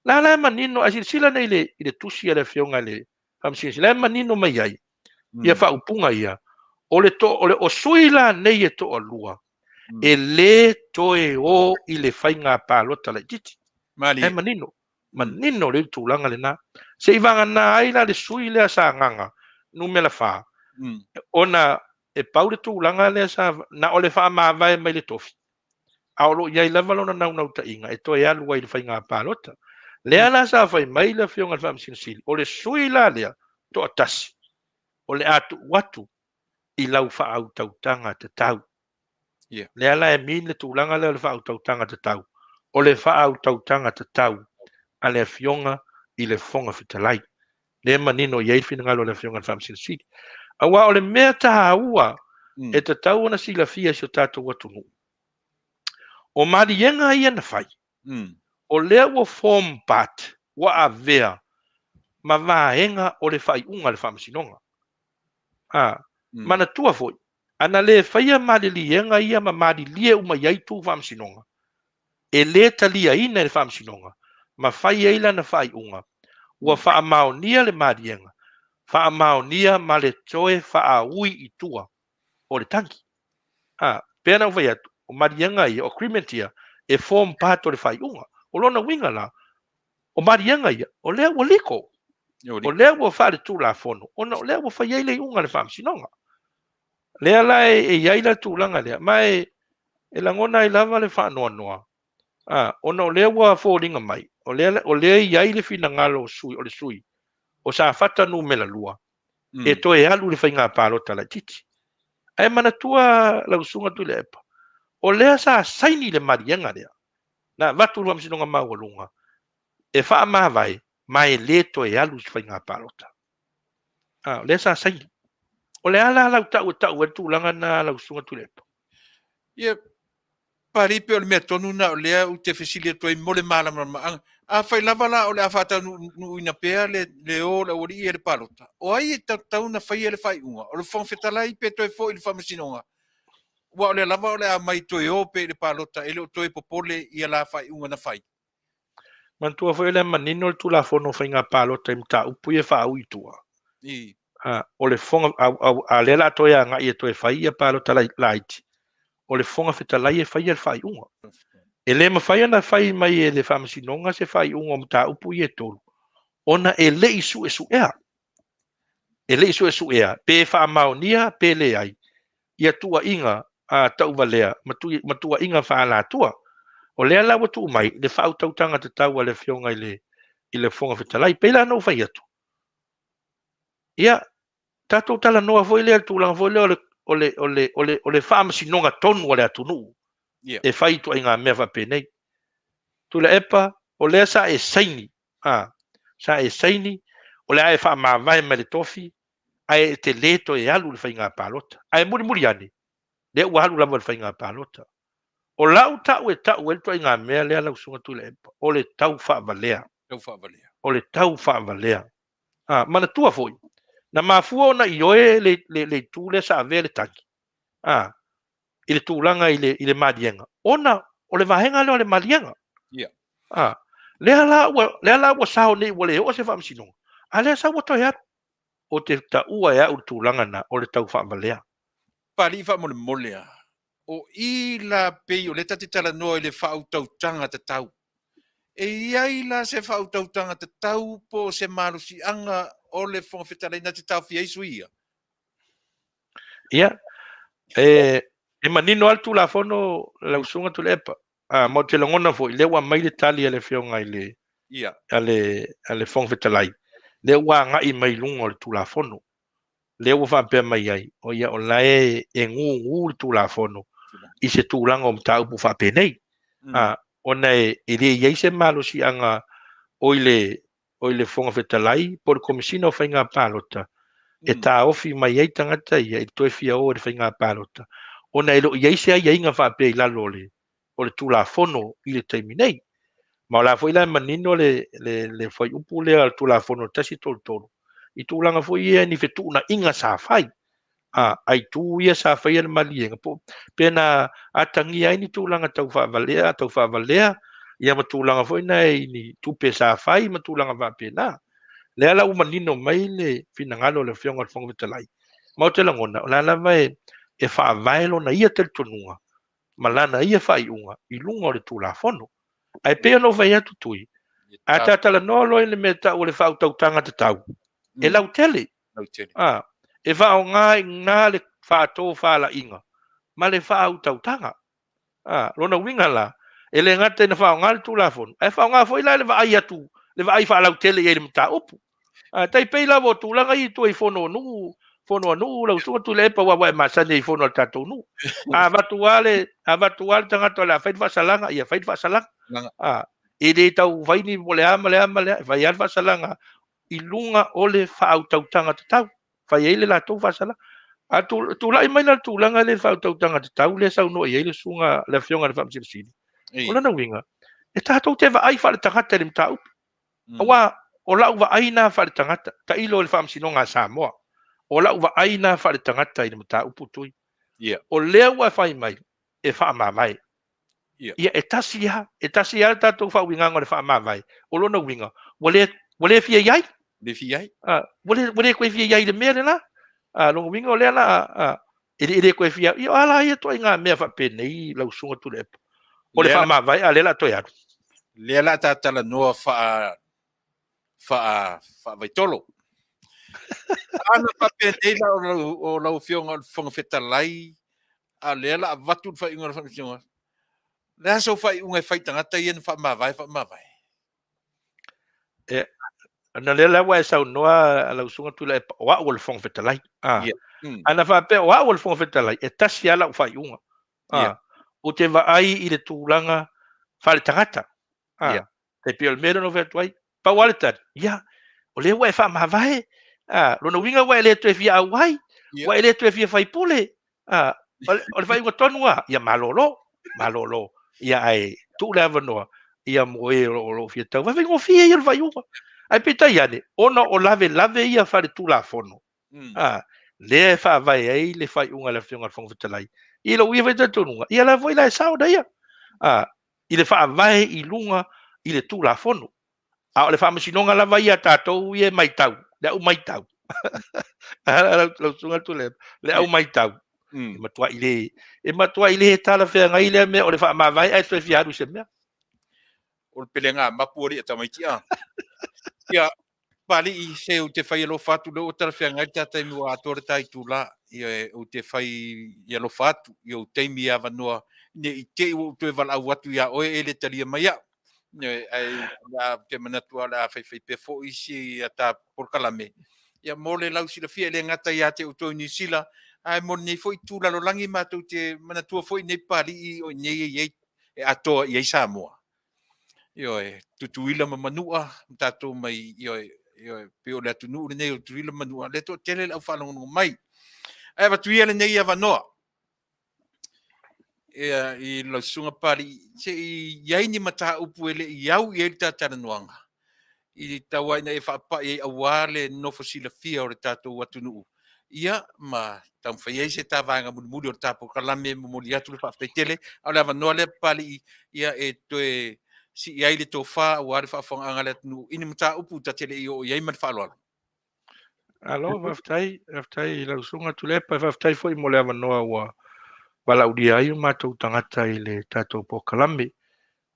S3: La la e manino, a silasila nei i le tusi a le Afioga i le Faamasino Sili, la e manino mai ai ia faaupuga ia, o le o sui la nei e toalua, e le toe o i le faiga palota laitiiti. E manino, manino le tulaga lena. Se i vagana ai la le sui lea Sagaga numera 4, ona e pau le tulaga lea sa na o le faamavae mai le tofi. A o lo o i ai lava lona naunautaiga e toe alu ai i le faiga palota. Lea la sa fai mai le Afioga i le Faamasino Sili, o le sui la lea toatasi, o le a tuu atu i lau faautautaga tatau. Lea la e mean le tulaga lea o le faautautaga tatau. O le faautautaga tatau a le Afioga i le Fofoga Fetalai. Lea manino i ai le finagalo o le Afioga i le Faamasino Sili. Aua o le mea taua e tatau ona silafia i si o tatou atunuu. O maliega ia na fai, o lea ua form part, ua avea ma vaega o le faaiuga a le Faamasinoga. Manatua foi, ana le faia maliliega ia ma malilie uma i ai tu Faamasinoga, e le taliaina e le Faamasinoga, ma fai ai lana faaiuga, ua faamaonia le maliega, faamaonia ma le toe faaui i tua o le tagi. Pea na fai atu, o maliega ia, o agreement ia, e form part o le faaiuga. O lona uiga la, o maliega ia, o lea ua liko. O lea ua faaletulafono, ona o lea ua fai ai le iuga le Faamasinoga. Lea la e i ai la tulaga lea, ma e lagona ai lava le faanoanoa, ona o lea ua foliga mai, o lea i ai le finagalo o le sui, o Safata numera 2, e toe alu le faiga palota laitiiti. Ae manatua lau Susuga Tuilaepa, o lea sa saini le maliega lea, na avatu le Faamasinoga Maualuga, e faamavae, ma e le toe alu i faiga palota. O lea sa saini. O le ala lau tau e tau e tulaga na lau Susuga Tuilaepa.
S2: Ia, pari pe o le mea tonu na o lea u te fesili atu ai mo le malamalamaaga. A fai lava la o le a faataunuuina pea le o le aualii e le palota, o ai e tatau na faia le faaiuga? O le Fofoga Fetalai pe toe foi i le Faamasinoga? Ua o lea lava o le a mai toe o pe i le palota e le o toe popole ia la faaiuga na fai.
S3: Manatua foi o lea manino le Tulafono o Faiga Palota i mataupu ia faaui i tua. O le Fofoga, a lea la toe agai e toe fai ia palota laiti, o le Fofoga Fetalai e faia le faaiuga. E le mafai ona fai mai e le Faamasinoga se faaiuga o mataupu ia e 3, ona e le i suesuea. E le i suesuea, pe faamaonia, pe leai, ia tuuaiga tauvalea ma tuuaiga faalatua. O lea la ua tuu mai le faautautaga tatau a le Afioga i le i le Fofoga Fetalai. Pei la ona ou fai atu, ia, tatou talanoa foi lea i le tulaga foi lea o le, o le, o le, o le, o le faamasinoga tonu a le atunuu e fai ituaiga mea faapenei. Tuilaepa, o lea sa e saini, a, sa e saini, o le a e faamavae mai le tofi, ae e te le toe alu i le faiga palota. Ae mulimuli ane, lea ua alu lava i le faiga palota. O lau tau e tau ai le ituaiga mea lea lau Susuga Tuilaepa, o le tau faavalea.
S2: Tau faavalea.
S3: O le tau faavalea. A, manatua foi, na mafua ona ioe le, le, le itu lea sa avea le tagi, a, i le tulaga i le, i le maliega, ona o le vaega lea o le maliega. A, lea la ua, lea la ua sao nei ua le oo se faamasinoga, a lea sa ua toe alu. Ou te taua e au le tulaga na, o le tau faavalea.
S2: Palii faamolemole a, o i la pei o lea ta te talanoa i le faautautaga tatau. E i ai la se faautautaga tatau po o se malosiaga o le Fofoga Fetalai na te taofia ai sui ia?
S3: Ia, e, e manino lava le Tulafono lau Susuga Tuilaepa. Ah, ma ou te lagona foi, lea ua aumai le tali a le Afioga i le, a le, a le Fofoga Fetalai, lea ua agai mai i luga o le Tulafono. Lea ua faapea mai ai, o ia o la e, e gugu le Tulafono i se tulaga o mataupu faapenei. Ah, ona e, e le i ai se malosiaga o i le, o i le Fofoga Fetalai po o le Komesina o Faiga Palota e taofi mai ai tagata ia i le toe fia o i le faiga palota, ona e le o i ai se aiaiga faapea i lalo o le, o le Tulafono i le taimi nei. Ma o la foi la e manino le, le, le fuaiupu lea o le Tulafono 133 i tulaga foi ia ni fetuunaiga sa fai a, a itu ia sa faia le maliega po pe na atagia ai ni tulaga tau faavalea, tau faavalea ia ma tulaga foi na i ni tupe sa fai ma tulaga faapena. Lea la ua manino mai le finagalo o le Afioga i le Fofoga Fetalai. Ma ou te lagona, o la lava e, e faavae lona ia talitonuga ma lana ia faaiuga i luga o le Tulafono. Ae pei ona ou fai atu Tui, a ta talanoa loa i le mea e tau o le faautautaga tatau, e lautele.
S2: Lautele.
S3: A, e faaaoga i ina le faatofalaiga ma le faautautaga. A, lona uiga la, e le gata ina faaaoga le Tulafono, ae faaaoga foi la le vaai atu, le vaai faalautele i ai i le mataupu. A, tai pei lava o tulaga ia i tua i fono o nuu, fono a nuu, lau susuga Tuilaepa aua ua e masani ai i fono a le tatou nuu. A avatu lava le, avatu lava le tagata o le a fai le faasalaga, ia fai le faasalaga. A, e le tau fai ni po o le a ma le a ma le a, e fai lava le faasalaga i luga o le faautautaga tatau, fai ai le latou faasalaga. A tulai mai la le tulaga lea i le faautautaga tatau lea e saunoa i ai le susuga le Afioga i le Faamasino Sili, o lona uiga, e tatou te vaai faaletagata i le mataupu. Aua o lau vaai na faaletagata, tailo i le Faamasinoga a Samoa, o lau vaai na faaletagata i le mataupu Tui. O lea ua fai mai e faamavae. Ia, e tasi lava, e tasi lava le tatou faauigaga o le faamavae. O lona uiga, ua le, ua le fia i ai.
S2: Le fia i ai.
S3: Ah, ua le toe fia i ai i le mea lena. Ah, lona uiga o lea la, ah, e le, e le toe fia, ia o a la ia ituaiga mea faapenei lau Susuga Tuilaepa. O le faamavae, a o lea la toe alu.
S2: Lea la ta talanoa faa, faa, faavaitolo. Ana faapenei la o lau Afioga o le Fofoga Fetalai, a o lea la avatu le faaiuga a le Faamasinoga. Le a sou faaiuga e fai i tagata ia na faamavae, faamavae?
S3: E, ona lea la ua e saunoa lau Susuga Tuilaepa, o au o le Fofoga Fetalai. Ah.
S2: Yeah.
S3: Ana faapea o au o le Fofoga Fetalai, e tasi lava lau faaiuga. Ah. Ou te vaai i le tulaga faaletagata. Ah. Tai pei o le mea lea na ou fai atu ai, pau lava le tali, ia, o lea ua e faamavae, ah, lona uiga ua e le toe fia auai, ua e le toe fia faipule, ah, o le faaiuga tonu lava, ia malolo, malolo, ia ae tuu le avanoa, ia mo e o lo o fia tau. Faigofie ia o le faaiuga. Ae peitai ane, ona o lavelave ia faaletulafono, ah, lea e faavae ai le faaiuga a le Afioga i le Fofoga Fetalai, i lou ia foi talitonuga, ia la foi la e sao na ia, ah, i le faavae i luga i le Tulafono. A o le faamasinoga lava ia a tatou ia e matau, le au matau. Lau susuga Tuilaepa, le au matau, e matuai le, e matuai le talafeagai lea mea o le faamavae ae toe fia alu i se mea.
S2: O le pelega mapu alii a tamaiti a. Ia, Papalii, se ou te fai alofa atu, lea ua talafeagai le ta taimi ua atoa le ta itula. Ia, ou te fai alofa atu i ou taimi e avanoa, ne i te i ua ou toe valaau atu ia oe e le talia mai au. Ioe, ae a te manatu o le a faifai pea foi isi a ta polokalame. Ia mo le lausilafia e le gata ia te outou i Niu Sila, ae mo lenei foi itu lalolagi matou te manatua foi nei Papalii o i inei e i ai e atoa i ai Samoa. Ioe, Tutuila ma Manua, ma tatou mai, ioe, ioe, pei o le atunuu lenei o Tutuila ma Manua, lea toatele le au faalogologo mai. Ae avatu ia lenei avanoa ia, i lau susuga Papalii, se i i ai ni mataupu e le i au i ai le ta talanoaga, i tau ai ina e faapai ai aua le nofo silafia o le tatou atunuu, ia ma taumafai ai se ta vaega mulimuli o le ta polokalame e momoli atu le faafetai tele. A o le avanoa lea Papalii, ia e toe sii ai le tofa aua le faafofogaaga a le atunuu i ni mataupu ta te le i oo i ai ma le faaaloalo.
S3: Alo, faafetai, faafetai i lau susuga Tuilaepa, faafetai foi mo le avanoa ua valaaulia ai o matou tagata i le tatou polokalame,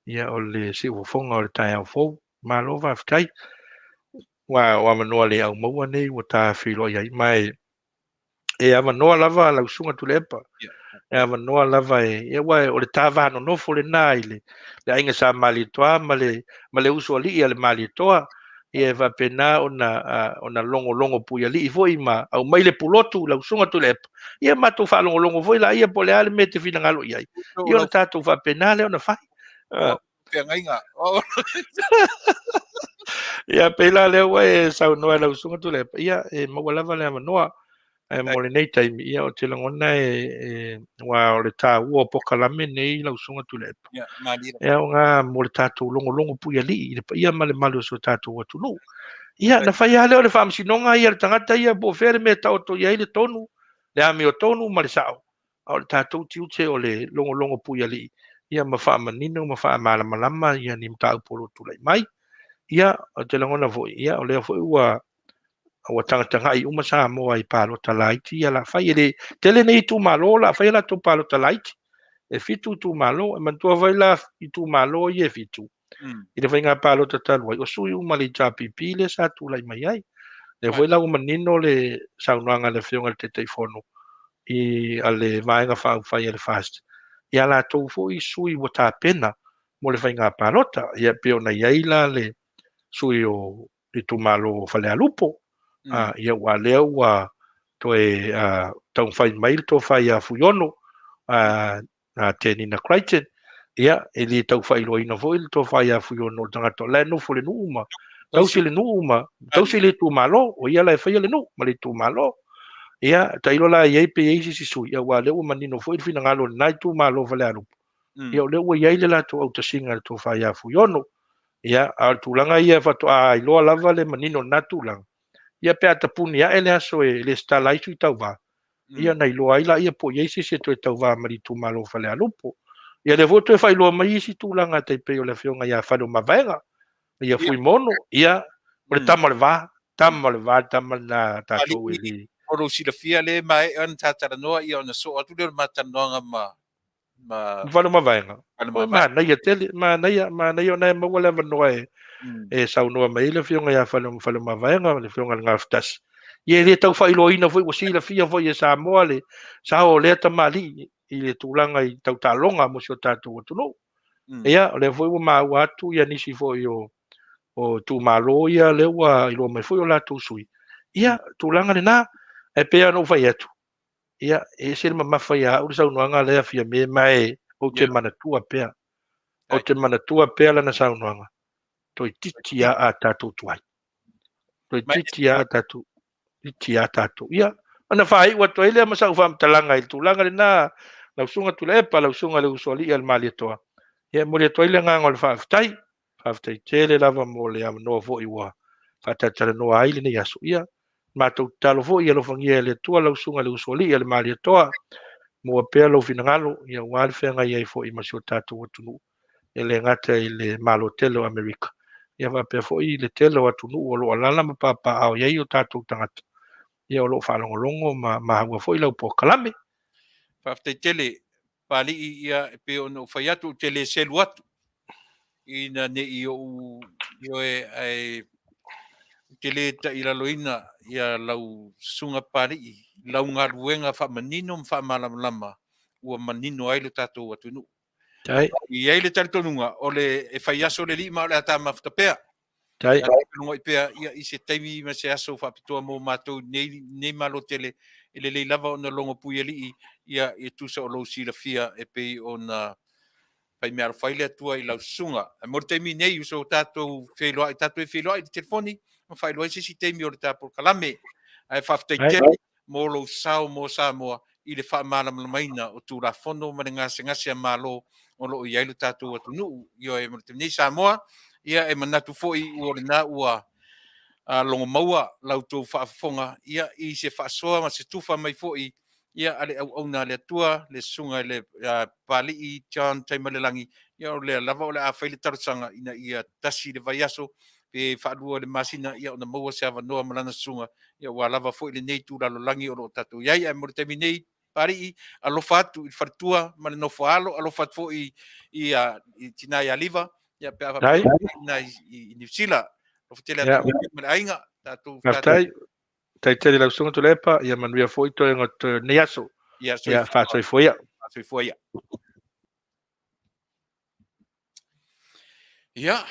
S3: ia o le siufofoga o le taeao fou. Malo faafetai. Aua o avanoa le au maua nei ua ta feiloai ai, ma e avanoa lava lau susuga Tuilaepa. E avanoa lava e, ia aua o le ta va nonofo lena i le aiga Sa Malietoa ma le usoalii a le Malietoa. Ia e faapena ona logologo puialii foi ma aumai le pulotu lau susuga Tuilaepa. Ia matou faalogologo foi laia po o le a le mea e te finagalo i ai. Ia ona tatou faapena lea ona fai.
S2: Feagaiga.
S3: Ia pei la lea ua e saunoa i lau susuga Tuilaepa, ia e maua lava le avanoa. Ae mo lenei taimi, ia ou te lagona e aua o le taua o polokalame nei lau susuga Tuilaepa.
S2: Ia, malie.
S3: E aoga mo le tatou logologo puialii i le paia ma le mamalu o si o tatou atunuu. Ia, na fai lava lea o le faamasinoga ia le tagata ia po o fea le mea e taoto i ai le tonu, le amiotonu ma le sao. A o le tatou tiute o le logologo puialii, ia ma faamanino ma faamalamalama ia ni mataupu o lo o tulai mai. Ia, ou te lagona foi, ia o lea foi ua tagatagai uma Samoa i palota laiti ia la fai. E le tele nei itumalo o le a fai a latou palota laiti. E 7 itumalo, e manatua foi la itumalo ia e 7. I le faiga palota talu ai, o sui uma le HRPP lea sa tulai mai ai. Lea foi la ua manino le saunoaga a le Afioga i le Taitaifono i a le Vaega Faaupufai a le FAST, ia latou foi sui ua tapena mo le faiga palota. Ia pei ona i ai la le sui o itumalo o Falealupo, ia ua lea ua toe taumafai mai le tofa ia Fuiono, Tenina Crichton. Ia, e le tau faailoaina foi le tofa ia Fuiono o le tagata o la e nofo le nuu ma tausi le nuu ma tausi le itumalo, o ia la e faia le nuu ma le itumalo. Ia, tailo la i ai pe i ai se isi sui, aua lea ua manino foi le finagalo o lena itumalo o Falealupo. Ia, o lea ua i ai le latou autasiga i le tofa ia Fuiono. Ia, a o le tulaga ia faatoa iloa lava le manino o lena tulaga. Ia, pe a tapuni ae le aso e lesitala ai sui tauva, ia na iloa ai laia po o i ai se isi e toe tauva ma le itumalo o Falealupo. Ia lea foi ua toe faailoa mai isi tulaga tai pei o le afioga ia Faleomavaega, ia Fuimono, ia o le tama o le va, tama o le va, le tama lena tatou e le.
S2: O lou silafia lea e maea ona ta talanoa, ia ona soo atu lea o le ma talanoaga ma
S3: Faleomavaega. Manaia tele, manaia, manaia ona e maua le avanoa e saunoa mai ai le afioga ia Faleomavaega, le afioga i le Gafatasi. Ia e le tau faailoaina foi, ua silafia foi e Samoa le sao o lea tamalii i le tulaga i tautaloga mo si o tatou atunuu. Ia, o lea foi ua maua atu ia nisi foi o itumalo ia lea ua iloa mai foi o latou sui. Ia, tulaga lena, e pei ona ou fai atu, ia, e ese le mamafa ia au le saunoaga lea Fiame, ma e ou te manatua pea. Ou te manatua pea lana saunoaga. Toeitiiti lava a tatou tuai. Toeitiiti lava a tatou, itiiti lava tatou. Ia, ona faaiu atu ai lea ma sau faamatalaga i le tulaga lena, lau susuga Tuilaepa, lau susuga i le Usoalii a le Malietoa. Ia, e momoli atu ai le agaga o le faafetai. Faafetai tele lava mo le avanoa foi ua faatalatalanoa ai lenei aso. Ia, matou tatalo foi ia alofagia e le Atua lau susuga i le Usoalii a le Malietoa, maua pea lou finagalo, ia aua le feagai ai foi ma si o tatou atunuu, e le gata i le Malo tele o Amerika, ia faapea foi le tele o atunuu o lo o alaala ma papaaao i ai o tatou tagata, ia o lo o faalogologo ma maua foi lau polokalame.
S2: Faafetai tele, Papalii, ia e pei ona ou fai atu, ou te le selu atu ina ne i ou ioe, ae ou te le tailaloina ia lau susuga Papalii, lau galuega faamanino ma faamalamalama ua manino ai lo tatou atunuu.
S3: Tai.
S2: I ai le talitonuga o le e fai aso le alii ma o le a ta mafuta pea.
S3: Tai.
S2: Lunga i pea ia i se taimi ma se aso faapitoa mo matou nei nei malo tele e lelei lava ona logo pui alii ia e tusa o lou silafia e pei ona fai mea alofa ai le Atua i lau susuga. Ae mo le taimi nei, uso tatou feiloai, tatou e feiloai i le telefoni ma faailoa ai se isi taimi o le ta polokalame. Ae faafetai tele mo lou sao mo Samoa i le faamalamalamaina o Tulafono ma le gasegase a Malo o lo o i ai lo tatou atunuu. Ioe, mo le taimi nei Samoa, ia e manatu foi ua lena ua logo maua la outou faafofoga ia i se faasoa ma se tufa mai foi ia a le auauna a le Atua, le susuga i le Papalii John Taimalelagi, ia o lea lava o le a fai le talosaga ina ia tasi le vaiaso pe faalua le masina ia ona maua se avanoa ma lana susuga ia ua lava foi lenei tūlalolagi o lo o tatou i ai. Ae mo le taimi nei, Papalii, alofa atu i le faletua ma le nofo a alo, alofa atu foi i tina ia Liva, ia pe a faapea ina i Niu Sila. Alofa tele atu ma le aiga. Tatou
S3: Faafetai. Faafetai tele lau susuga Tuilaepa, ia manuia foi toega o lenei aso.
S2: Ia,
S3: Ia faasoifua ia.
S2: Faasoifua ia. Ia,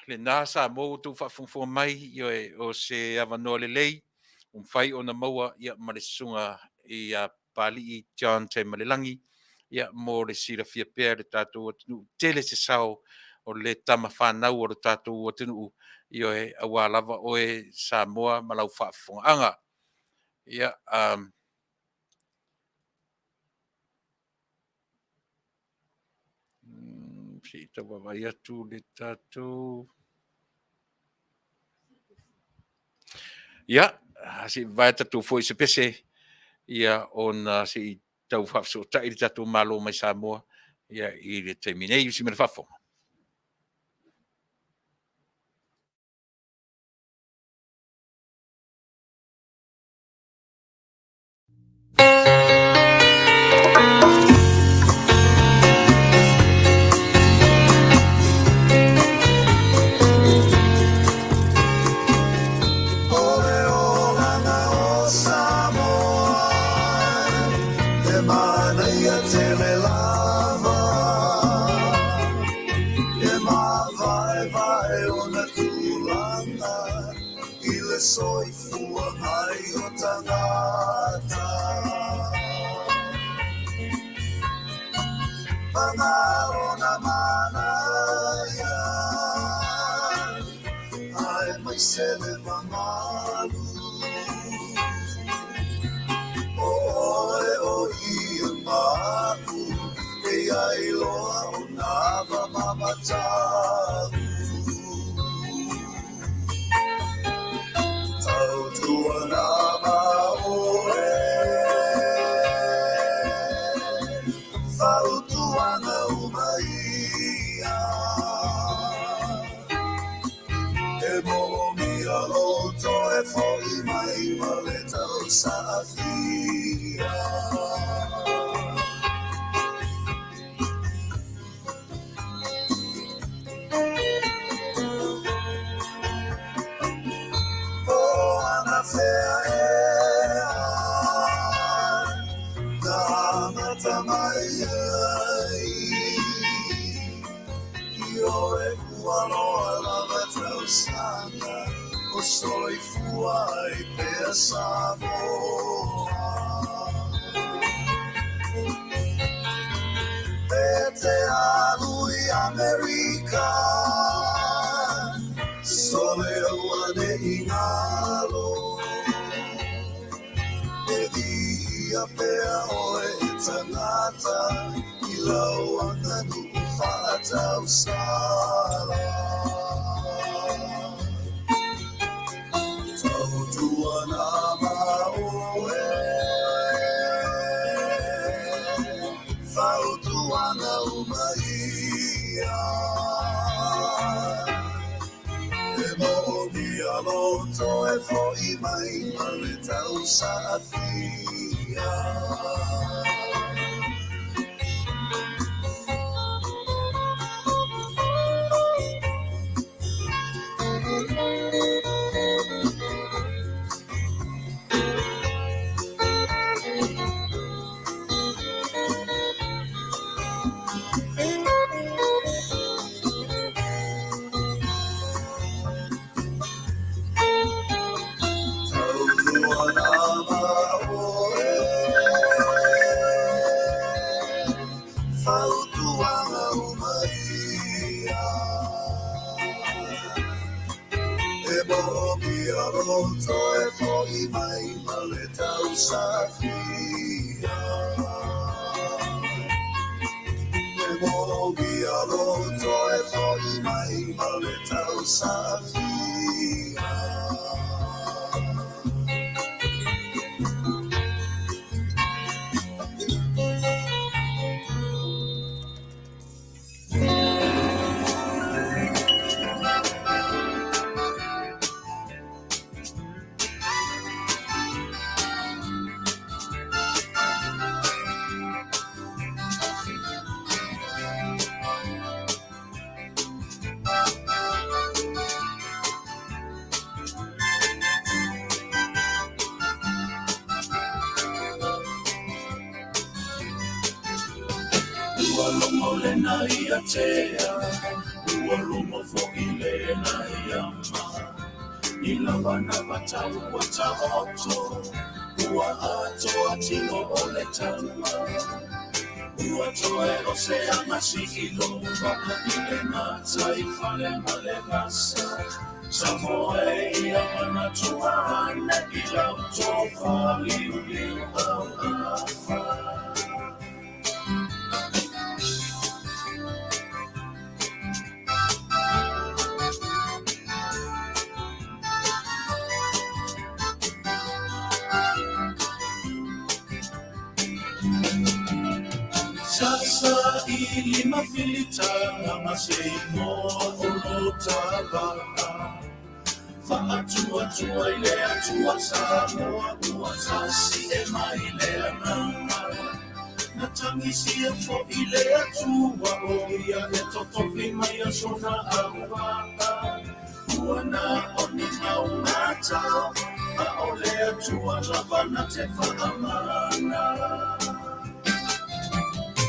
S2: lena Samoa ua outou faafogafoga mai, ioe, o se avanoa lelei ua mafai ona maua ia ma le susuga ia Papalii John Taimalelagi, ia mo le silafia pea e le tatou atunuu, tele se sao o le tama fanau o le tatou atunuu, ioe, aua lava oe Samoa ma lau faafofogaaga. Ia, se i tau vaavaai atu le tatou. Ia, se i vavae tatou foi se pese, ia ona se i tau faafesootai le tatou Malo mai Samoa ia i le taimi nei. Usi mai le faafofoga.
S1: O le olaga o Samoa, e manaia tele lava, e mavaevae ona tulaga i le soifua mai o tagata. Pagalo na manaia, ae mai se le mamalu. O oe o ia maku, e ai loa o nā mamatalu. Tautuana ma oe, fautuaga uma ia. E moomia lou toe fo'i mai ma le tausaafia. O anafea ea na amata mai ai, Ioe ua loa lava tausaga o soifua ai pea Samoa. E te alu i Amerika, sole auane'i galo. E viia pea oe e tagata i lau aganuu faatausala. Tautuana ma oe, fautuaga uma ia. E moomia lou toe fo'i mai ma le tausaafia. moomia lou toe fo'i mai ma le tausafia. E moomia lou toe fo'i mai ma le tausafia. Ua logo lena ia tea, ua logo fo'i lena ia ma. I lava na vatau ua taoto, ua atoa tino o le tama. Ua toe o se agasi i lova, i le matai fale ma le vasa. Samoa e ia manatua ane i lau tofa liuliu au afa. Sasa i lima filitaga ma se igoa o lo tava'a. Fa'atuatua i le Atua Samoa ua tasi e mai le agaga. Na tagisia fo'i le Atua o ia e totofi mai aso na auva'a. Ua na o ni maugata, a o le Atua lava na te fa'amana.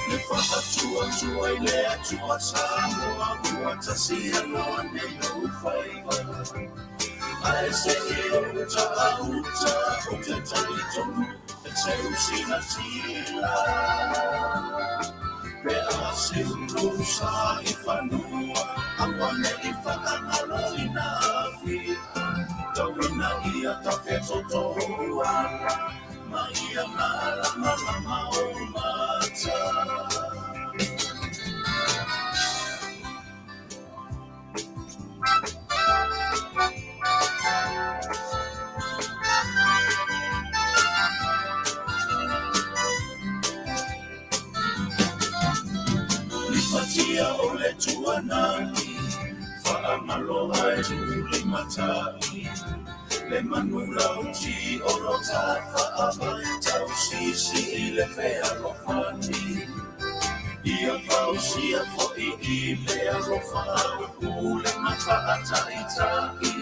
S1: Le fa'atuatua i le Atua Samoa ua tasi aloa nei ou faiva. Ae se'i o uta a uta o te talitonu e teusinatila. Pe a seu lou sa i fanua, aua ne'i fa'agaloina afia. Tauina ia tafetoto'ouala, ma ia malamalama ou mata. Lipatia o le tuanai, fa'amaloa e tulimata'i. Le manulauti o lo tafa'ava, tausisi i le fealofani. Ia fausia fo'i i le alofa au le mafa'ata'ita'i.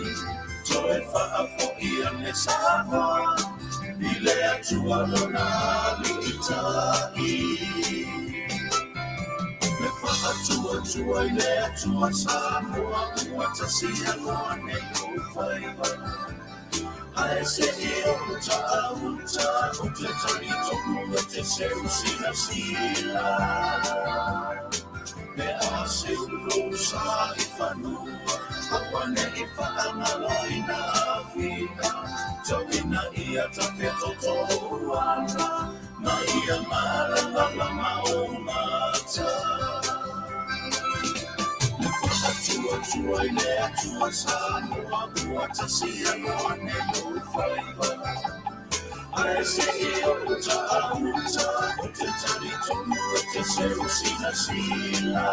S1: Toe fa'afo'i ane Samoa, i le Atua lona ali'ita'i. Le fa'atuatua i le Atua Samoa ua tasi aloa nei ou faiva. Ae se'i o uta a uta o te talitonu e te seusinasila. Pe a seu lou sa i fanua, aua ne'i fa'agaloina afia. Tauina ia tafetoto'ouala, ma ia malamalama ou mata. Le fa'atuatua i le Atua Samoa ua tasi aloa nei ou faiva. Ae se'i o uta a uta o te talitonu e te seusinasila.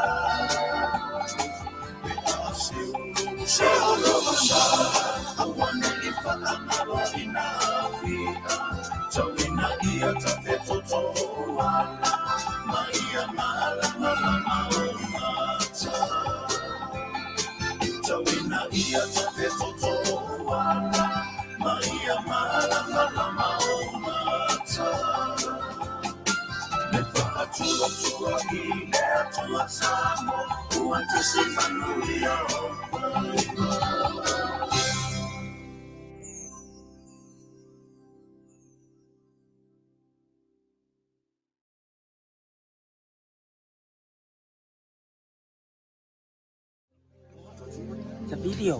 S1: Pe a seu lou sa, aua ne'i fa'agaloina afia. Tauina ia tafetoto'ouala, ma ia malamalama ou mata. Tauina ia tafetoto'ouala, ma ia malamalama ou mata. Le fa'atuatua i le Atua Samoa ua tasi manuia o faiva.
S4: The video.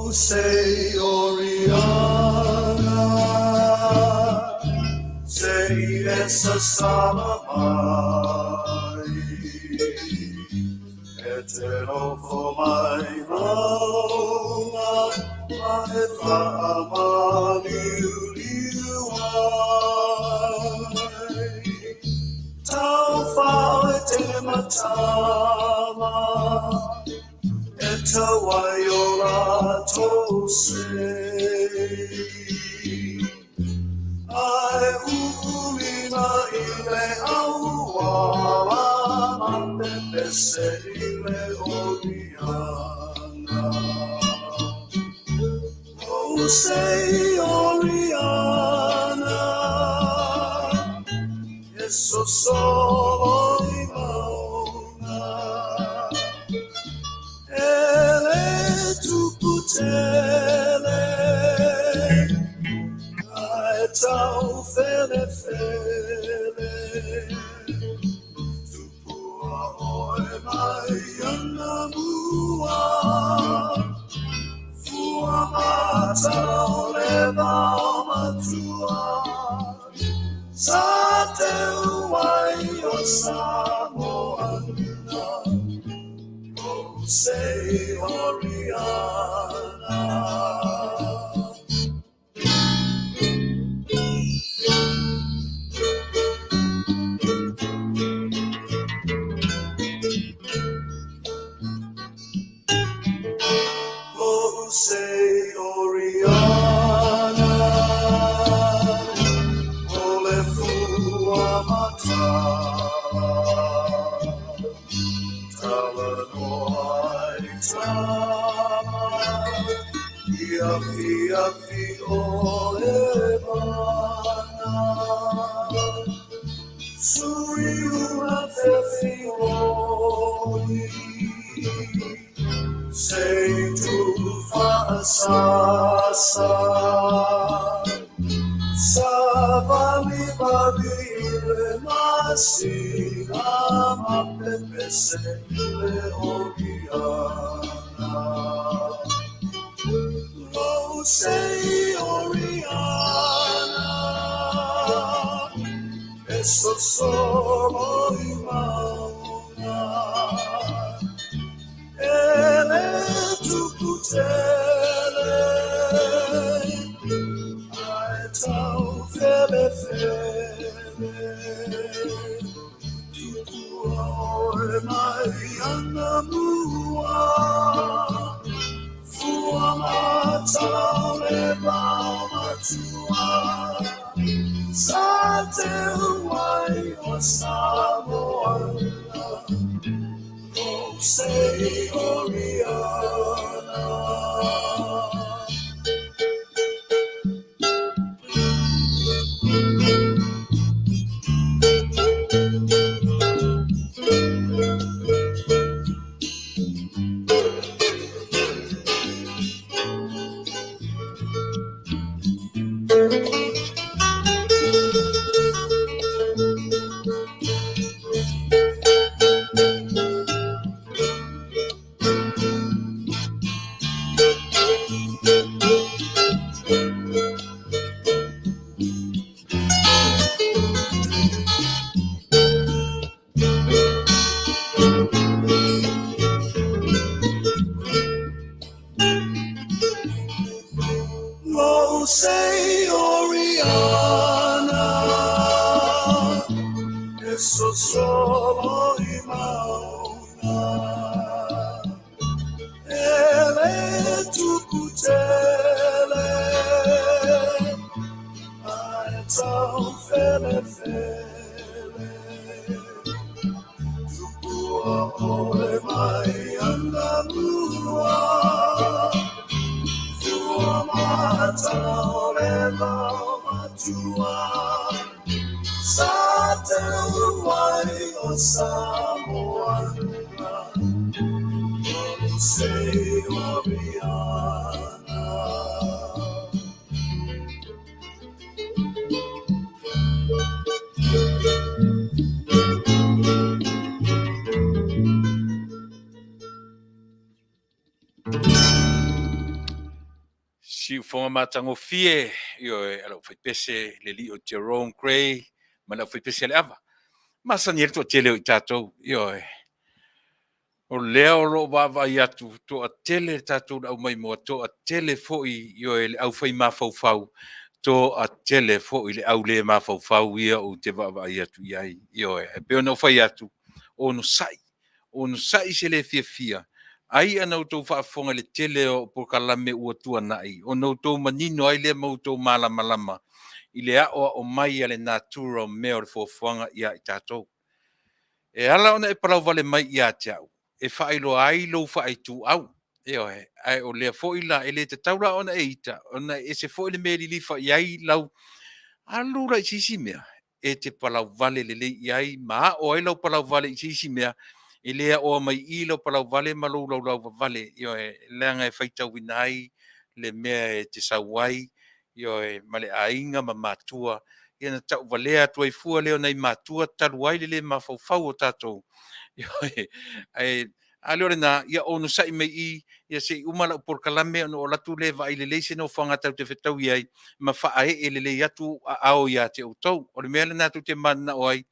S1: Oh, say Oriana, say esa salamai, e te rofo mai maunga, ma e whaamaliuliu ai. Tau whao e te matama, e tau ai o rātou sei. Ai uulina i le auala, ma pepese i le Oriana. Oh, say Oriana, e so solo i maunga. Ele tupu tele, ai tau fele fele. Tupua oe mai ana mua, fua mata o le vao matua. Sa te uai o Samoana, oh, say Oriana. Oh, say Oriana, o le fua matala, tala noa i tama, ia fia fi o e mana. Suri una te fi oi, sei tu fa sa sa. Sa vali vali le masina, ma pepese le Oriana. Oh, say Oriana, e so solo i maunga. Ele tupu tele, ai tau fele fele. Tupua oe mai ana mua, fua mata o le vao matua. Sa te uai o Samoana, oh, say Oriana. Oh, say Oriana, e so solo i maunga. Ele tupu tele, ai tau fele fele. Tupua oe mai ana mua, fua mata o le vao matua. Sa te uai o Samoana, oh, say Oriana.
S2: Siufoga matagofie, ioe, a le aufaipese le alii o Jerome Gray ma le aufaipese a le ava. Masani ai le toatele o i tatou, ioe. O lea o lo o vaavaai atu, toatele le tatou le aumaimoa, toatele foi, ioe, le aufai mafaufau, toatele foi le au le mafaufau ia ou te vaavaai atu i ai, ioe. E pei ona ou fai atu, onosai, onosai se le fiafia, ai ana outou faafofoga i le tele o polokalame ua tuanai, ona outou manino ai lea ma outou malamalama i le aoao mai a le natura o mea o le fuafuaga ia i tatou. E ala ona e palauvale mai ia te au, e faailoa ai lou faaituau. Ioe, ae o lea foi la, e le tatau la ona e ita, ona e ese foi le mea e lilifa i ai lau alu la i se isi mea, e te palauvale lelei i ai ma ao ai lau palauvale i se isi mea, e le aoa mai i i lau palauvale ma lou laulauvavale, ioe, leaga e faitauina ai le mea e te sau ai, ioe, ma le aiga ma matua, ia na tauvalea atu ai fua lea o nai matua talu ai le le mafaufau o tatou, ioe, ae a le o lena, ia onosai mai i i, ia se i uma lau polokalame ona ou alu atu lea e vaai lelei se nofoaga tatou te fetaui ai ma faaee lelei atu aao ia te outou. O le mea lena tou te mananao ai,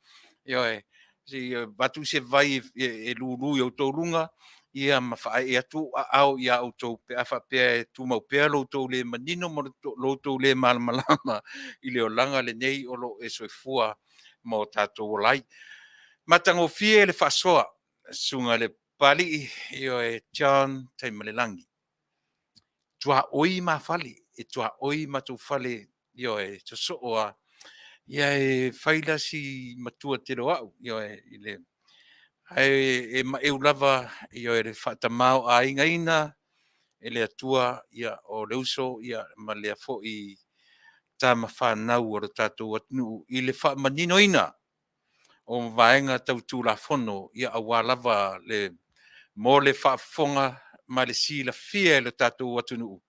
S2: ioe, se i avatu se vai e lulu i outou luga, ia ma faaee atu aao ia outou pe a faapea e tumau pea lo outou le manino ma lo outou le malamalama i le olaga lenei o lo o e soifua ma o tatou ola ai. Matagofie le faasoa, susuga i le Papalii, ioe, John Taimalelagi. Tuaoi ma fale, e tuaoi matou fale, ioe, sosoo lava. Ia e fai la si matua tele o au, ioe, i le ae e maeu lava, ioe, le faatamāo'aigaina e le Atua, ia, o le uso, ia, ma lea foi tama fanau a lo tatou atunuu i le faamaninoina o vaega tau Tulafono, ia aua lava le mo le faafofoga ma le silafia e le tatou atunuu,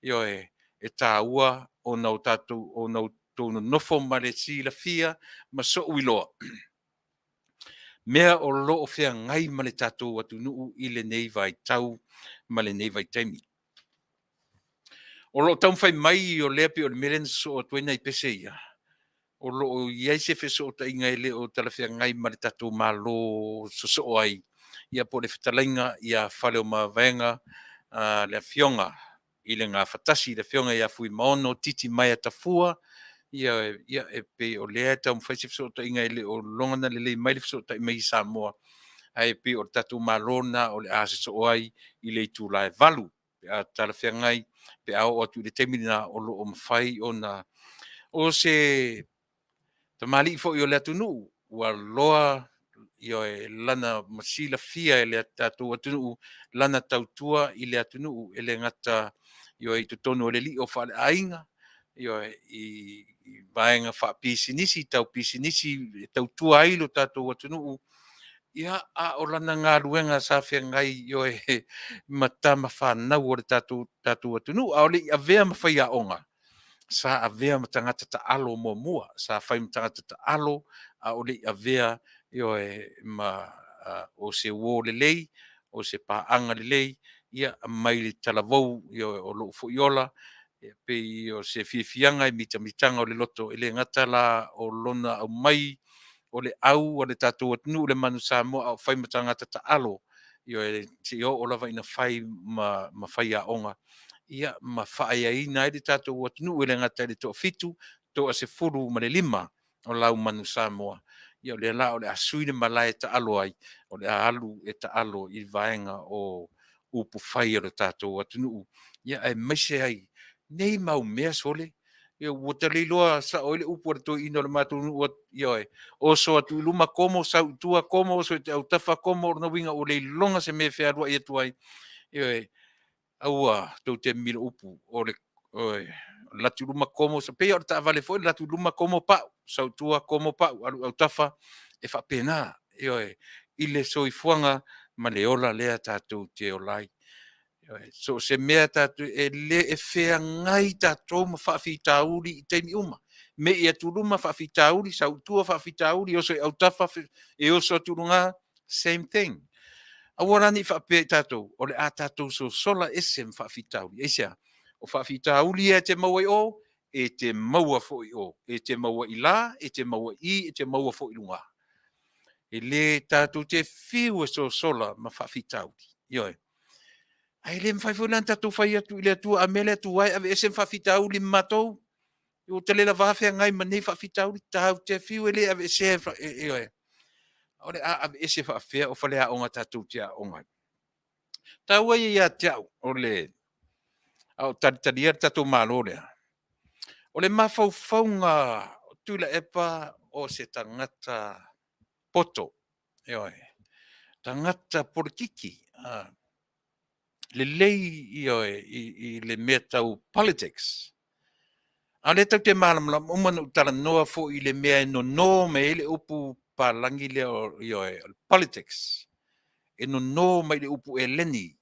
S2: ioe, e taua ona o tatou ona outou nonofo ma le silafia ma so'u iloa mea o lo o feagai ma le tatou atunuu i lenei vaitau ma lenei vaitaimi. O lo o taumafai mai o lea pei o le mea lea na sosoo atu ai nai pese ia, o lo o i ai se fesootaiga e le o talafeagai ma le tatou Malo sosoo ai, ia po o le fetalaiga ia Faleomavaega, le Afioga i le Gafatasi, le Afioga ia Fuimaono Titimaea Tafua, ia, ia e pei o lea e taumafai se fesootaiga e le o logona lelei mai le fesootai mai i Samoa, ae pei o le tatou Malo lena o le a sosoo ai i le itula e 8 pe a talafeagai, pe a oo atu i le taimi lena o lo o mafai ona o se tamalii foi o le atunuu ua loa, ioe, lana ma silafia e le tatou atunuu lana tautua i le atunuu, e le gata, ioe, i totonu o le lio faaleaiga, ioe, i vaega faapisinisi tau pisinisi e tautua ai lo tatou atunuu, ia, a o lana galuega sa feagai, ioe, ma tama fanau o le tatou atunuu. A o le i avea ma faiaoga, sa avea ma tagata taalo muamua, sa fai ma tagata taalo a o le i avea, ioe, ma o se uo lelei, o se paaga lelei, ia, mai le talavou, ioe, o lou foi ola, e pei o se fiafiaga e mitamitaga o le loto, e le gata la o lona aumai o le au a le tatou atunuu le Manu Samoa, a o fai ma tagata taalo, ioe, seia oo lava ina fai ma faiaoga, ia, ma faaeaina ai le tatou atunuu e le gata i le toafitu, 15 o lau Manu Samoa. Ia o lea la o le a sui le malae e taalo ai, o le a alu e taalo i vaega o upufai a lo tatou atunuu, ia aemaise ai nei mau mea sole. Ia ua ta le iloa sao ai le upu a le toeaina o le matou nuu, ioe, oso atu i luma komo, sau i tua komo, oso i autafa komo, o lona uiga ua le iloga se mea e fealuai atu ai. Ioe, aua tou te mimilo upu, o le alu atu i luma komo, pei lava o le taavale foi, alu atu i luma komo pau, sau i tua komo pau, alu i autafa, e faapena, ioe, i le soifuaga ma le ola lea tatou te ola ai. So o se mea tatou, e le e feagai tatou ma faafitauli i taimi uma. Mei atu i luma faafitauli, sau i tua faafitauli, oso i autafa, e oso atu i luga, same thing. Aua la ne i faapea i tatou, o le a tatou sosola ese ma faafitauli. Aisea? O faafitauli ia e te maua i o, e te maua foi i o. E te maua i la, e te maua i i, e te maua foi i luga. E le tatou te fiu e sosola ma faafitauli. Ioe. Ae le mafai foi la ona tatou fai atu i le Atua, a mea le Atua e aveese ma faafitauli ma matou. Ua ta le lava feagai ma nei faafitauli, tatou te fiu e le aveesea, ioe. O le a aveese faafefea o faleaoga tatou te aooga ai. Taua ia ia te au, o le a o talitalia le tatou Malo lea, o le mafaufauga o Tuilaepa o se tagata poto, ioe, tagata polokiki, lelei, ioe, i le mea tau politics. A o lea tatou te malamalama uma na ou talanoa foi i le mea e nono mai ai le upu palagi lea, ioe, o le politics. E nono mai le upu Eleni,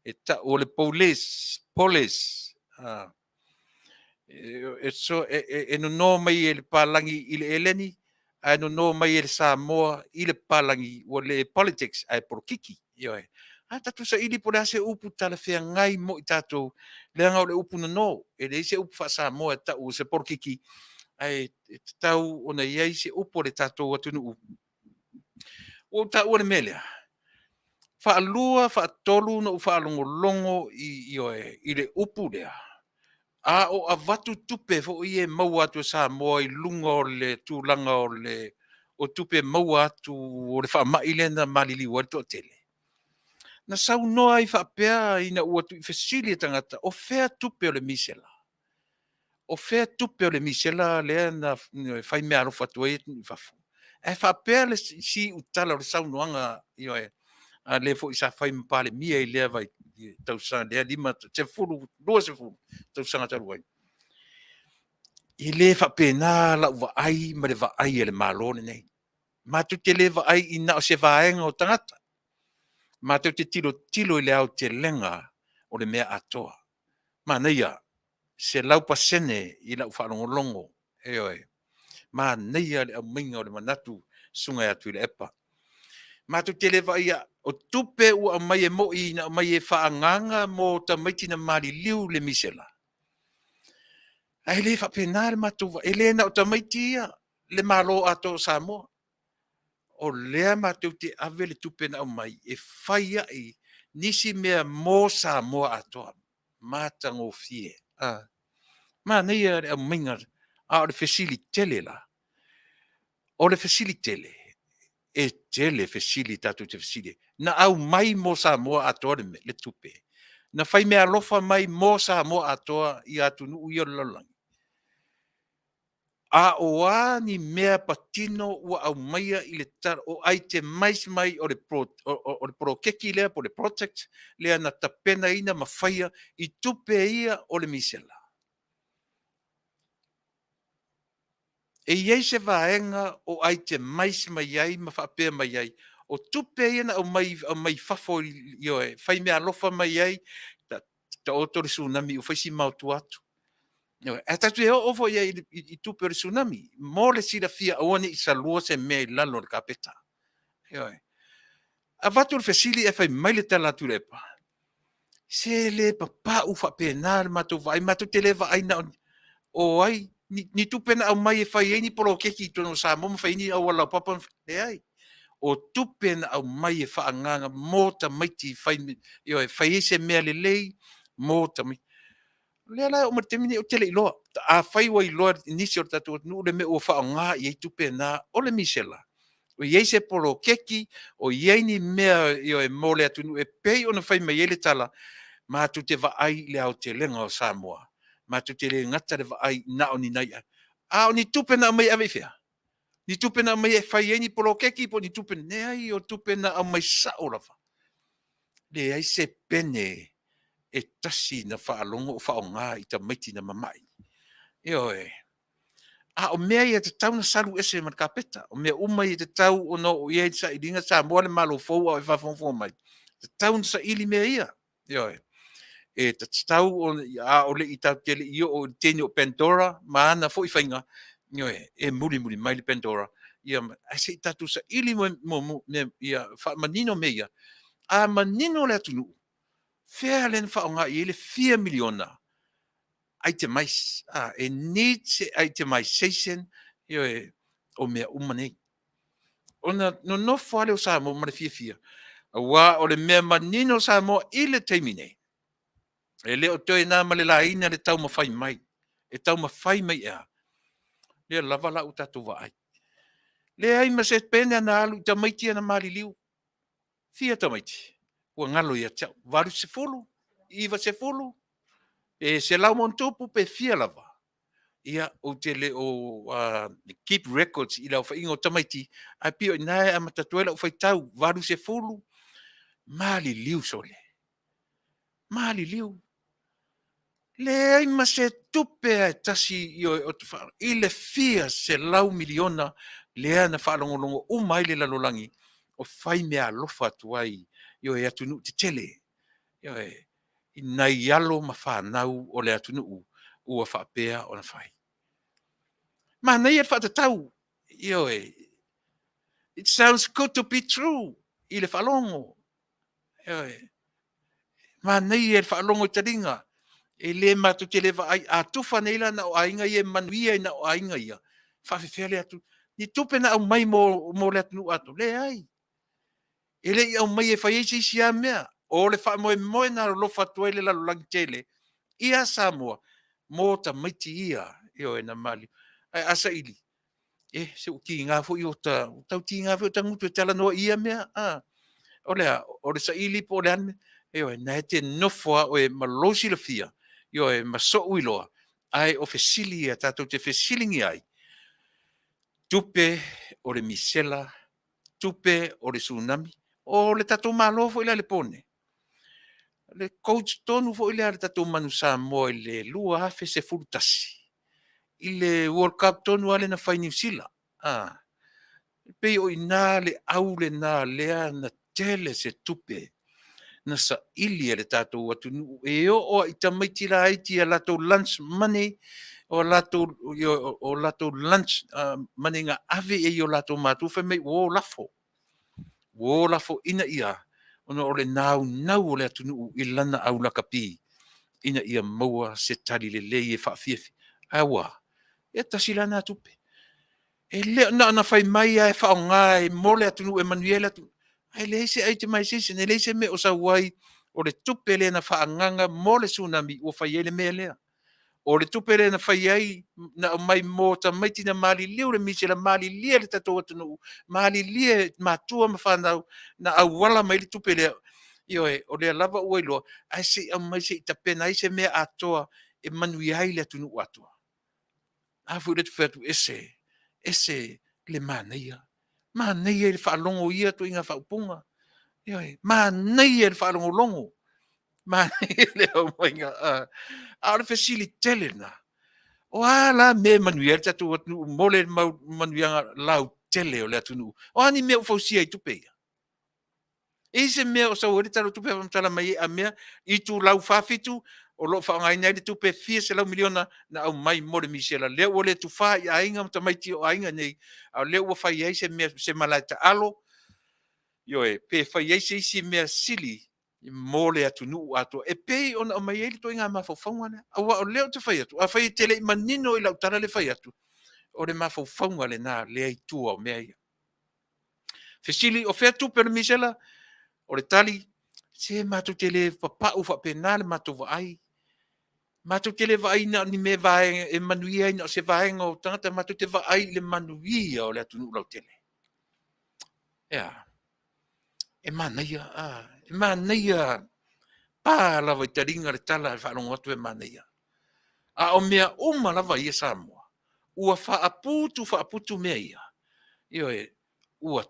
S2: e tau o le polis, polis. E nono mai e le palagi i le Eleni, ae nono mai e le Samoa i le palagi, ua le politics ae polokiki. Ioe. A tatou saili po o le a se upu talafeagai mo i tatou, leaga o le upu nono, e leai se upu faa-Samoa e tau o se polokiki, ae tatau ona i ai se upu a le tatou atunuu. Ua ou taua le mea lea, faalua, faatolu ona ou faalogologo i, ioe, i le upu lea, a o avatu tupe foi ia e maua atu e Samoa i luga o le tulaga o le o tupe maua atu o le faamai lea na maliliu ai le toatele. Na saunoa ai faapea ina ua tuufesili e tagata, o fea tupe o le misela? O fea tupe o le misela lea na fai meaalofa atu ai atunuu i fafo? Ae faapea le siutala o le saunoaga, ioe, a le foi sa fai ma Palemia i lea vai tausaga, lea 5, 10, 20 tausaga talu ai. E le faapena lau vaai ma le vaai a le Malo lenei. Matou te le vaai i na o se vaega o tagata. Matou te tilotilo i le aotelega o le mea atoa. Manaia, 100% i lau faalogologo, ioe. Manaia le aumaiga o le manatu, susuga ia Tuilaepa. Matou te le vaaia o tupe ua aumai e moi na aumai e faaagaaga mo tamaiti na maliliu i le misela. Ae le faapena le matou vaai, e le na o tamaiti ia, le Malo atoa o Samoa. O lea matou te ave le tupe na aumai e fai ai nisi mea mo Samoa atoa. Matagofie. Manaia le aumaiga, a o le fesili tele la. O le fesili tele, e tele fesili tatou te fesili ai. Na aumai mo Samoa atoa le tupe? Na fai meaalofa mai mo Samoa atoa i atunuu ia o le lalolagi? A o a ni mea patino ua aumaia i le tala, o itemize mai o le poloketi lea po o le project lea na tapenaina ma faia i tupe ia o le misela? E i ai se vaega o itemize mai ai ma faapea mai ai, o tupe ia na aumai, aumai fafo, ioe, fai meaalofa mai ai, taoto le tsunami ua fai si maotua atu. Ae tatou te oo foi i ai i tupe o le tsunami, mo le silafia aua ne i salua se mea i lalo o le kapeta. Ioe. Avatu le fesili ae fai mai le tala a Tuilaepa, se le papau faapena le matou vaai, matou te le vaai na o ai, ni tupe na aumai e fai ai ni poloketi i totonu o Samoa ma fai ai ni auala laupapa, leai. O tupe na aumai e faaagaaga mo tamaiti, fai, ioe, fai ai se mea lelei mo tamaiti. O lea la e oo mai le taimi lenei ou te le iloa. Afai ua iloa e nisi o le tatou atunuu le mea ua faaaoga i ai tupe na o le misela, o i ai se poloketi, o i ai ni mea, ioe, mo le atunuu e pei ona fai mai ai le tala, matou te vaai i le aotelega o Samoa. Matou te le gata le vaai na o ni nai, a o ni tupe na aumai e ave i fea? Ni tupe na aumai e fai ai ni poloketi po o ni tupe, leai, o tupe na aumai sao lava. Leai se pene e tasi na faalogo o faaaoga i tamaiti na mamai. Ioe. A o mea ia e tatau ona salu ese ma le kapeta. O mea uma ia e tatau ona oo i ai le sailiga Samoa le Malo fou a o e faafogafoga mai, e tatau ona saili mea ia. Ioe. E tatau ona, a o le i tatou te le i oo i le teine o Pandora ma ana foi faiga, ioe, e mulimuli mai le Pandora, ia, ae se i tatou saili muamua ia faamanino mea ia. A manino le atunuu, Fea lea na faaaoga i ai le fia miliona itemize, e need se itemization, ioe, o mea uma nei. Ona nonofo lava lea o Samoa ma le fiafia, aua o le mea manino o Samoa i le taimi nei, e le o toe na ma le laina le taumafai mai. E taumafai mai ea? Lea lava la ua tatou vaai. Leai ma se pene na alu i tamaiti ia na maliliu. Fia tamaiti? Ua galo ia te au. 80, 90, pe 100+, pe fia lava. Ia, ou te le o keep records i le aofaiga o tamaiti, ae pei o i ina e amata atu ai lau faitau, 80, maliliu sole. Maliliu. Leai ma se tupe lava e tasi i le fia selau miliona lea na faalogologo uma ai le lalolagi o fai meaalofa atu ai i atunuu tetele, ioe, i nai alo ma fanau o le atunuu ua faapea ona fai. Manaia le faatatau, ioe, it sounds good to be true i le faalogo. Ioe. Manaia i le faalogo i taliga. E le matou te le vaai, a tufa nei la na o aiga ia e manuia na o aiga ia, e faapefea le atu ni tupe na aumai mo le atunuu atoa? Leai. E le i aumaia e fai ai se isi lava mea. O le faamoemoe na alolofa atu ai le lalolagi tele ia Samoa mo tamaiti ia, ioe, na maliliu. Ae a saili, e, se ua tiga foi ota, ua tau tiga foi ota gutu e talanoa i ia mea. A, o le a? O le saili po o le a le mea? Ioe, na e te nofo lava oe ma lou silafia, ioe, ma sou iloa, ae o fesili ia tatou te fesiligia ai, tupe o le misela, tupe o le tsunami, o le tatou Malo foi la i le po nei, le coach tonu foi lea a le tatou Manu Samoa i le 2011 i le World Cup tonu lava lea na fai i Niu Sila. E pei o i ina le au lena lea na tele se tupe na saili e le tatou atunuu e oo lava i tamaiti laiti i a latou lunch money, o latou lunch money na ave i ai i o latou matua fai mai ua o lafo, ua o lafo ina ia, ona o le naunau o le atunuu i lana aulakapi ina ia maua se tali lelei e faafiafia. Ae ua a? Ia tasi la lena tupe. E le o na ona fai mai lava e faaaoga mo le atunuu e manuia ai le atunuu, ae leai se itemization, e leai se mea o sau ai o le tupe lea na faaagaaga mo le tsunami ua fai ai le mea lea. O le tupe lea na fai ai, na aumai mo tamaiti na maliliu i le misela, malilie le tatou atunuu, malilie matua ma fanau, na auala mai ai le tupe lea. Ioe, o lea lava ua iloa, ae se i aumai se i tapena ai se mea atoa e manuia ai le atunuu atoa. A foi lea ou te fai atu, ese, ese le manaia. Manaia i le faalogo i ia ituaiga faaupuga. Ioe, manaia i le faalogologo. Manaia le aumaiga. A o le fesili tele lena, o a la mea e manuia ai le tatou atunuu mo le manuiaga lautele o le atunuu? O a ni mea ua fausia i tupe ia? E i ai se mea o sau ai le Tala o Tupe faamatala mai ai a mea, itulau 47 o lo o faaaogaina ai le tupe fia selau miliona na aumai mo le misela lea ua le tufa i aiga ma tamaiti o aiga nei, a o lea ua fai ai se mea, se malae taalo, ioe, pe fai ai se isi mea sili mo le atunuu atoa e pei ona aumai ai le ituaiga mafaufauga lea. Aua o lea ou te fai atu, afai e te le i manino i lau tala lea e fai atu, o le mafaufauga lena lea i tua o mea ia. Fesili, o fea tupe o le misela? O le tali, se matou te le papau faapena le matou vaai. Matou te le vaai na o ni mea vaega e manuia ai na o se vaega o tagata, matou te vaai i le manuia o le atunuu lautele. Ea, e manaia, a, e manaia pa lava i taliga le tala e faalogo atu e manaia. A o mea uma lava ia Samoa, ua faaputu faaputu mea ia. Ioe, ua,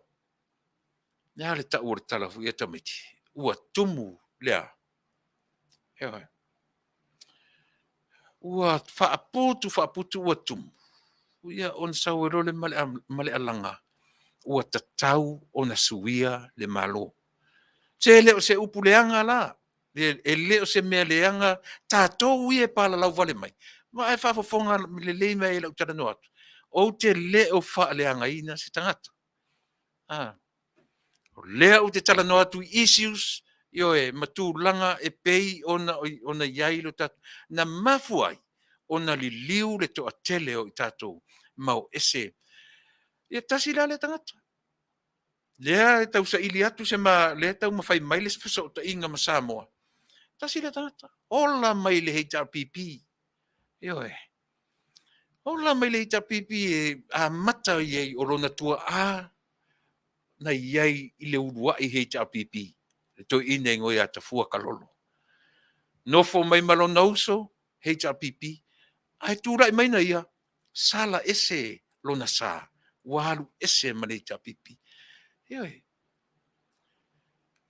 S2: le a le tau o le tala foi ia tamaiti? Ua tumu le a? Ioe. Ua faaputu faaputu ua tumu. Ia ona sau ai loa lea ma le alaga, ua tatau ona suia le Malo. Se le o se upu leaga la, e le o se mea leaga tatou ia e palalau vale mai. Ma ae faafofoga lelei mai i lau talanoa atu, ou te le o faaleagaina se tagata. O lea ou te talanoa atu i issues Ioe, ma tulaga e pei ona, ona i ai lo tatou, na mafua ai ona liliu le toatele o i tatou ma o ese. Ia tasi la lea tagata. Lea e tausaili atu se ma, lea e taumafai mai le fesootaiga ma Samoa. Tasi lea tagata. Ola mai le HRPP. Ioe. Ola mai le HRPP e amata i ai o lona tuaa na i ai i le uluai HRPP, le toeaina e igoa ia Tafua Kalolo. Nofo mai ma lona uso, HRPP, ae tulai mai na ia, sala ese lona sa, ua alu ese ma le HRPP. Ioe.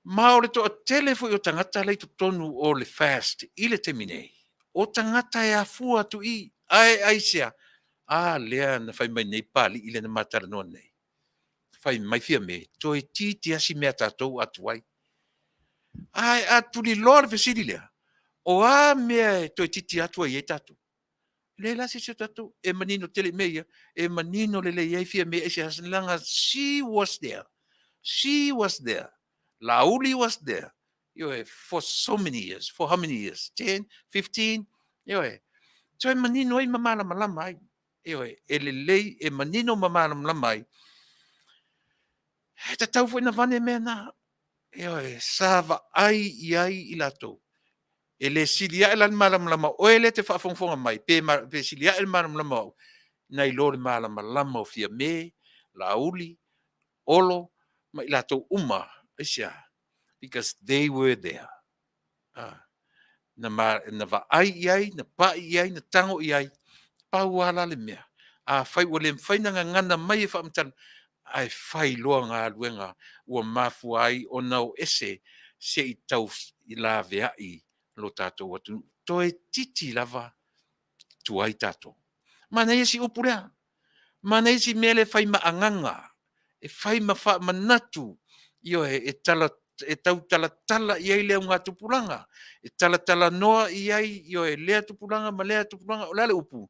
S2: Ma o le toatele foi o tagata la i totonu o le FAST i le taimi nei, o tagata e afua atu i i, ae aisea? A lea na fai mai nei Papalii lea na ma talanoa nei, fai mai Fiame, toeitiiti lava si mea a tatou a tuai. Ae a tuliloa le fesili lea, o a mea e toeitiiti lava tuai ai tatou? E leai la se isi o tatou e manino tele i mea ia, e manino lelei ai Fiame aisea? Leaga she was there. She was there. Laauli was there. Ioe, for so many years. For how many years? 10, 15? Ioe. Toe manino ai ma malamalama ai. Ioe, e lelei, e manino ma malamalama ai. E tatau foi na vane mea na. Ioe, sa vaai i ai i latou. E le sili ae la le malamalama o oe lea e te faafogafoga mai, pe, pe sili ae le malamalama o au, nai lo le malamalama o Fiame, Laauli, Olo ma i latou uma. Aisea? Because they were there. Ah. Na, ma, na vaai i ai, na pai i ai, na tago i ai. Pau lava la le mea, afai ua le mafai ona gagana mai e faamatala, ae fai loa galuega ua mafua ai ona o ese se i tau laveai lo tatou atunuu. Toeitiiti lava tuai tatou. Manaia si upu lea. Manaia si mea lea e fai ma agaga, e fai ma faamanatu, ioe, e tala e tautalatala i ai le augatupulaga, e talatalanoa i ai, ioe, lea tupulaga ma lea tupulaga. O le a le upu?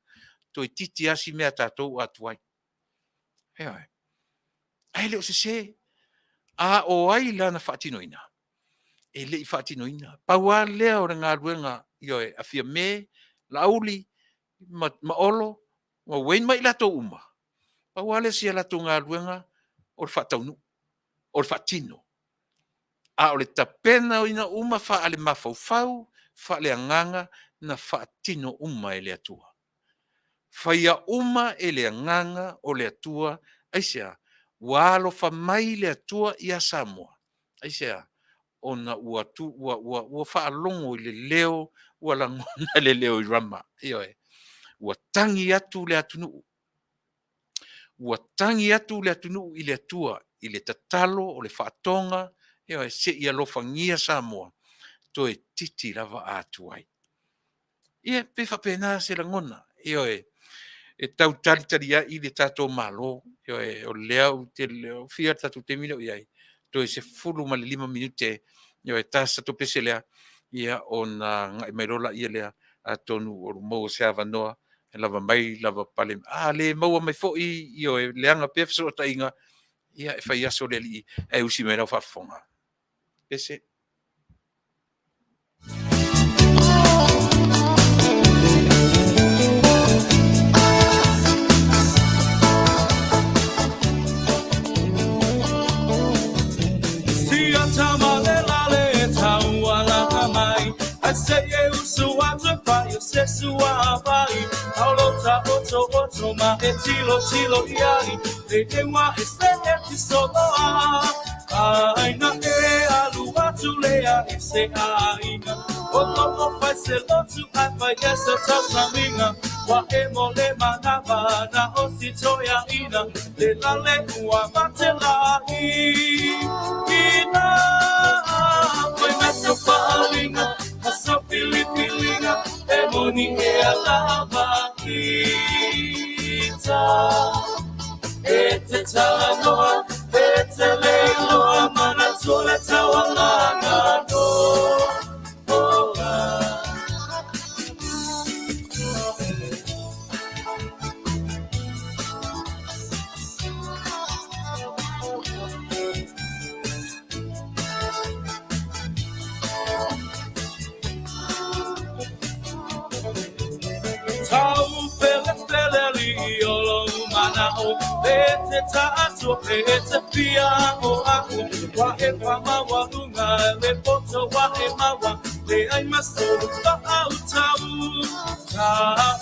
S2: Toeitiiti lava si mea a tatou a tuai. Ioe. Ae le o sese. A o ai la na faatinoina? E le i faatinoina. Pau lava lea o le galuega, ioe, a Fiame, Laauli ma, ma Olo, ma Wayne ma i latou uma, pau lava lea o si a latou galuega o le faataunuu, o le faatino. A o le tapenaina uma faale-mafaufau, faaleagaga, na faatino uma e le Atua. Faia uma e le Agaga o le Atua. Aisea? Ua alofa mai le Atua ia Samoa. Aisea? Ona ua, tu, ua, ua, ua faalogo i le leo, ua lagona le leo i Rama. Ioe. Ua tagi atu le atunuu. Ua tagi atu le atunuu i le Atua i le tatalo o le faatoga, ioe, se i alofagia Samoa, toeitiiti lava a tuai. Ia, pei faapena se lagona, ioe, e tau talitali ai le tatou Malo, ioe, o lea ou te fia le tatou taimi lea o i ai, toe 15 minute, ioe, tasi tatou pese lea, ia, ona agai mai loa laia lea, atonu o maua se avanoa, e lava mai lava pale, a le maua mai foi, ioe, leaga pea fesootaiga, ia, e fai aso le Alii, ae usi mai lau faafofoga. Pese.
S1: o Le te taatua pe te fia o a'u Wa e whamawa unga le poto wa e mawa Le ai maso pa au tau Ka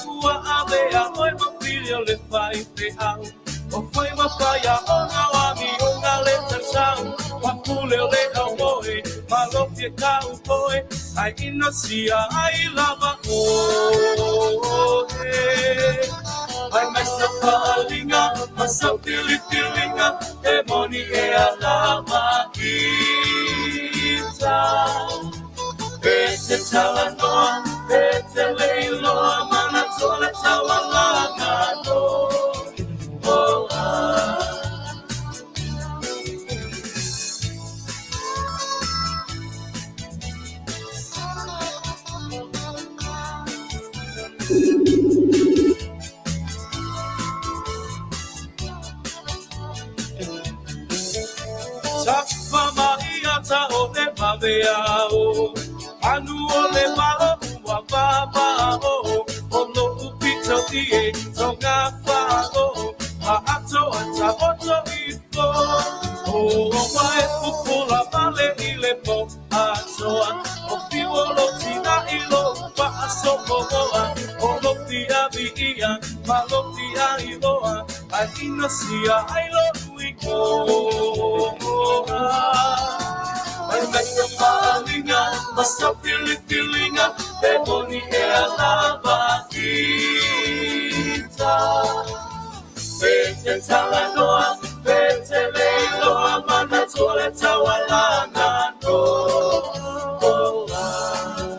S1: ua ave a oi ma pili o le whai te au O whai ma whaia o ngā wami o ngā le tatau Pa pule o le au moe Ma lofi e ka upoe Ai ina sia ai lava o e Ai mai sa paalinga ma sa pilipilinga E moni e a lava ita E te talanoa, e te leiloa Mana tole taualaga no oh, ah. Tapa mai ata o le mavea o Anu o le mao ua baba o O lo upito i e tonga wha o A ato ata oto ifo O o wae pupula male i le po atoa O fiwo lo tina i lo pa aso oa O lo pia vi ia ma lo pia i loa Ai ina sia ai lo ui o Ai mai sa paalinga, ma sa filifilinga, e moni e a lava ita. E te talanoa, e te leiloa, mana tole taualaga no. Oh, ah.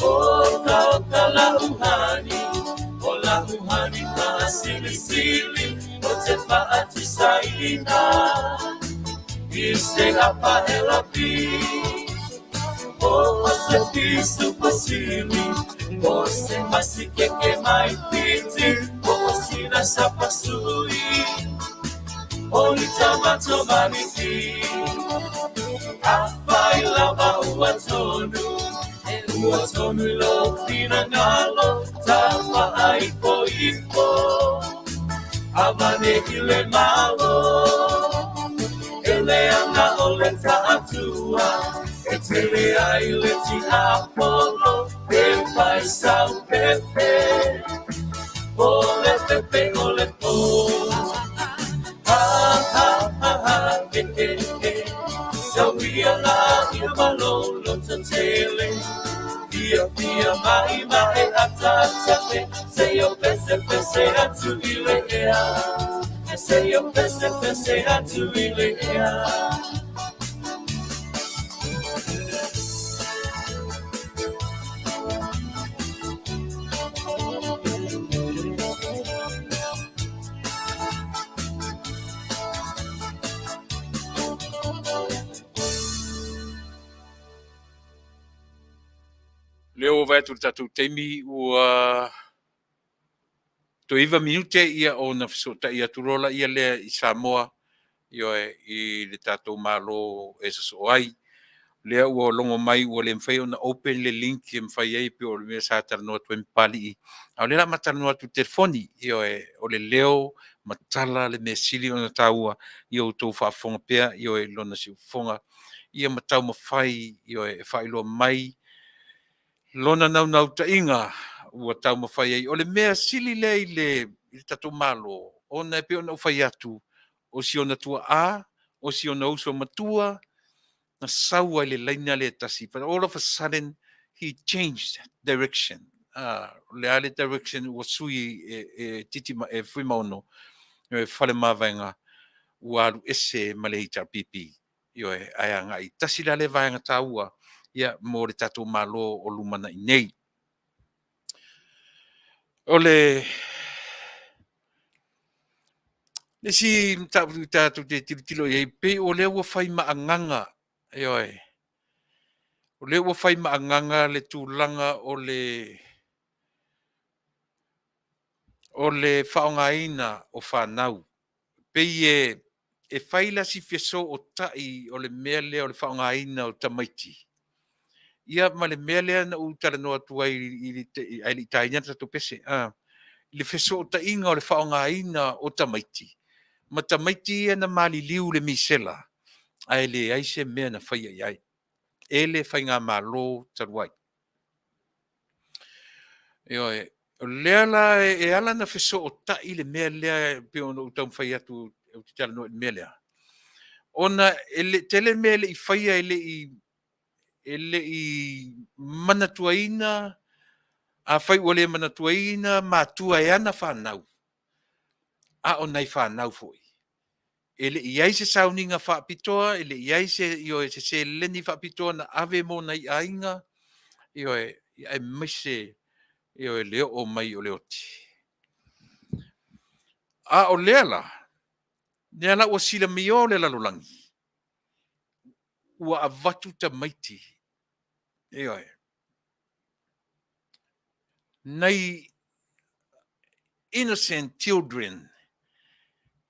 S1: Oka oka la uhani, o la uhani faasilisili, o te faatusaina, i se apahelapi. O se pisu pasili, o se masikeke mai piti, o sina sapasui, o litamato maniki. Afai lava ua tonu, e ua tonu i lo finangalo, tapa ai po ipo, avane i le malo. E le anga o le taatua, e tele ai le tiapolo, e fai sau pepe, o le pepe o le po. Ha ha ha ha, e e e, Sauia la ia malolo tatele, Fia fia mai mai ata ata se yo pese pese atu i le ea, Se yo pese pese atu i le ea.
S2: Lea ua vaai atu i le tatou taimi ua toe 9 minute ia ona fesootai atu loa laia lea i Samoa, ioe, i le tatou Malo e sosoo ai. Lea ua logo mai ua le mafai ona open le link e mafai ai pei o le mea sa talanoa atu ai ma Papalii. A o lea o le a ma talanoa atu i le telefoni, ioe, o le leo ma tala le mea sili ona taua ia outou faafofoga pea, ioe, i lona siufofoga ia ma taumafai, ioe, e faailoa mai lona naunautaiga ua taumafai ai. O le mea sili lea i le tatou Malo, ona e pei ona ou fai atu, o si ona tuaa, o si ona uso matua, na sau ai le laina lea tasi. But all of a sudden, he changed direction. O le a le direction ua sui e titi ma, e Fuimaono, e Faleomavaega, ua alu ese ma le HRPP. Ioe, ae agai. Tasi la lea vaega taua ia mo le tatou Malo o lumanai nei. O le isi mataupu tatou te tilotilo i ai, pei o lea ua fai ma agaga, ioe, o lea ua fai ma agaga le tulaga o le O le faaaogaina o fanau, pei e fai la si fesootai o le mea lea o le faaaogaina o tamaiti, ia ma le mea lea na ou talanoa atu ai ae le i taina le tatou pese, i le fesootaiga o le faaaogaina o tamaiti ma tamaiti ia na maliliu i le misela, ae leai se mea na faia i ai e le faigamalo talu ai. Ioe, o lea la e ala ona fesootai le mea lea e pei ona ou taumafai atu ou te talanoa i le mea lea, ona e le tele mea e le i faia, e le i manatuaina. Afai ua le manatuaina matua e ana fanau, a o nai fanau foi, e le i i ai se sauniga faapitoa, e le i i ai se, ioe, se seleni faapitoa na ave mo nai aiga, ioe, aemaise, ioe, le oo mai o le oti. A o lea la, lea la ua silamio le lalolagi, ua avatu tamaiti, ioe, nai innocent children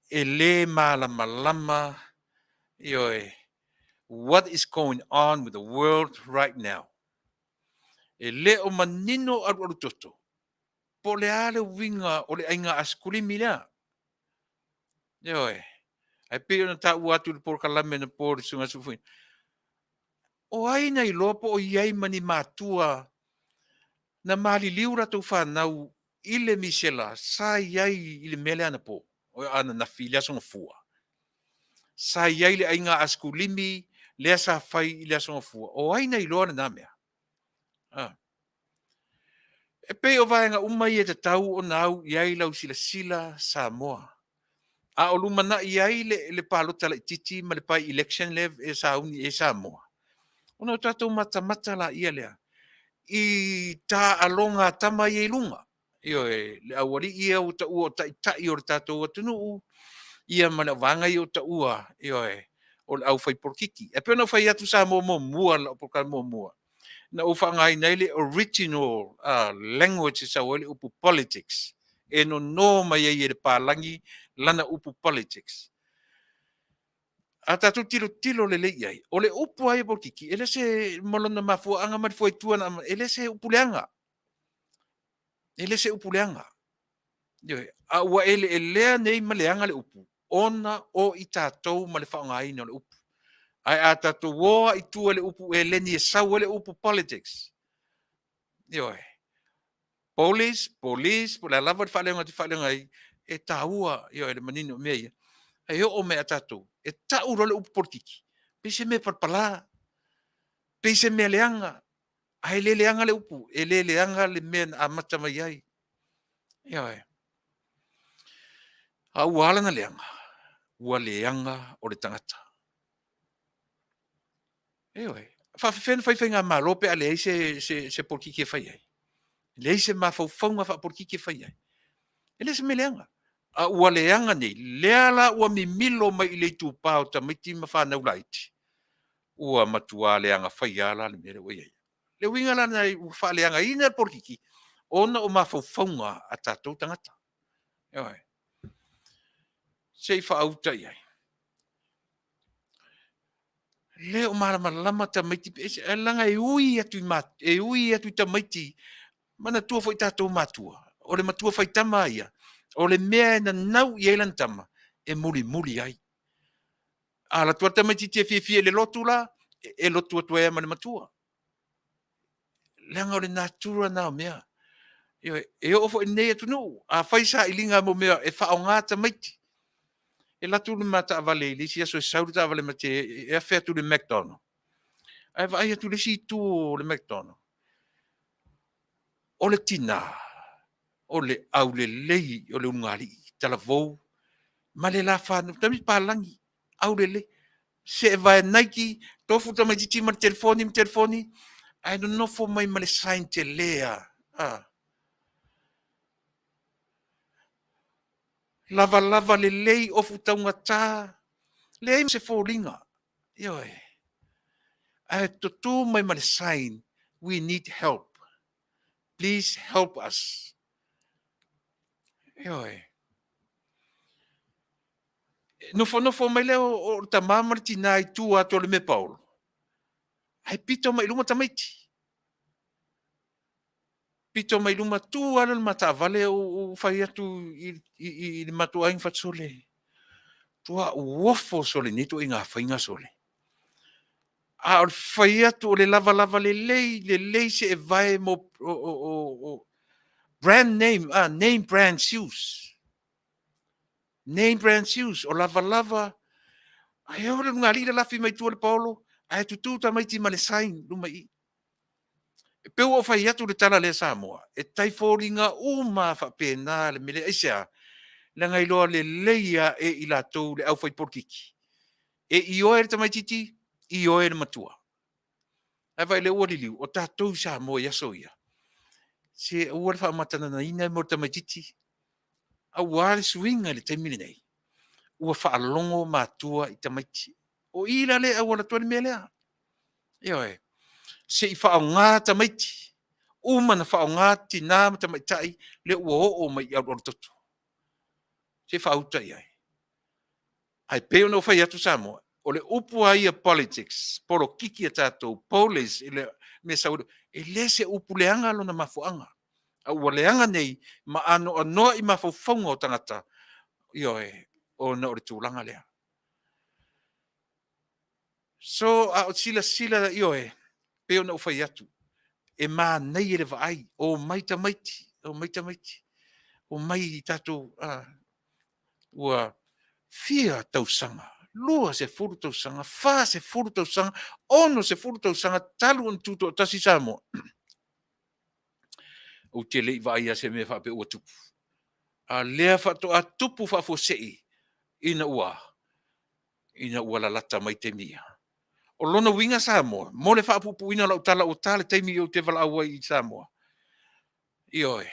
S2: e le malamalama, ioe, what is going on with the world right now. E le o manino alualu toto po o le a le uiga o le aiga asekulimi lea. Ioe. Ae pei ona taua atu i le polokalame na po le Susuga Suefuina, o ai na iloa po o i ai ma ni matua na maliliu latou fanau i le misela sa i ai i le mea lea anapo, ananafi i le Aso Gafua. Sa i ai le aiga asekulimi lea sa fai i le Aso Gafua. O ai na iloa lena mea? Ah. E pei o vaega uma ia e tatau ona au i ai lau silasila Samoa. A o lumanai ai le palota laitiiti ma le by-election lea e sauni i ai Samoa, ona o tatou matamata laia lea i taaloga a tama ia i luga. Ioe, le aualii ia ua taua o taitai o le tatou atunuu, ia ma le vaega ia ua taua, ioe, o le aufaipolokiki. E pei ona ou fai atu Samoa muamua, lau polokalame muamua, na ou faaaogaina ai le original language e sau ai le upu politics, e nono mai ai e le palagi lana upu politics. A tatou tilotilo lelei i ai, o le upu lava ia polokiki, e le se ma lona mafuaaga ma le fuaitua na e le se upu leaga. E le se upu leaga. Ioe, a ua eleelea nei ma leaga le upu, ona o i tatou ma le faaaogaina o le upu. Ae a tatou o lava i tua i le upu eleni e sau ai le upu politics, ioe, police, police, po o le a lava le faaleaga e faaleaga ai, e taua, ioe, le manino o mea ia. E oo mai ia tatou, e tau loa le upu polokiki, pei se mea palapala, pei se mea leaga, ae le leaga le upu, e le leaga le mea na amata mai ai. Ioe. A ua ala ona leaga, ua leaga o le tagata. Ioe. E faapefea ona fai faigamalo pe a leai se polokiki e fai ai? Leai se mafaufauga faapolikiki e fai ai. E le o se mea leaga. A ua leaga nei, lea la ua mimilo mai i le itupa o tamaiti ma fanau laiti, ua matua leaga faia lava la le mea lea ua i ai. Le uiga la lena ua faaleagaina le polokiki ona o mafaufauga a tatou tagata. Ioe. Se i faauta i ai. Le o malamalama tamaiti, leaga e ui atu i, e ui atu i tamaiti, manatua foi tatou matua, o le matua faitama ia, o le mea e nanau i ai lana tama, e mulimuli ai. A alu atu lava le tamaitiiti e fiafia i le lotu la, e lotu atu ai lava ma le matua. Leaga o le natura lena o mea. Ioe, e oo foi i lenei atunuu, a fai sailiga mo mea e faaaoga tamaiti, e alu atu le ma taavale i le isi aso e sau le taavale ma te e afe atu i le McDonald. Ae vaai atu i le isi itu o le McDonald, o le tina, o le aulelei o le ulugalii, talavou, ma le la fanau, tamaiti palagi, aulelei, seevae Nike, tofu le tamaitiiti ma le telefoni ma telefoni, ae nonofo mai ma le sign tele lava. Ah. Lavalava lelei, ofu taugata, leai ma se foliga. Ioe. Ae tutu mai ma le sign, we need help. Please help us. Ioe. Nofonofo mai lea o le tamā ma le tinā i tua atu o le mea paolo, ae pito mai i luma tamaiti. Pito mai i luma, tu lava lea o le ma taavale ou fai atu i le matou aiga fai atu, sole, matua ou ofo sole i nei ituaiga faiga sole. A o le fai atu o le lavalava lelei, lelei seevae mo o brand name, name brand shoes. Name brand shoes, o lavalava. Ae o le lugalii lalafi mai tua le paolo, ae tutu tamaiti ma le sign luma i i. E pei ua ou fai atu le tala lea Samoa, e tai foliga uma lava faapena le mea lea. Aisea? Leaga e iloa lelei lava e i latou le aufaipolikiki, e ioe le tamaitiiti, ioe le matua. Ae vaai o lea ua liliu, o tatou i Samoa i aso ia, se aua le faamatananaina mea o le tamaitiiti, aua le suiga i le taimi lenei, ua faalogo matua i tamaiti. O i la lea e auala atu ai le mea lea. Ioe. Se i faaaoga tamaiti, uma ona faaaoga tina ma tamaitai lea ua oo mai i alualutoto. Se i faauta i ai. Ae pei ona ou fai atu Samoa, o le upu lava ia politics, polokiki a tatou, polis, i le mea sau, e le se upu leaga lona mafuaaga. A ua leaga nei ma anoanoai i mafaufauga o tagata, ioe, ona o le tulaga lea. So, a o silasila, ioe, pei ona ou fai atu, e manaia le vaai, omai tamaiti, omai tamaiti, omai i tatou, ua fia tausaga, 20 tausaga, 40 tausaga, 60 tausaga talu ona tutoatasi Samoa, ou te le i vaaia se mea faapea ua tupu. A o lea faatoa tupu faafuasei ina ua ina ua lalata mai taimi ia. O lona uiga Samoa, mo le faapuupuuina o lau tala ua ta le taimi ou te valaau ai i Samoa, ioe,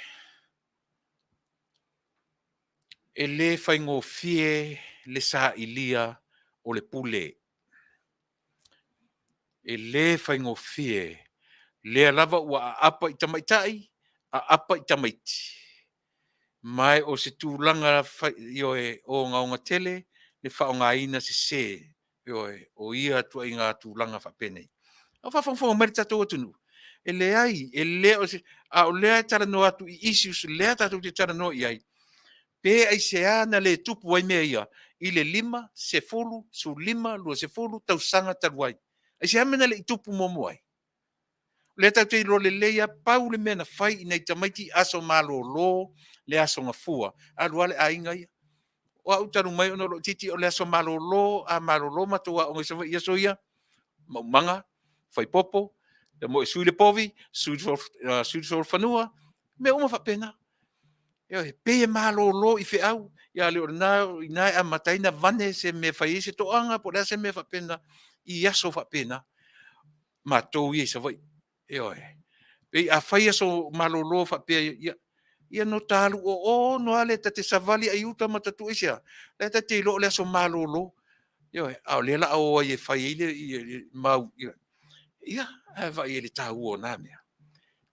S2: e le faigofie le sailia o le pule. E le faigofie. Lea lava ua aapa i tamaitai, aapa i tamaiti. Ma o se tulaga ioe, ogaoga tele le faaaogaina sese, ioe, o ia ituaiga tulaga faapenei. A o faafogafoga mai le tatou atunuu, e leai, e le o se, a o lea e talanoa atu i issues lea tatou te talanoa i ai, pe aisea na le tupu ai mea ia i le 5, 10, 15, 20 tausaga talu ai? Aisea mea na le i tupu muamua ai? O lea tatou te iloa lelei lava, pau le mea na fai i nai tamaiti aso malolo le aso Gafua, alu lava le aiga ia. O au talu mai ona o lou itiiti o le aso malolo, a malolo matou aoga i Savaii i aso ia, maumaga, faipopo, tamoe sui le povi, sui le solofanua, mea uma faapena. Ioe, pei e malolo i feau, ia le o lena, o i ina e amata ai ona vane se mea e fai ai se toaga po o le a se mea faapena i aso faapena. Matou ia i Savaii. Ioe. Pei a fai aso malolo faapea, ia, ia no ta alu 6 lava lea ta te savali ai i uta ma ta tuu aisea? La e ta te iloa o le aso malolo. Ioe. A o lea o le a o ai e fai ai le mau. Ia, ae vaai i le taua o na mea.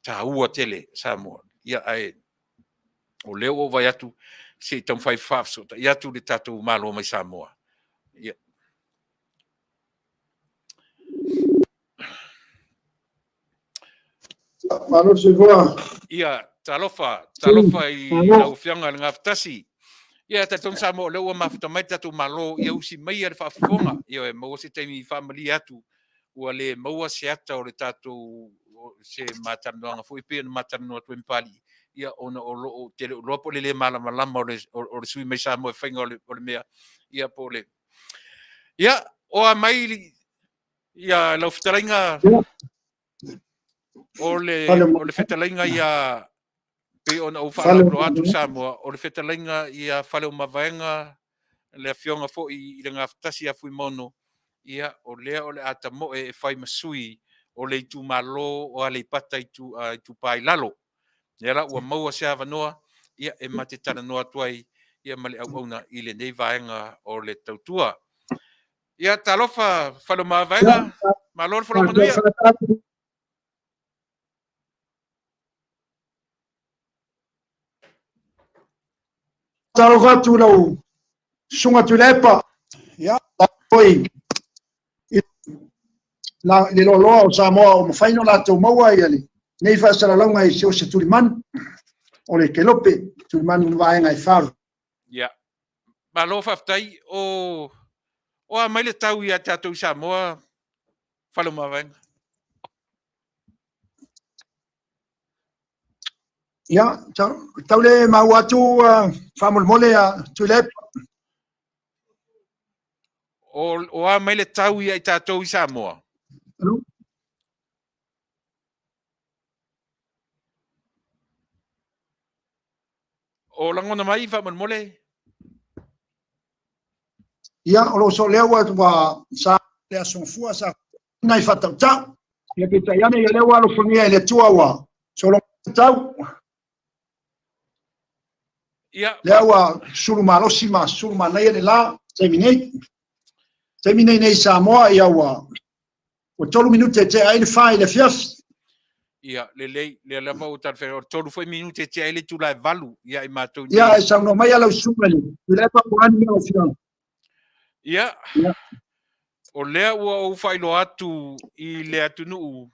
S2: Taua tele Samoa. Ia, ae o lea ua ou vaai atu se i taumafai e faafesootai atu le tatou Malo mai Samoa. Ia.
S4: Malo le soifua.
S2: Ia, talofa, talofa i lau Afioga i le Gafatasi. Ia, talitonu Samoa, o lea ua mafuta mai le tatou Malo, ia usi maia le faafofoga. Ia, e maua se taimi faamalie atu, ua le maua se ata o le tatou, se ma talanoaga foi pei ona ma talanoa atu ai ma Papalii, ia ona o lo o te le o iloa po o le le malamalama o le sui mai Samoa i faiga o le mea, ia po o le... Ia, o a mai ia lau fetalaiga o le fetalaiga ia pei ona ou faalauiloa atu Samoa, o le fetalaiga ia Faleomavaega, le afioga foi i le Gafatasi ia Fuimaono, ia o lea o le a tamoe e fai ma sui o le itumalo o Aleipata Itupa i Lalo. Lea la ua maua se avanoa ia e ma te talanoa atu ai ia ma le auauna i lenei vaega o le tautua. Ia talofa Faleomavaega, malo le folau manuia.
S4: Talofa atu lau susuga Tuilaepa, ia, foi i le loaloa o Samoa o mafai ona latou maua ia lenei faasalalauga i so o se tulimanu o le kelope, tulimanu i vaega e 4.
S2: Ia, malo faafetai. O o a mai le tau ia tatou i Samoa, Faleomavaega?
S4: Ia, tau le maua atu faamolemole a Tuilaepa.
S2: O a mai le tau ia i tatou i Samoa?
S4: Hello?
S2: O lagona mai faamolemole?
S4: Ia, o lo o so lea ua sa le aso Gafua sa nai faatautau. Ia peitai ane, ia lea ua alofagia e le Atua ua sologa tau.
S2: Ia,
S4: lea ua sulu malosi ma sulu manaia le la taimi nei. Taimi nei nei Samoa, ia ua 3 minute e tea ai le 4 i le afiafi.
S2: Ia, lelei, lea lava ua talafeagai. O le 3 foi minute e tea ai le itula e 8 ia i matou
S4: nei. Ia, e saunoa mai lau susuga i le Tuilaepa po o a ni mea o afioga.
S2: Ia, o lea ua ou faailoa atu i le atunuu,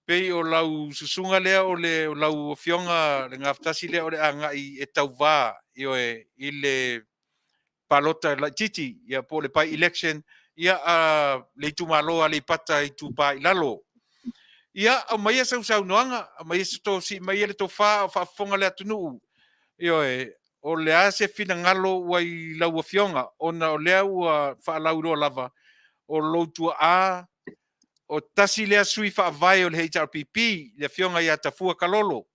S2: pei o lau susuga lea o le o lau afioga le gafatasi lea o le agai e tauvā ioe i le palota laitiiti, ia po o le by election, ia a le itumalo Aleipata Itupa i Lalo. Ia, aumaia sau saunoaga, aumaia se to, sii mai le tofa o faafofoga le atunuu. Ioe, o le a se finagalo ua i lau afioga, ona o lea ua faalauiloa lava o lou tuaa, o tasi lea sui faavae o le HRPP, le afioga ia Tafua Kalolo.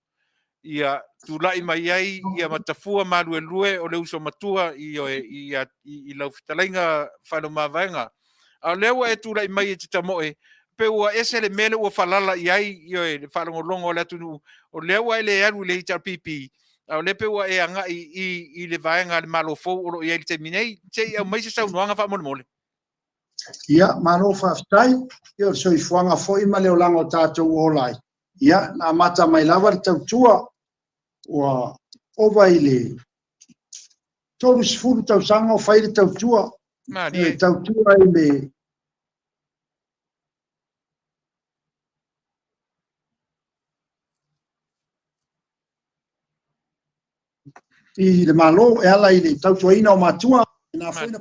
S2: Ia tulai mai ai ia ma Tafua maluelue o le uso matua i, i, i, i lau fetalaiga Faleomavaega. A o lea ua e tulai mai e te tamoe, pe ua ese le mea lea ua falala i ai i le faalogologo a le atunuu, o lea ua e le alu i le HRPP, a o lea pe ua e agai i le vaega a le Malo fou o lo o i ai i le taimi nei. Se i aumai se saunoaga faamolemole.
S4: Ia, malo faafetai. Ia, o le soifuaga foi ma le olaga o tatou ola ai. Ia, na amata mai lava le tautua, ua ova i le 30 tausaga o fai le tautua.
S2: Malie.
S4: E tautua i le i le Malo e ala i le tautuaina o matua, na foi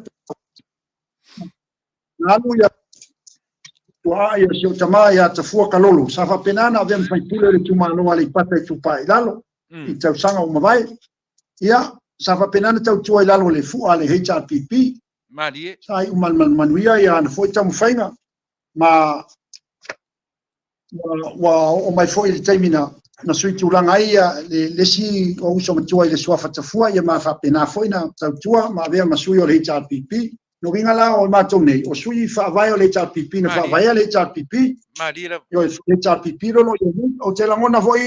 S4: na alu ia tuaa ia si o tama ia Tafua Kalolo, sa faapena na avea ma faipule o le itumalo Aleipata Itupa i Lalo i tausaga ua mavae. Ia, sa faapena na tautua i lalo o le fua a le HRPP.
S2: Malie.
S4: Sa iu manuia ia ana foi taumafaiga ma ua oo mai foi i le taimi na sui tulaga ai ia le isi o uso matua i le suafa Tafua, ia ma faapena foi na tautua ma avea ma sui o le HRPP. No uiga la o matou nei, o sui faavae o le HRPP na faavaea le HRPP.
S2: Malie lava.
S4: Ioe, HRPP lo lo i nei. Ou te lagona foi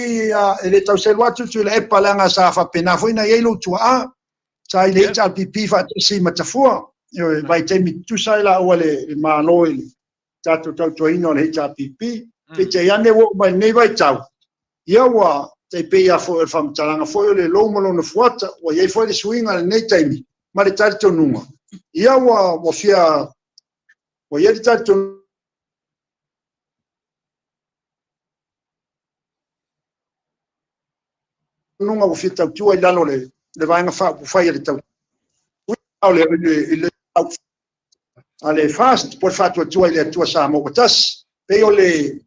S4: e le tau selu atu Tuilaepa leaga sa faapena foi na i ai lou tuaa, sa i le HRPP faatasi ma Tafua. Ioe, vaitaimi tutusa ai laua le Malo i le tatou tautuaina o le HRPP. Peitai ane ua oo mai lenei vaitau, ia ua tai pei lava foi o le faamatalaga foi o le lou ma lona fuata, ua i ai foi le suiga i lenei taimi ma le talitonuga, ia ua fia, ua i ai le talitonuga ua fia tautua i lalo o le Vaega Faaupufai a le tautua o le a le FAST po o le Faatuatua i le Atua Samoa ua Tasi. Pei o le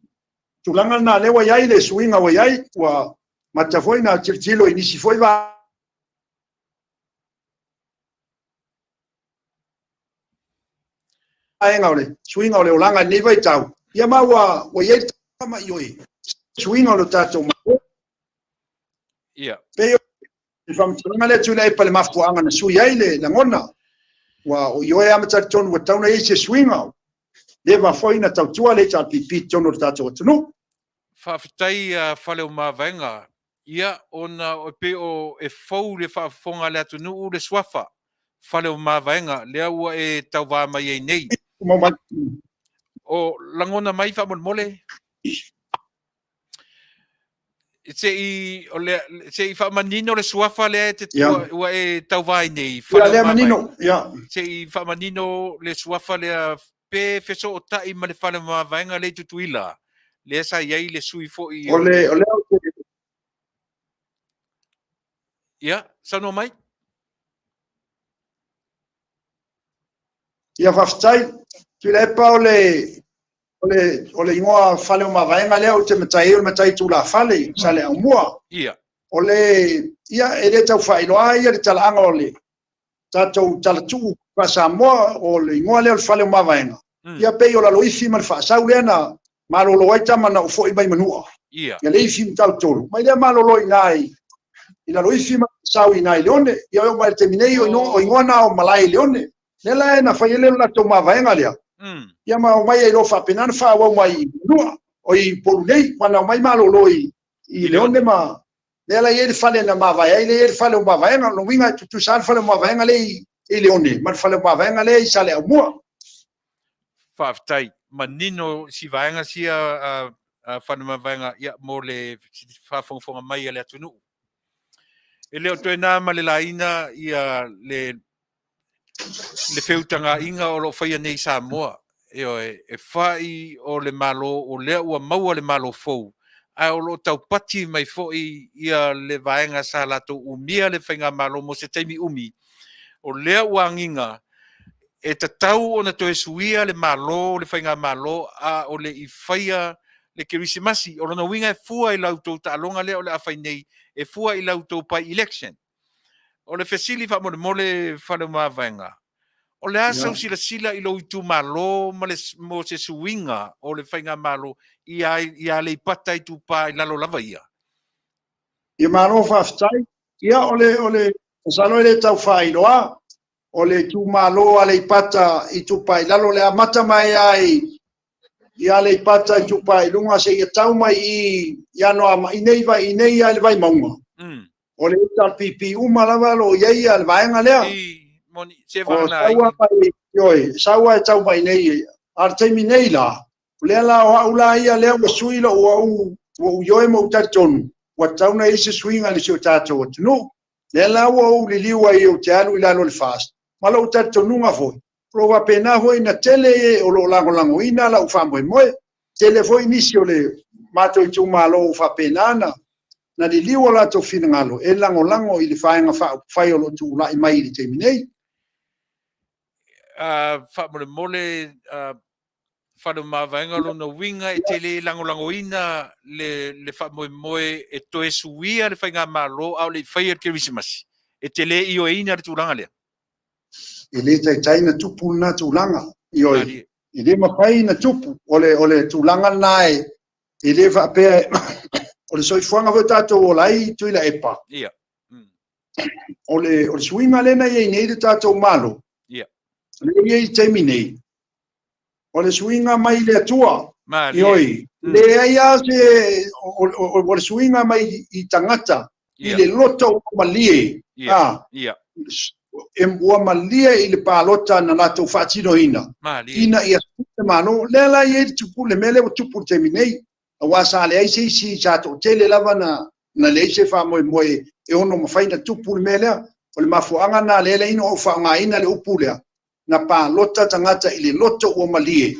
S4: tulaga lena lea ua i ai le suiga ua i ai, ua mata foi na tilotilo i nisi foi vaega o le suiga o le olaga i lenei vaitau, ia ma ua i ai le ma ioe suiga o le tatou Malo.
S2: Ia.
S4: Pei o le faamatalaga lea Tuilaepa le mafuaaga na sui ai le lagona. Ua o ioe lava ma talitonu ua tatau ona i ai se suiga. Leva foi na tautua le HRPP i totonu o le tatou atunuu.
S2: Faafetai a Faleomavaega. Ia, ona e pei o e fou le faafofoga a le atunuu le suafa Faleomavaega lea ua e tauvā mai ai nei. O lagona mai faamolemole? Se i, o le, se i faamanino le suafa lea e te
S4: Ia.
S2: ua, ua e tauva ai nei,
S4: Ia
S2: fale o
S4: lea
S2: Mavaega.
S4: manino, ia.
S2: Se i faamanino le suafa lea pe fesootai ma le fale o Mavaega lea i Tutuila, lea sa i ai le sui foi
S4: O
S2: o
S4: le,
S2: le...
S4: o lea ou te,
S2: Ia, saunoa mai.
S4: Ia faafetai. Tuilaepa o le, o le, o le igoa fale o Mavaega lea ou te matai ai o le matai tulafale i Saleaaumua.
S2: Ia.
S4: O le, ia, e le tau faailoa ia le talaaga o le tatou talatuu faa-Samoa, o le igoa lea o le fale o Mavaega. Ia pei o Laloifi ma le Faasau lea na malolo ai tama na ou foi mai Manua.
S2: Ia.
S4: Ia le ifi Matautolu. Mai lea malolo i ina i, i Laloifi ma Faasau i ina i Leone. Ia e oo mai i le taimi nei, o inoa, o igoa na o malae i Leone. Lea la e na fai ai le latou mavaega lea. Ia ma omai ai loa faapena na faaauau mai i Manua, o i Upolu nei, ma na omai malolo i, i Leone ma lea la e i ai le fale na mavae ai, lea e i ai le fale o Mavaega. O lona uiga e tutusa lava le fale o Mavaega lea i, i Leone ma le fale o Mavaega lea i Saleaaumua.
S2: Faafetai. Manino si vaega sia a, a fale Mavaega ia, mo le faafogafoga mai a le atunuu. E le o toe na ma le laina ia le le feutagaiga o lo o faia nei i Samoa. Ioe, e fai o le Malo o lea ua maua le Malo fou, ae o lo o taupati mai foi ia le vaega sa latou umia le faigamalo mo se taimi umi, o lea ua agiga e tatau ona toe suia le Malo, le faigamalo, a o le i faia le Kerisimasi. O lona uiga e fua i la outou taaloga lea o le a fai nei, e fua i la outou by-election. O le fesili faamolemole Faleomavaega, o le a sau silasila i lou itumalo ma le, mo se suiga o le faigamalo i, a, i Aleipata Itupa i lalo lava ia?
S4: Ia malo faafetai. Ia o le, o le, masalo e le tau faailoa, o le itumalo Aleipata Itupa i lalo, le amata mai ai i Aleipata Itupa i luga seia tau mai i i Anoamaa i nei vai i nei i le Vaimauga. O le HRPP uma lava o lo o i ai le vaega lea.
S2: I, moni, se
S4: O
S2: vagana ai.
S4: sau lava i, ioe, sau lava e tau mai nei. A o le taimi nei la, o lea la o au la ia lea ua sui lou au, ua ou ioe ma ou talitonu, ua tatau ona i ai se suiga i le si o tatou atunuu. Lea la ua ou liliu ai ou te alu i lalo o le FAST, ma lou talitonuga foi, o lo o faapena foi na tele e o lo o lagolagoina lau faamoemoe. Tele foi nisi o le matou itumalo ua faapena na na liliu o latou finagalo e lagolago i le Vaega Faaupufai o lo o tulai mai i le taimi nei.
S2: Faamolemole, Faleomavaega lona uiga e te le lagolagoina le, le faamoemoe e toe suia le faigamalo a o le i faia le Kerisimasi. E te le ioeina le tulaga lea.
S4: E le taitai na tupu lena tulaga. Ioe, e le mafai na tupu. O le, o le tulaga lena e, e le faapea o le soifuaga foi tatou ola ai Tuilaepa.
S2: Ia.
S4: O le, o le suiga lea na i ai nei le tatou Malo.
S2: Ia.
S4: Lea e i ai i le taimi nei. O le suiga mai le Atua. Ioe, leai lava se, o, o, o le suiga mai i tagata, i le loto ua malie, a, e ua malie i le palota na latou faatinoina, ina ia sui le Malo. Lea la e i ai le tupu, le mea lea ua tupu i le taimi nei, aua sa leai se isi, sa toatele lava na, na leai se faamoemoe e ono mafai ona tupu le mea lea. O le mafuaaga lena lea e leai ona ou faaaogaina le upu lea, na palota tagata i le loto ua malie,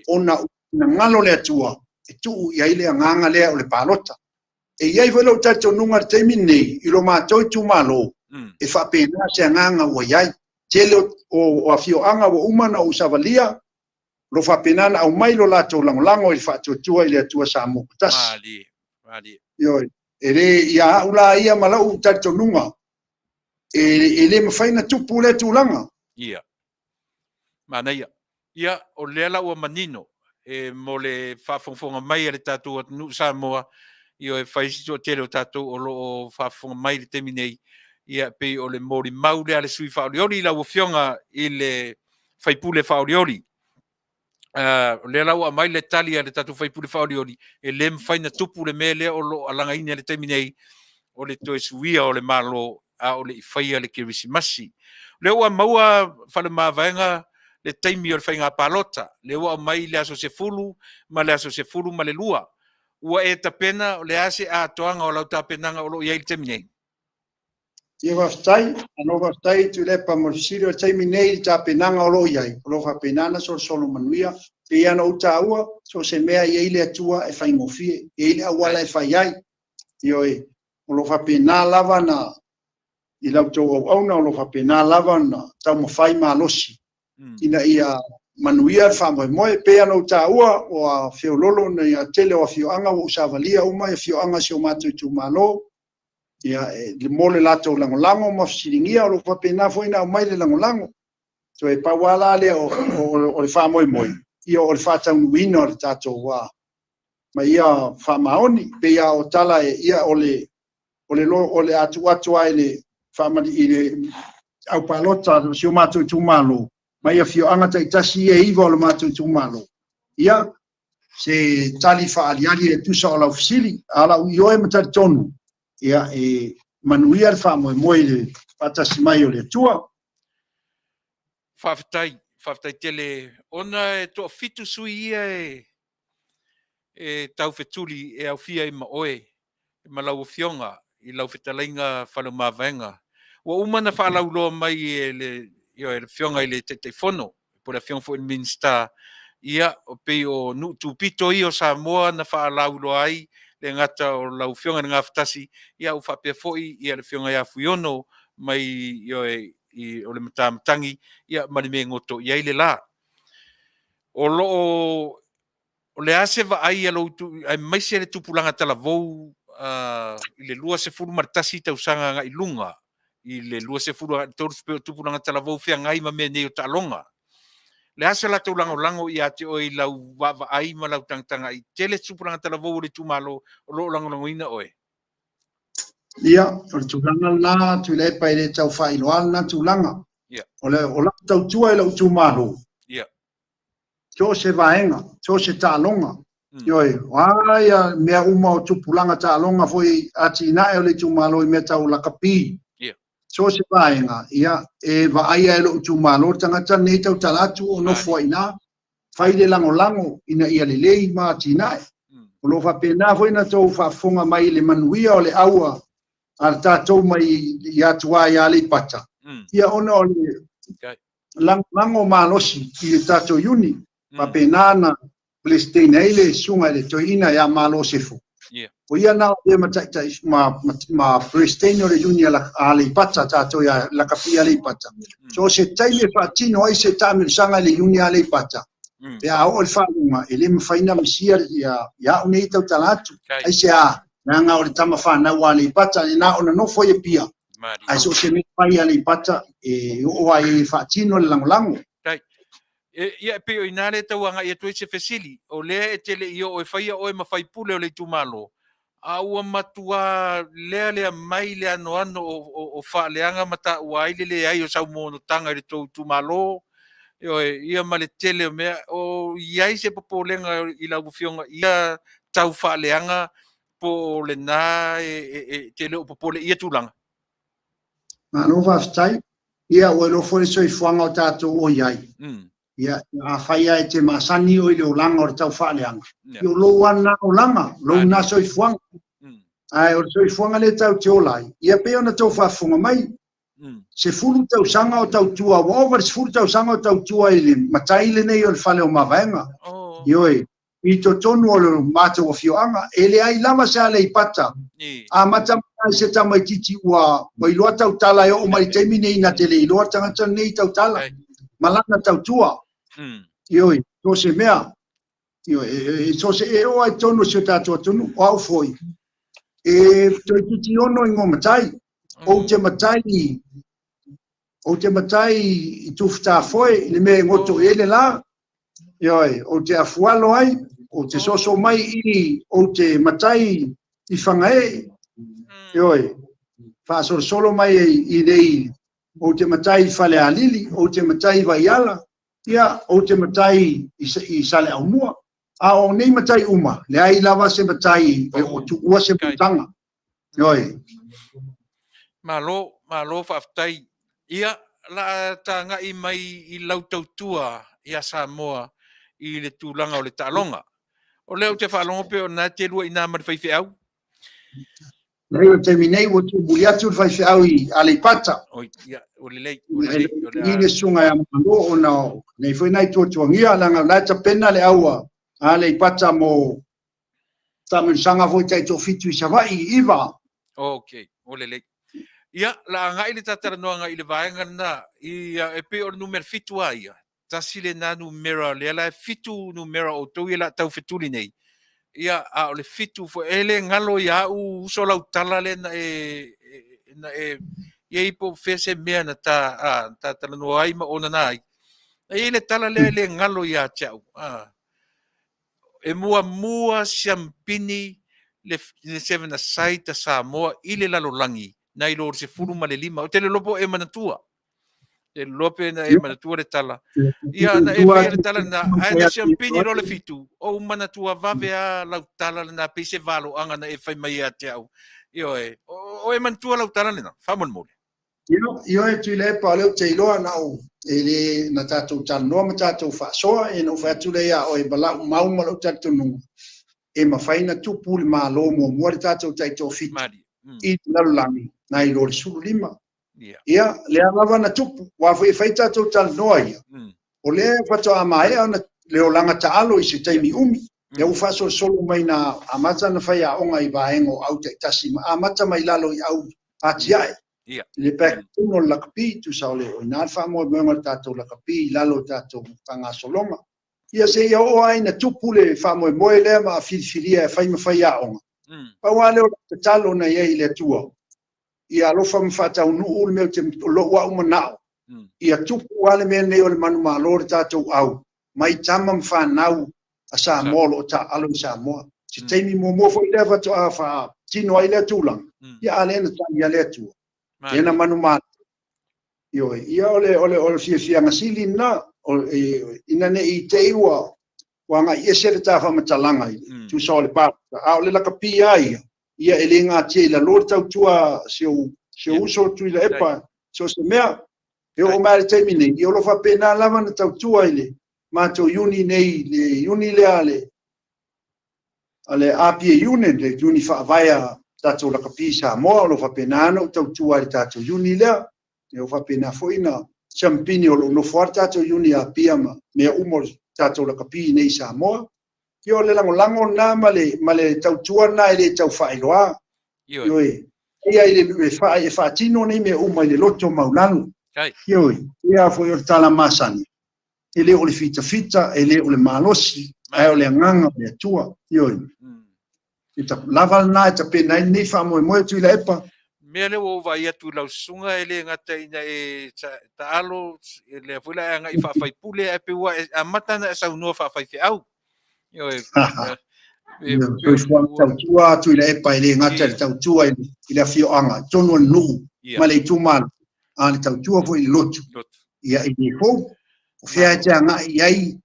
S4: ona ua finagalo le Atua e tuu i ai le agaga lea o le palota. E i ai foi lou talitonuga i le taimi lenei i lo matou itumalo, e faapena se agaga ua i ai. Tele o, o, o afioaga ua uma ona ou savalia, o lo faapena ona aumai lo latou lagolago i le faatuatua i le Atua Samoa tasi.
S2: Malie, malie.
S4: Ioe, e le ia au la ia ma lou talitonuga, e, e le mafai ona tupu lea tulaga.
S2: Ia. Manaia. Ia, o lea la ua manino e mo le faafogafoga mai a le tatou atunuu Samoa, ia e fai si toatele o tatou o lo o faafofoga mai i le taimi nei, ia pei o le molimau lea a le sui faaolioli i lau Afioga i le faipule faaolioli. O lea la ua aumai le tali a le tatou faipule faaolioli, e le mafai na tupu le mea lea o lo o alagaina i le taimi nei, o le toe suia o le Malo a o le i faia le Kerisimasi. O lea ua maua Faleomavaega le taimi o le faiga palota, lea ua aumai le aso 10 ma le aso 12. Ua e tapena, o le a se atoaga o lau tapenaga o lo o i ai i le taimi nei?
S4: Ia faafetai, malo faafetai Tuilaepa mo le fesili. O le taimi nei i le tapenaga o lo o i ai, o lo o faapena ona solosolo manuia. E pei lava ona ou taua, so o se mea e i ai le Atua e faigofie, e i ai le auala e fai ai. Ioe, o lo o faapena lava na i la outou auauna, o lo o faapena lava ona taumafai malosi ina ia manuia le faamoemoe. E pei ona ou taua, ua feololo le tele o afioaga, ua ou savalia uma afioaga o si o matou itumalo, ia, mo le latou lagolago ma fesiligia, o lo o faapena foi ona aumai le lagolago. Toe pau lava la lea o le faamoemoe, ia o le faataunuuina o le tatou ma ia faamaoni. Pei lava o tala ia o le o le a tuu atu ai le faamali i le au palota o si o matou itumalo mai afioaga taitasi ia e 9 o le matou itumalo. Ia, se tali faaaliali e tusa o lau fesili, a lau ioe ma talitonu, ia e manuia le faamoemoe i le faatasi mai o le Atua.
S2: Faafetai, faafetai tele ona e toafitu sui ia e taufetuli e aofia ai ma oe ma lau Afioga i lau fetalaiga Faleomavaega. Ua uma ona faalauiloa mai e le Afioga i le Taitaifono po o le Afioga foi i le Minisita, ia, pei o nuu tupito ia o Samoa na faalauiloa ai le gata o lau Afioga i le Gafatasi, ia ua faapea foi ia le Afioga ia Fuiono mai o le Matamatagi, ia ma le mea e goto i ai le la. O lo o O le a se vaai a lou aemaise le tupulaga talavou i le 21 tausaga agai i luga i le 20 agai i le 30, pei o tupulaga talavou feagai ma mea nei o taaloga. O le a se latou lagolago ia te oe i lau vaavaai ma lau tagatagai? Tele tupulaga talavou o le itumalo o lo o lagolagoina oe?
S4: Ia, o le tulaga lena, Tuilaepa, e le tau faailoa lena tulaga. O lau tautua i lou itumalo, so o se vaega, so o se taaloga. Ioe, o a ia mea uma o tupulaga taaloga foi atinae o le itumalo i mea tau lakapi. So o se vaega, ia, e vaaia e lou itumalo le tagata lenei tautala atu o nofo ai i ina, fai le lagolago ina ia lelei ma atinae. O lo o faapena foi ona tou faafofoga mai i le manuia o le aua a le tatou mai i Atuā i Aleipata, ia ona o le lagolago malosi i le tatou iuni. Faapena na Peresetene ai le susuga i le toeaina ia Malo Sefo. O ia na o le ma taitai ma Peresetene o le iuni a Aleipata, tatou ia lakapi Aleipata. So se taimi e faatino ai se taamilosaga i le iuni a Aleipata, pe a oo i le faaiuga, e le mafai ona misia ia au nei tautala atu. Aisea? Leaga o le tama fanau a Aleipata, na ona nofo i Apia. Ae so o se mea fai a Aleipata e oo ai e faatino le lagolago.
S2: Tai. Ia, e pei o i ina lea e tau agai atu ai se fesili. O lea e te le i oo e faia oe ma faipule o le itumalo, a ua matua lealea mai le anoano o faaleaga ma taua ai le leai o sau monotaga i le tou itumalo, ioe, ia ma le tele o mea. O i ai se popolega i lau Afioga i ia tau faaleaga po o lena e te le o popole i ia tulaga?
S4: Malo faafetai. Ia, ua iloa foi le soifuaga o tatou o i ai. Ia, afai lava e te masani oe i le olaga o le tau faaleaga, ia o lou lava lena olaga, lou lena soifuaga. Ae o le soifuaga lea tatou te ola ai, ia pei ona outou faafofoga mai, 10 tausaga o tautua, ua ova i le 10 tausaga o tautua i le matai lenei o le Fale o Mavaega. Ioe, i totonu o le matou afioaga, e leai lava se Aleipata amata mai se tamaitiiti ua iloa tautala e oo mai i le taimi nei na te le iloa le tagata lenei tautala ma lana tautua. Ioe, so se mea, ioe, so se e oo ai totonu o si o tatou atunuu, o au foi, e toeitiiti ono igoa matai, ou te matai ou te matai i Tufutafoe i le mea e goto i ai le la, Ioe, ou te afualo ai, ou te soso mai i, ou te matai i Fagaee, ioe, faasolosolo mai i nei, ou te matai i Falealili, ou te matai i Vaiala, ia, ou te matai i Saleaaumua. A o nei matai uma, leai lava se matai e o tuua se monotaga. Ioe.
S2: Malo, malo faafetai. Ia, la tagai mai i lau tautua ia Samoa i le tulaga o le taaloga. O lea ou te faalogo pei o lena e te lua i ina ma le faifeau.
S4: Leai, o le taimi nei ua tuumuli atu le faifeau i Aleipata.
S2: Oi, ia, ua lelei, ua lelei. O le
S4: a... le susuga ia Malo ona o nei foi nai tuatuagia, leaga o la e tapena le au a Aleipata mo taamilosaga foi tai toafitu i Savaii i 9.
S2: Ok, ua lelei. Ia, la agai le ta talanoaga i le vaega lena, ia, e pei o le numera 7 a ia. Tasi lena numera, lea la e 7 numera o outou ia la tau fetuli nei. Ia, a o le 7 foi, e le galo ia au uso lau tala lea na e, na e, i ai po o fea se mea na ta, a, ta talanoa ai ma onana ai. E i ai le tala lea e le galo ia te au. A, e muamua siampini le, le seven aside ta Samoa i le lalolagi nai lo le 15. Ou te le iloa po o e manatua. Te iloa pe na e manatua le tala. Ia, na e faia le tala lena, ae na siampini loa le 7, ou manatua vave a lau tala lena, pei se valoaga na e fai mai ia te au. Ioe, o e manatua lau tala lena, faamolemole.
S4: Ioe, Tuilaepa, o lea ou te iloa na ou, e le, na tatou talanoa ma tatou faasoa, ia na ou fai atu lea ia oe ma lau mau ma lou talitonuga, e mafai na tupu le Malo muamua le tatou taitoafitu i le lalolagi nai lo le 15. Ia, lea lava na tupu, aua foi e fai tatou talanoa ia, o lea faatoa maea ona le olaga taalo i se taimi umi, lea ua faasolosolo mai na amata ona fai aoga i vaega o au taitasi ma amata mai lalo i au atiae. Le packaging o le lakapi, tusa o le o ina le faamoemoega o le tatou lakapi i lalo o tatou faagasologa. Ia seia oo lava ina tupu le faamoemoe lea ma filifilia e fai ma fai aoga. Pau lava lea o le tatalo na i ai i le Atua, ia alofa ma faataunuu le mea ou te, o lou au manao, ia tupu lava le mea lenei o le manumalo le tatou au, mai tama ma fanau a Samoa o lo o taaalo i Samoa. Se taimi muamua foi lea faatoa faatino ai lea tulaga, ia a lea na tali lava le Atua, lea na manumalo. Ioe, ia o le, o le, o le fiafiaga sili lena, ina ne i te i ua, ua agai ese le ta faamatalaga i le tusa o le palota, a o le lakapi lava ia, ia e le gatia i lalo le tautua a si ou, si ou uso Tuilaepa, so o se mea. E oo mai lava i le taimi nei, ia o lo o faapena lava ona tautua i le matou iuni nei, le iuni lea a le, a le APA Union, le iuni faavae a tatou lakapi i Samoa, o lo o faapena ona ou tautua i le tatou iuni lea. Ia o faapena foi na siampini o lo o nofo lava le tatou iuni i Apia ma mea uma o le tatou lakapi nei i Samoa. Ia o le lagolago lena ma le, ma le tautua lena e le tau faailoa. Ioe. Ia i le, e, fa, e faatino nei mea uma i le loto maulalo. Ioe. Ia foi o le tala masani. E le o le fitafita, e le o le malosi, ae o le agaga o le Atua. Ioe. E ta, lava lena e tapena ai lenei faamoemoe Tuilaepa.
S2: Mea lea ua ou vaai atu i lau susuga e le gata ina e taalo, lea foi la e agai faafaipule, ae pei ua e amata ona e saunoa faafaifeau. Ioe.
S4: Soifua tautua atu i Tuilaepa e le gata i le tautua i le afioaga, i totonu o le nuu ma le itumalo, a o le tautua foi i le lotu. Ia e le fou, o fea e te agai i ai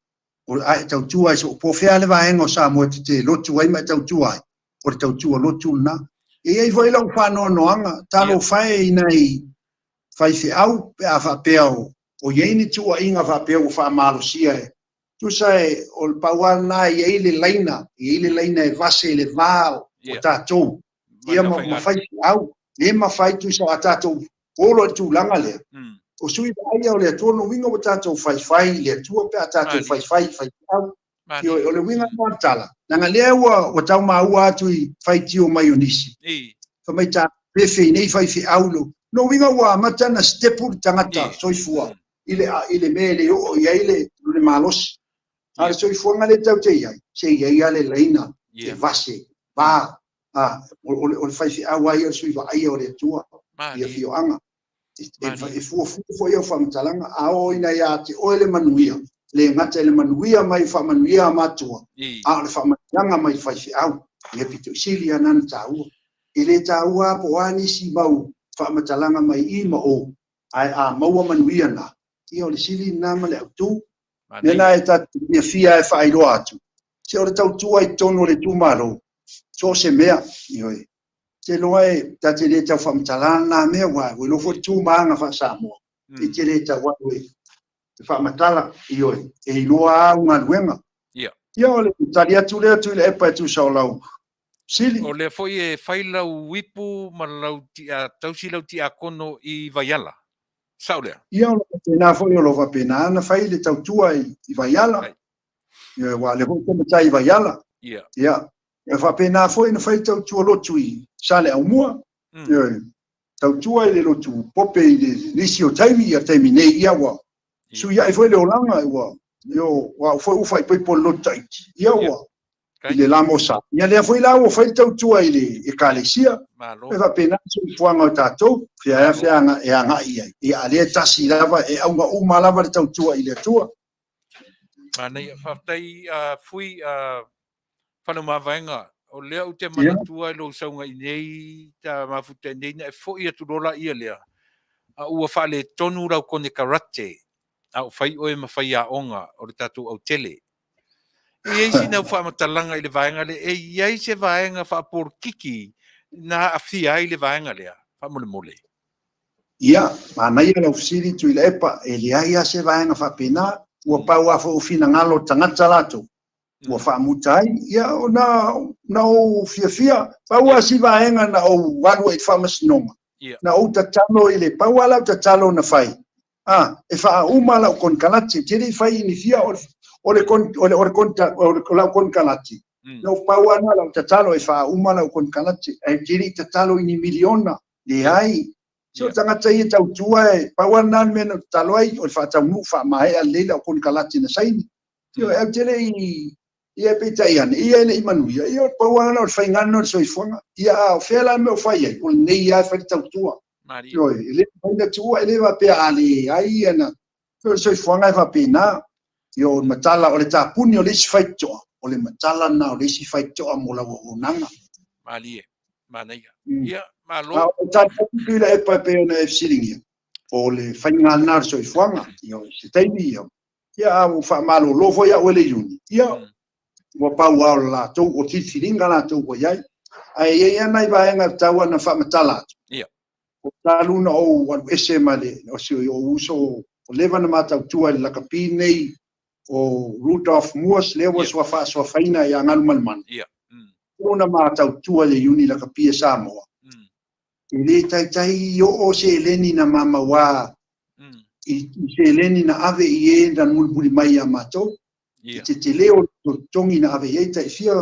S4: a e tautua ai, po o fea le vaega o Samoa e te lotu ai ma e tautua ai, o le tautua lotu lena. E i ai foi lau faanoanoaga, talofa e i nai faifeau pe a faapea o i ai ni tuuaiga faapea ua faamalosia e tusa e o le pau lava lena e i ai le laina, e i ai le laina e vase i le va o tatou ia ma faifeau, le mafai tusa a tatou olo i le tulaga lea. O sui vaaia o le Atua, lona uiga ua tatou faifai i le Atua pe a tatou faifai i faifeau. Ioe, o le uiga lena o le tala, leaga lea ua tau maua atu i faitio mai o nisi, fai mai ta fefe i nei faifeau, lona uiga ua amata ona sitepu le tagata soifua i le mea e le oo i ai le malosi. A o le soifuaga lea tatou te i ai, se i ai lava le laina e vase, va, a, o le faifeau lava ia o le sui vaaia o le Atua i afioaga. E fuafua foi au faamatalaga, a oo ina ia te oe le manuia, le gata i le manuia mai faamanuia a matua, a o le faamanuiaga mai faifeau. Ia pito i sili lava na taua. E le taua lava po o a nisi mau faamatalaga mai i ma o, ae a maua manuia na, ia o le sili lena ma le autu. Mea na e tatou fiafia e faailoa atu, se o le tautua i totonu o le itumalo, so o se mea, ioe. Te iloa e ta te le tau faamatala lena mea, aua ua iloa foi le tu ma aga faa-Samoa, e te le tau alu e faamatala, ioe, e iloa lava au galuega. Ia, o le tali atu lea Tuilaepa e tusa o lau sili.
S2: O lea foi e fai lau ipu ma lau tia, tausi lau tiakono i Vaiala. Sao lea?
S4: Ia, o lo faapena foi, o lo faapena ona fai le tautua i Vaiala. Ia, aua o lea foi ou te matai i Vaiala. Ia, e faapena foi ona fai le tautua lotu i Saleaaumua. Ia, tautua i le lotu Pope i le nisi o taimi, ia taimi nei, ia ua suiai foi le olaga, ua io ua au foi ua faaipoipo i le lotu Tahiti, ia ua i le Lamosa. Ia lea foi la ua fai le tautua i le Ekalesia. E faapena le soifuaga o tatou, fea fea e agai i ai. Ia, a lea e tasi lava, e auga uma lava le tautua i le Atua.
S2: Manaia, faafetai Fui Faleomavaega, o lea ou te manatua i lou sauga i nei ta mafuta i nei na e foi atu loa laia lea, a ua faaletonu lau konekarate a o fai oe ma faiaoga o le tatou autele. E i ai sina au faamatalaga i le vaega lea, e i ai se vaega faapolokiki na aafia ai le vaega lea, faamolemole?
S4: Ia, manaia lau fesili Tuilaepa, e leai lava se vaega faapena, ua pau lava foi o finagalo o tagata latou ua faamuta ai. Ia, na, na ou fiafia, pau lava si vaega na ou alu ai i le faamasinoga, na ou tatalo i le, pau lava lau tatalo na fai, a, e faauma lau konekarate, ou te le i fai i ni fia, o le, o le, o le, o le, o lau konekarate, na ou pau lava lau tatalo e faauma lau konekarate, ae ou te le i tatalo i ni miliona, leai. Se o tagata ia tautua, e pau lava lena le mea na ou tatalo ai, o le faataunuu faamaea lelei lau konekarate na saini. Ioe, ae ou te le i, ia peitai ane, ia e le i manuia, ia o le pau lava lena o le faiga lena o le soifuaga. Ia a o fea la le mea o fai ai? O lenei lava e fai le tautua. Ioe, e le mafai ona tuua, e le faapea a leai ia na, o le soifuaga e faapena. Ia o le matala, o le tapuni o le isi faitotoa, o le matala lena o le isi faitotoa mo lau auaunaga.
S2: Malie, manaia. Ia, malo. A
S4: o le tali atu Tuilaepa e pei ona e fesiligia, o le faiga lena o le soifuaga. Ia o se taimi, ia Ia, a ua faamalolo foi au e le iuni, ia, ua pau lava o le latou, o filifiliga latou ua i ai. Ae i ai lava nai vaega e tatau ona faamatala atu. O talu na ou alu ese ma le, o si ou uso, ua leva ona ma tautua i le lakapi nei o Rudolph Moores, lea ua faasoafaina ia Galumalemana. Talu na ma tautua i le iuni lakapi a Samoa. E le taitai oo seleni na ma mauā i seleni na ave i e na mulimuli mai iā matou. I te tele o le totogi na ave i ai tai fia,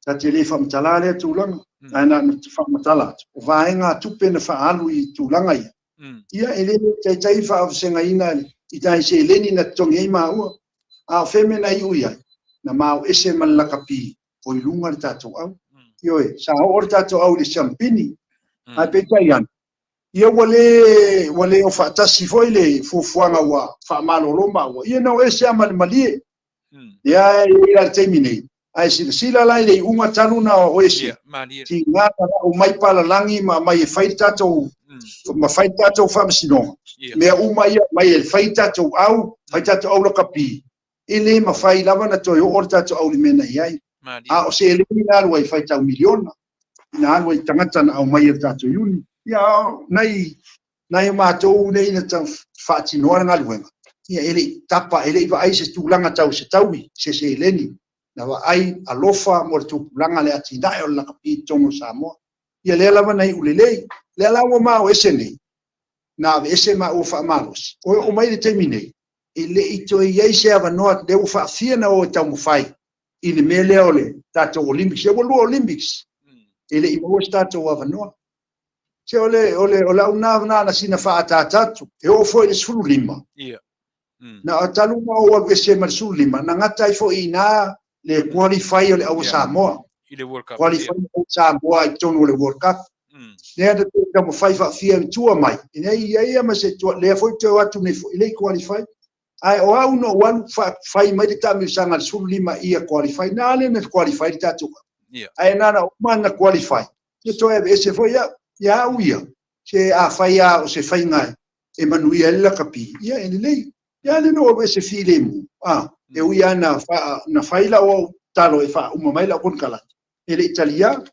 S4: ta te le faamatala lea tulaga, ae na ona faamatala atu, o vaega tupe na faaalu i tulaga ia, ia e le taitai faavasegaina i nai seleni na totogi ai maua. A o fea mea na iu i ai? Na mao ese ma le lakapi o i luga le tatou au. Ioe, sa oo le tatou au i le siampini, ae peitai ane, ia ua le, ua le o faatasi foi le fuafuaga ua faamalolo maua, ia na o ese lava ma le malie. Ia, e i ai la le taimi nei, ae silasila la i le iuga talu na o ese, tiga na lau mai palalagi ma aumai e fai le tatou, ma fai le tatou faamasinoga. Mea uma ia aumai e fai tatou au, fai tatou au lakapi, e le mafai lava ona toe oo le tatou au i le mea na i ai. A o seleni na alu ai faitau miliona, na alu ai i tagata na aumai e le tatou iuni. Ia, nai, nai o matou nei na faatinoa le galuega, ia e le i tapa, e le i vaai se tulaga tau se taui, se seleni, na vaai alofa mo le tupulaga le atinae o le lakapi i totonu o Samoa. Ia lea lava na iu lelei, lea la ua mao ese nei, na aveese maua faamalosi. O e oo mai le taimi nei, e le i toe i ai se avanoa lea ua faafia na o e taumafai i le mea lea o le tatou Olympics. Ia ua lua Olympics, e le i maua se tatou avanoa. Se o le, o le, o lau na na sina faaataata atu, e oo foi i le 15. Na talu na ou alu ese ma le 15, na gata ai foi i ina le qualify o le au Samoa.
S2: I le World Cup.
S4: Qualify o le Samoa i totonu o le World Cup. Lea na toe taumafai faafia i tua mai. Ina ia ia ma se tua, lea foi toe o atu nei foi, e le i qualify. Ae o au na ou alu fai mai le taamilosaga i le 15 ia qualify, na lea na qualify le tatou. Ae na na uma na qualify, ia toe aveese foi au. Ia au ia, se a fai lava o se faiga e manuia ai le lakapi, ia e lelei. Ia lea na ou alu ese filemu, a, e ui lava na, na fai lau au talo e faauma mai lau konekarate, e le i talia.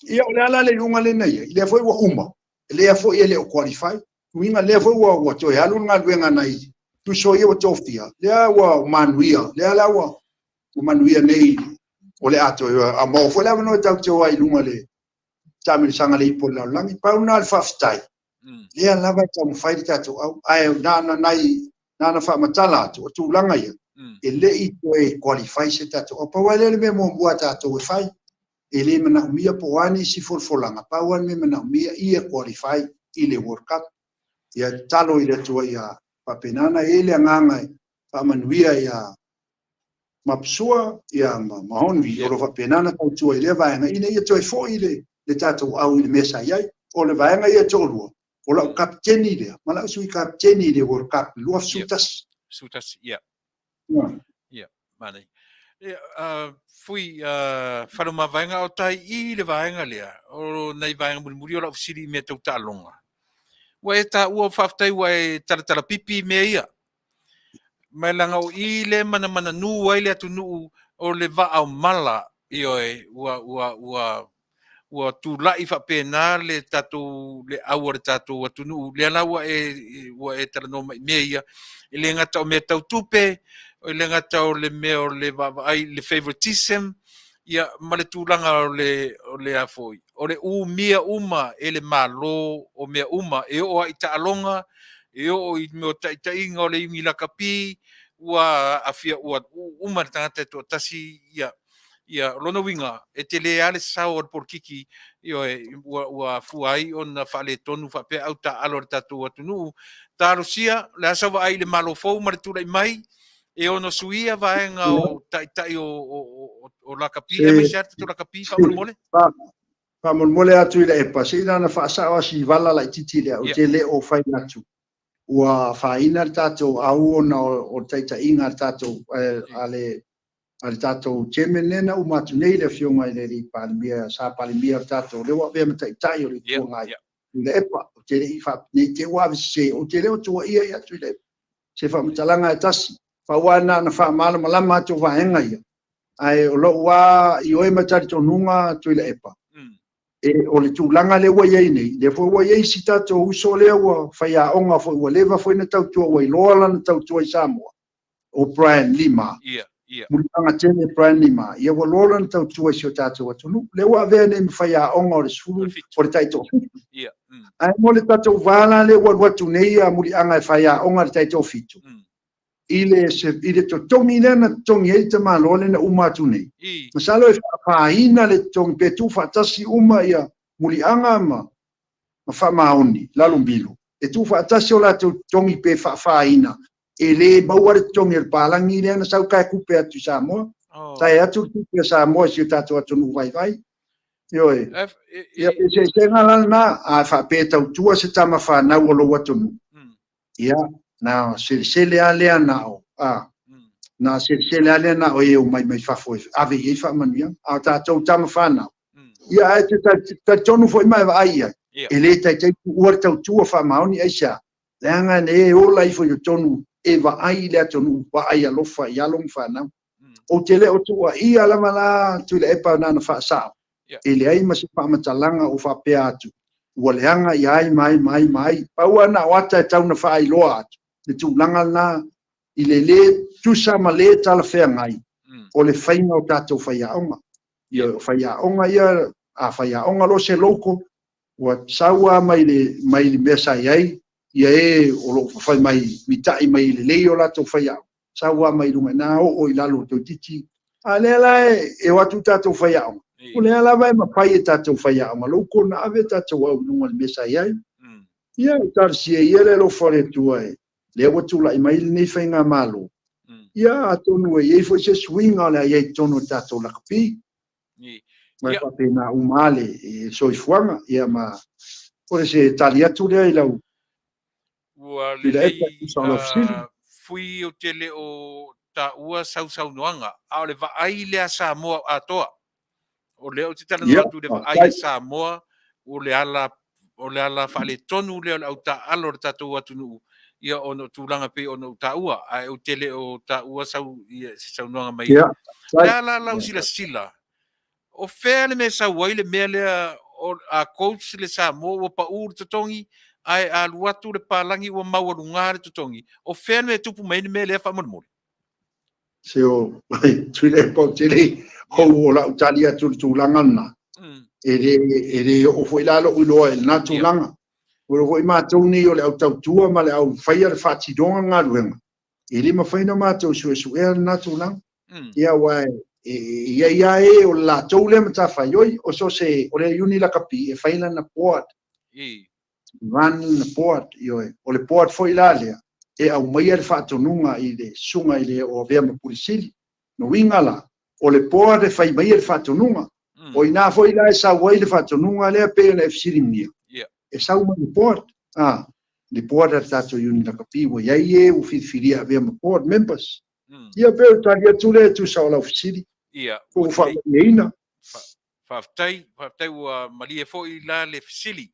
S4: Ia o le a la le iuga lea na i ai, lea foi ua uma, lea foi e le o qualify, uiga lea foi ua toe alu le galuega nai uso ia ua tofia, lea ua manuia, lea la ua. Ua manuia nei o le a toe a maua foi le avanoa e tatou te o ai i luga le taamilosaga le ipu o le lalolagi. Pau lena o le faafetai, lea lava e taumafai le tatou au, ae na ona nai na ona faamatala atu, o tulaga ia, e le i toe qualify se tatou au. Pau lava lea o le mea muamua a tatou e fai, e le manaomia po o a nisi folafolaga, pau lava le mea manaomia ia qualify i le World Cup. Ia tatalo i le Atua ia faapena ona i ai le agaga e faamanuia ia Mapusua ia ma Mahonri, o lo o faapena ona tautua i lea vaega ina ia toe foi le le tatou au i le mea sa i ai. O le vaega ia e toalua, o lau kapiteni lea ma lau sui kapiteni i le World Cup 2011.
S2: 11, ia. Ia, manaia. Ia, Fui, Faleomavaega o tai i le vaega lea, o nai vaega mulimuli o lau fesili i mea tau taaloga. Ua e taua, faafetai ua e talatala pipi i mea ia. Ma e leaga o i le manamananū ai le atunuu o le vaa o mala, ioe, ua, ua, ua, ua tulai faapena le tatou, le au a le tatou atunuu. Lea la ua e, ua e talanoa mai i mea ia, e le gata o mea tau tupe, e le gata o le mea o le vaavaai i le favoritism, ia ma le tulaga o le, o le a foi, o le umia uma e le Malo o mea uma, e oo lava i taaloga, e oo i mea o taitaiga o le iuni lakapi, ua aafia, ua uma le tagata e toatasi ia, ia o lona uiga, e tele lava le sao o le polokiki, ioe, ua, ua afua ai ona faaletonu faapea au taaalo a le tatou atunuu. Talosia, o le a sau vaai i le Malo fou ma le tulai mai, e ono suia vaega o taitai o, o, o, o lakapi, aemaise lava le tatou lakapi faamolemole.
S4: Faamolemole atu i le epa, se i na ona faasao lava si vala laitiiti lea, ou te le o fai atu ua afaina le tatou au ona o le taitaiga a le tatou, a le, a le tatou chairman lea na uma atu nei, le Afioga i le alii Palemia, sa Palemia o le tatou, lea ua avea ma Taitai o le Itu Agai, Tuilaepa. Ou te le i faapea, ne i te i ua ave sese, ou te le o tuuaia ia Tuilaepa. Se faamatalaga e tasi, pau lava na ona faamalamalama atu o vaega ia, ae o lou lava ioe ma talitonuga Tuilaepa, e, o le tulaga lea ua i ai nei, lea foi ua i ai si tatou uso lea ua faiaoga foi, ua leva foi na tautua, ua iloa lana tautua i Samoa, o Brian Lima.
S2: Ia, ia.
S4: Muliaga tele Brian Lima, ia ua loa lana tautua i si o tatou atunuu. Lea ua avea nei ma faiaoga o le 10, o le taitoafitu.
S2: Ia.
S4: Ae mo le tatou va la lea ua alu atu nei a Muliaga e faiaoga i le taitoafitu, i le, i le totogi lea na totogi ai le tamaloa lea na uma atu nei, masalo e faafaina le totogi pe tuufaatasi uma ia Muliaga ma ma Faamaoni Lalomilo, e tuufaatasi o latou totogi pe faafaina, e le maua le totogi o le palagi lea na sau tae tupe atu i Samoa. Tae atu le tupe a Samoa i si o tatou atunuu vaivai. Ioe. Ia, o le eseesega la lena, a faapea e tautua se tama fanau o lou atunuu, ia, na selesele lava lea na o, a, na selesele lava lea na o e omai mai fafo e ave i ai faamanuiaga. A o tatou tama fanau, ia, ae te talitonu foi ma e vaai i ai, e le taitai tuua le tautua faamaoni, aisea? Leaga e e ola ifo i totonu e vaai i le atunuu, vaai alofa i alo ma fanau. Ou te le o tuuaia lava la Tuilaepa na ona faasao, e leai ma se faamatalaga o faapea atu, ua leaga ia ai ma ai ma ai ma ai. Pau lava na o ata e tau na faailoa atu le tulaga lena i le le tusa ma le talafeagai o le faiga o tatou faiaoga. Ia, o faiaoga ia, a faiaoga loa se local, ua sau lava mai le, mai le mea sa i ai ia e o lo o fai mai, mitai mai lelei o latou faiaoga, sau lava mai luga i ina oo i lalo o toeitiiti. A lea la e o atu tatou faiaoga, o lea lava e mafai e tatou faiaoga local ona ave tatou au i luga o le mea sa i ai. Ia, e talosia ia le alofa o le Atua e lea ua tulai mai lenei faigamalo. Ia, atonu e i ai foi se suiga o le a i ai i totonu o le tatou lakapi. Ma e faapena uma lava le soifuaga. Ia ma o le se tali atu lea i lau
S2: Ua lelei Fui ou te le o taua sau saunoaga, a o le vaai lea a Samoa atoa. O lea ou te talanoa atu i le vaai a Samoa, o le ala, o le ala faaletonu lea o le au taaalo o le tatou atunuu, ia ona o tulaga pei ona ou taua, ae ou te le o taua sau, ia, se saunoaga mai. O le a la lau silasila? O fea le mea e sau ai le mea lea o, a coach le Samoa ua pau le totogi, ae a alu atu le palagi ua maualuga le totogi. O fea le mea e tupu mai ai le mea lea faamolemole?
S4: Se o Tuilaepa ou te le i hou o lau tali atu i le tulaga lena. E le, e le oo foi la lou iloa i lena tulaga. Ua iloa foi matou nei o le au tautua ma le au faia le faatinoga o galuega, e le mafai ona matou suesuea lena tulaga. Ia aua e i ai lava e o le latou lea matafaioi, o so o se, o le Iuni Lakapi e fai lana board. Run lana board, ioe. O le board foi la lea e aumaia le faatonuga i le susuga i le o avea ma Pule Sili. No uiga la, o le board e fai maia le faatonuga. O ina foi la e sau ai le faatonuga lea pei ona e fesiligia, e sau mai le board, a, le board a le tatou Iuni Lakapi ua i ai e ua filifilia e avea ma board members. Ia pei o le tali atu lea e tusa o lau fesili. Po ua faamalieina.
S2: Faafetai, faafetai ua malie foi la le fesili.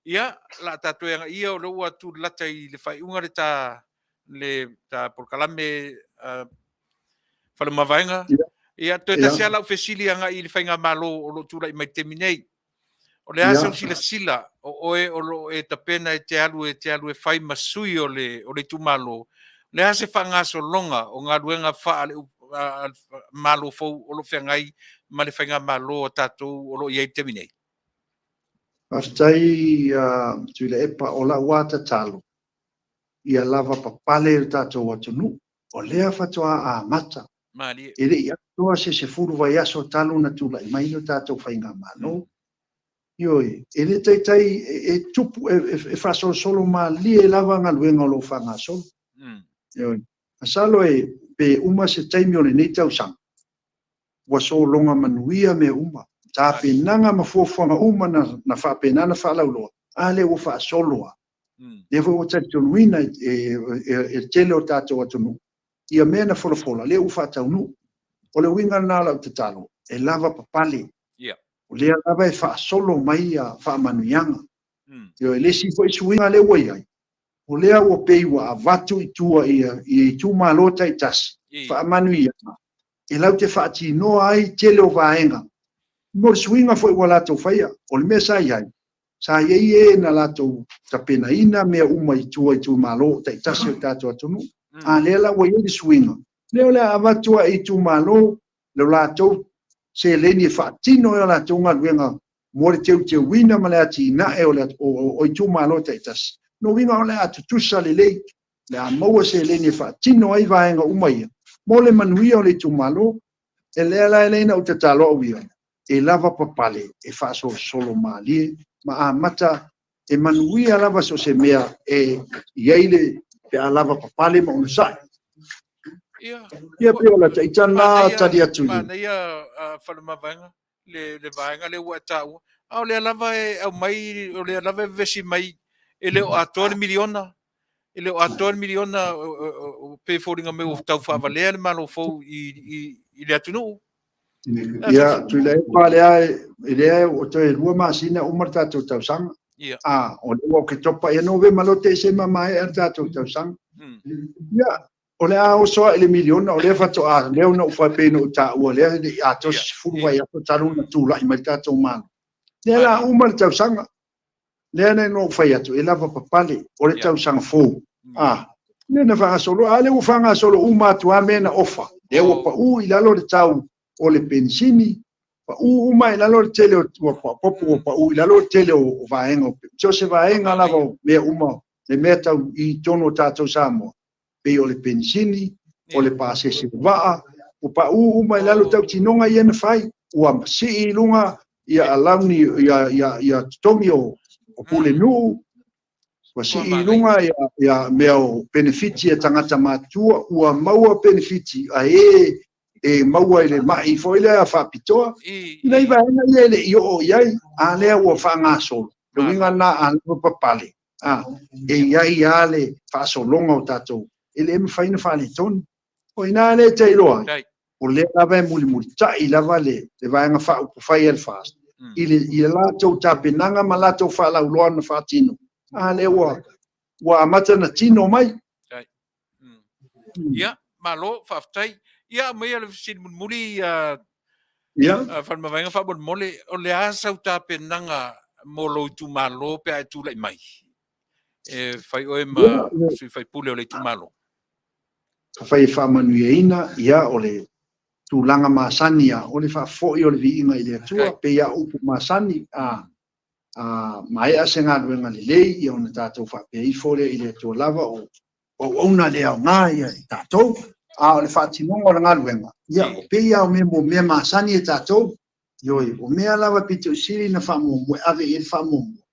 S2: Ia, la tatou e agaia o lea ua tulata i le faaiuga le ta le ta polokalame Faleomavaega. Ia, toe tasi lava lau fesili agai i le faigamalo o lo o tulai mai i le taimi nei. O le a sau silasila o oe o lo o e tapena e te alu e te alu e fai ma sui o le o le itumalo, o le a se faagasologa o galuega faa le Malo fou o lo o feagai ma le faigamalo a tatou o lo o i ai i le taimi nei?
S4: Faafetai Tuilaepa, o lau lava tatalo, ia lava papale le tatou atunuu, o lea faatoa amata.
S2: Malie.
S4: E le i atoa se 10 vaiaso talu ona tulai mai le tatou faigamalo. Ioe, e le taitai e tupu, e faasolosolo malie lava galuega o lo o faagasolo. Ioe. Masalo e pe uma se taimi o lenei tausaga, ua sologa manuia mea uma, tapenaga ma fuafuaga uma na faapena ona faalauloa, a lea ua faasolo lava. Lea foi ua talitonuina e le tele o tatou atunuu ia mea na folafola, lea ua faataunuu. O le uiga lena o lau tatalo, e lava papale. O lea lava e faasolo mai ia faamanuiaga. Ioe, le isi foi suiga lea ua i ai, o lea ua pei ua avatu i tua i itumalo taitasi faamanuiaga e latou te faatinoa ai tele o vaega mo le suiga foi ua latou faia. O le mea sa i ai, sa i ai e na latou tapenaina mea uma i tua i itumalo taitasi o le tatou atunuu. A lea la ua i ai le suiga, lea o le a avatu ai i itumalo lo latou seleni e faatino ai a latou galuega mo le teuteuina ma le atinae o itumalo taitasi. Lona uiga o le a tutusa lelei, o le a maua seleni e faatino ai vaega uma ia mo le manuia o le itumalo. E lea la e lei na ou tatalo au ia, e lava papale, e faasolosolo malie ma amata e manuia lava so o se mea e i ai le pe a lava papale ma onosai. Ia pei o lata ita lena tali atu i.
S2: Manaia Faleomavaega le vaega lea ua e taua, a o lea lava e aumai, o lea lava e vevesi mai e le o atoa le miliona, e le o atoa le miliona, pei e foliga mai ua tau faavalea le Malo fou i le atunuu.
S4: Ia, Tuilaepa, lea lea ua toe 2 masina uma le tatou tausaga. A, o lea ua Oketopa, ia Novema loa Tesema maea le tatou tausaga. Ia, o le a oso ae i le miliona, o lea faatoa, lea na ou faapea na ou taua, lea e le i atoa se 10 vaiaso talu ona tulai mai le tatou Malo. Lea la uma le tausaga, lea na ou fai atu, e lava papale, o le tausaga fou. A, lea na faagasolo, a lea ua faagasolo uma atu lava mea na ofa, lea ua pau i lalo le tau o le penisini, pau uma i lalo le tele o, ua faaopoopo, ua pau i lalo le tele o vaega, so o se vaega lava o mea uma, le mea tau i totonu o tatou Samoa, pei o le penisini, o le pasese vaa, ua pau uma i lalo tautinoga ia na fai, ua sii i luga ia alauni, ia totogi o pulenuu, ua sii i luga ia mea o penefiti a tagata matutua, ua maua penefiti a e e maua i le mai foi lea faapitoa, nai vaega ia e le i oo i ai, a lea ua faagasolo. Le uiga lena a lava papale, a, e i ai lava le faasologa o tatou, e le mafai ona faaletonu. O i ina lea e te iloa ai, o lea lava e mulimulitai lava le Vaega Faaupufai a le FAST i le latou tapenaga ma latou faalauiloa na faatino, a lea ua amata ona tino mai.
S2: Ia, malo, faafetai. Ia, aumaia le fesili mulimuli, Faleomavaega faamolemole, o le a sau tapenaga mo lou itumalo pe a e tulai mai? E fai oe ma sui faipule o le itumalo.
S4: Afai e faamanuiaina, ia, o le tulaga masani a, o le faafoi o le viiga i le Atua, pei a upu masani, a maea se galuega lelei, ia ona tatou faapea ifo lea i le Atua lava, o auauna le aoga ia i tatou. A o le faatinoga o le galuega, ia, o pei a o mea mo mea masani e tatou, ioe, o mea lava pito i sili na faamuamua, e ave i ai le faamuamua,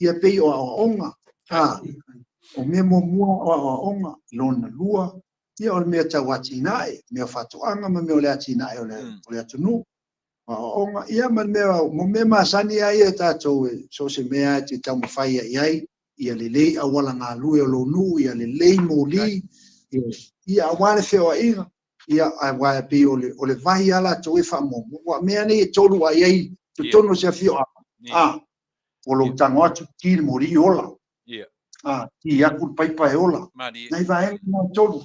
S4: ia pei o aoaoga, a, o mea muamua o aoaoga, lona lua, ia o le mea tau atinae, mea o faatoaga ma mea o le atinae o le atunuu, aoaoga, ia ma le mea, mo mea masani lava ia e tatou e so o se mea e te taumafai i ai, ia lelei auala galue o lou nuu, ia lelei moli, ia aua le feoaiga, ia aua e pei o le vai lava latou e faamuamua. Aua o mea nei e tolu a i ai totonu o se afioaga, a, o lou tago atu, ki le moli ola. A, ki atu le paipa e ola. Nai vaega na e tolu.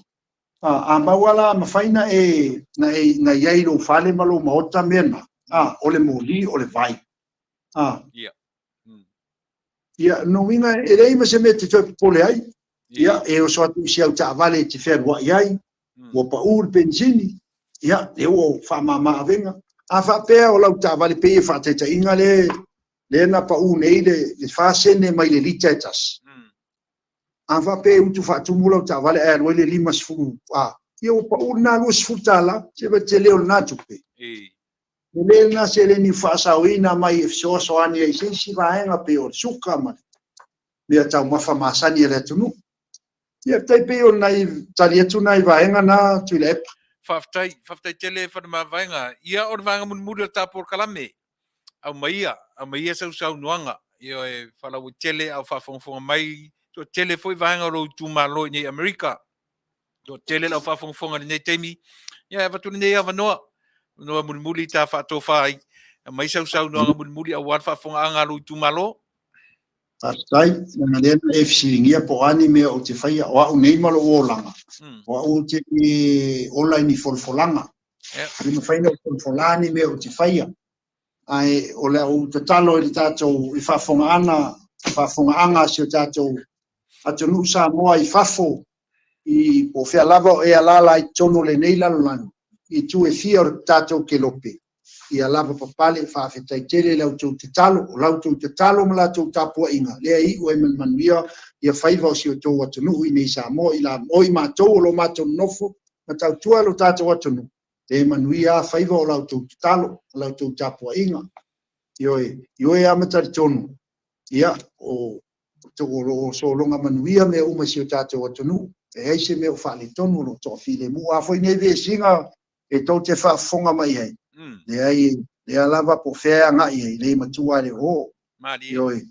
S4: A, a maua la, mafai na e, na e, na i ai lou fale ma lou maota mea na, a, o le moli, o le vai. A. Ia, lona uiga, e leai ma se mea e te toe popole ai. Ia, e oso atu i si au taavale e te fealuai ai, ua pau le penisini, ia, lea ua faamama avega. A faapea o lau taavale pei e faataitaiga le, lea na pau nei le 4 sene mai le lita e tasi. A faapea e utu faatumu lau taavale ae alu ai le 50, a, ia ua pau lena $20, se vaai tele o lena tupe. Lelei lena seleni ua faasaoina mai e fesoasoani ai i se isi vaega pei o le suka ma le mea taumafa masani a le atunuu. Ia, tai pei o nai tali atu nai vaega na Tuilaepa.
S2: Faafetai, faafetai tele Faleomavaega. Ia, o le vaega mulimuli o le ta polokalame, aumaia, aumaia sau saunoaga. Ioe, faalauaitele a o faafogafoga mai, toatele foi vaega o lou itumalo i nei Amerika. Toatele lau faafogafoga i lenei taimi. Ia, e avatu lenei avanoa, avanoa mulimuli ta faatofa ai. Aumai sau saunoaga mulimuli aua le faafofogaaga a lou itumalo.
S4: Faafetai, leaga lea na e fesiligia po o a ni mea ou te faia, o au nei ma lou olaga, o au ou te le ola i ni folafolaga. E le mafai ona ou folafola ni mea ou te faia. Ae o lau tatalo i le tatou i faafofogaaga, faafofogaaga a si o tatou atunuu Samoa i fafo, i po o fea lava o e alaala ai i totonu o lenei lalolagi, i itu e fia o le tatou kelope, ia lavapapale, faafetai tele i la outou tatalo, o la outou tatalo ma la outou tapuaiga, lea e iu ai ma le manuia ia faiva o si outou atunuu i nei Samoa, i la, o i matou o lo o matou nonofo ma tautua lo tatou atunuu, e manuia lava faiva o la outou tatalo ma la outou tapuaiga. Ioe, ioe lava ma talitonu, ia, o o lo o sologa manuia mea uma i si o tatou atunuu, e leai se mea o faaletonu, o lo o toafilemu. A foi nei vesiga e tou te faafofoga mai ai, leai, lea lava po o fea e agai ai, le matua le oo. Ioe.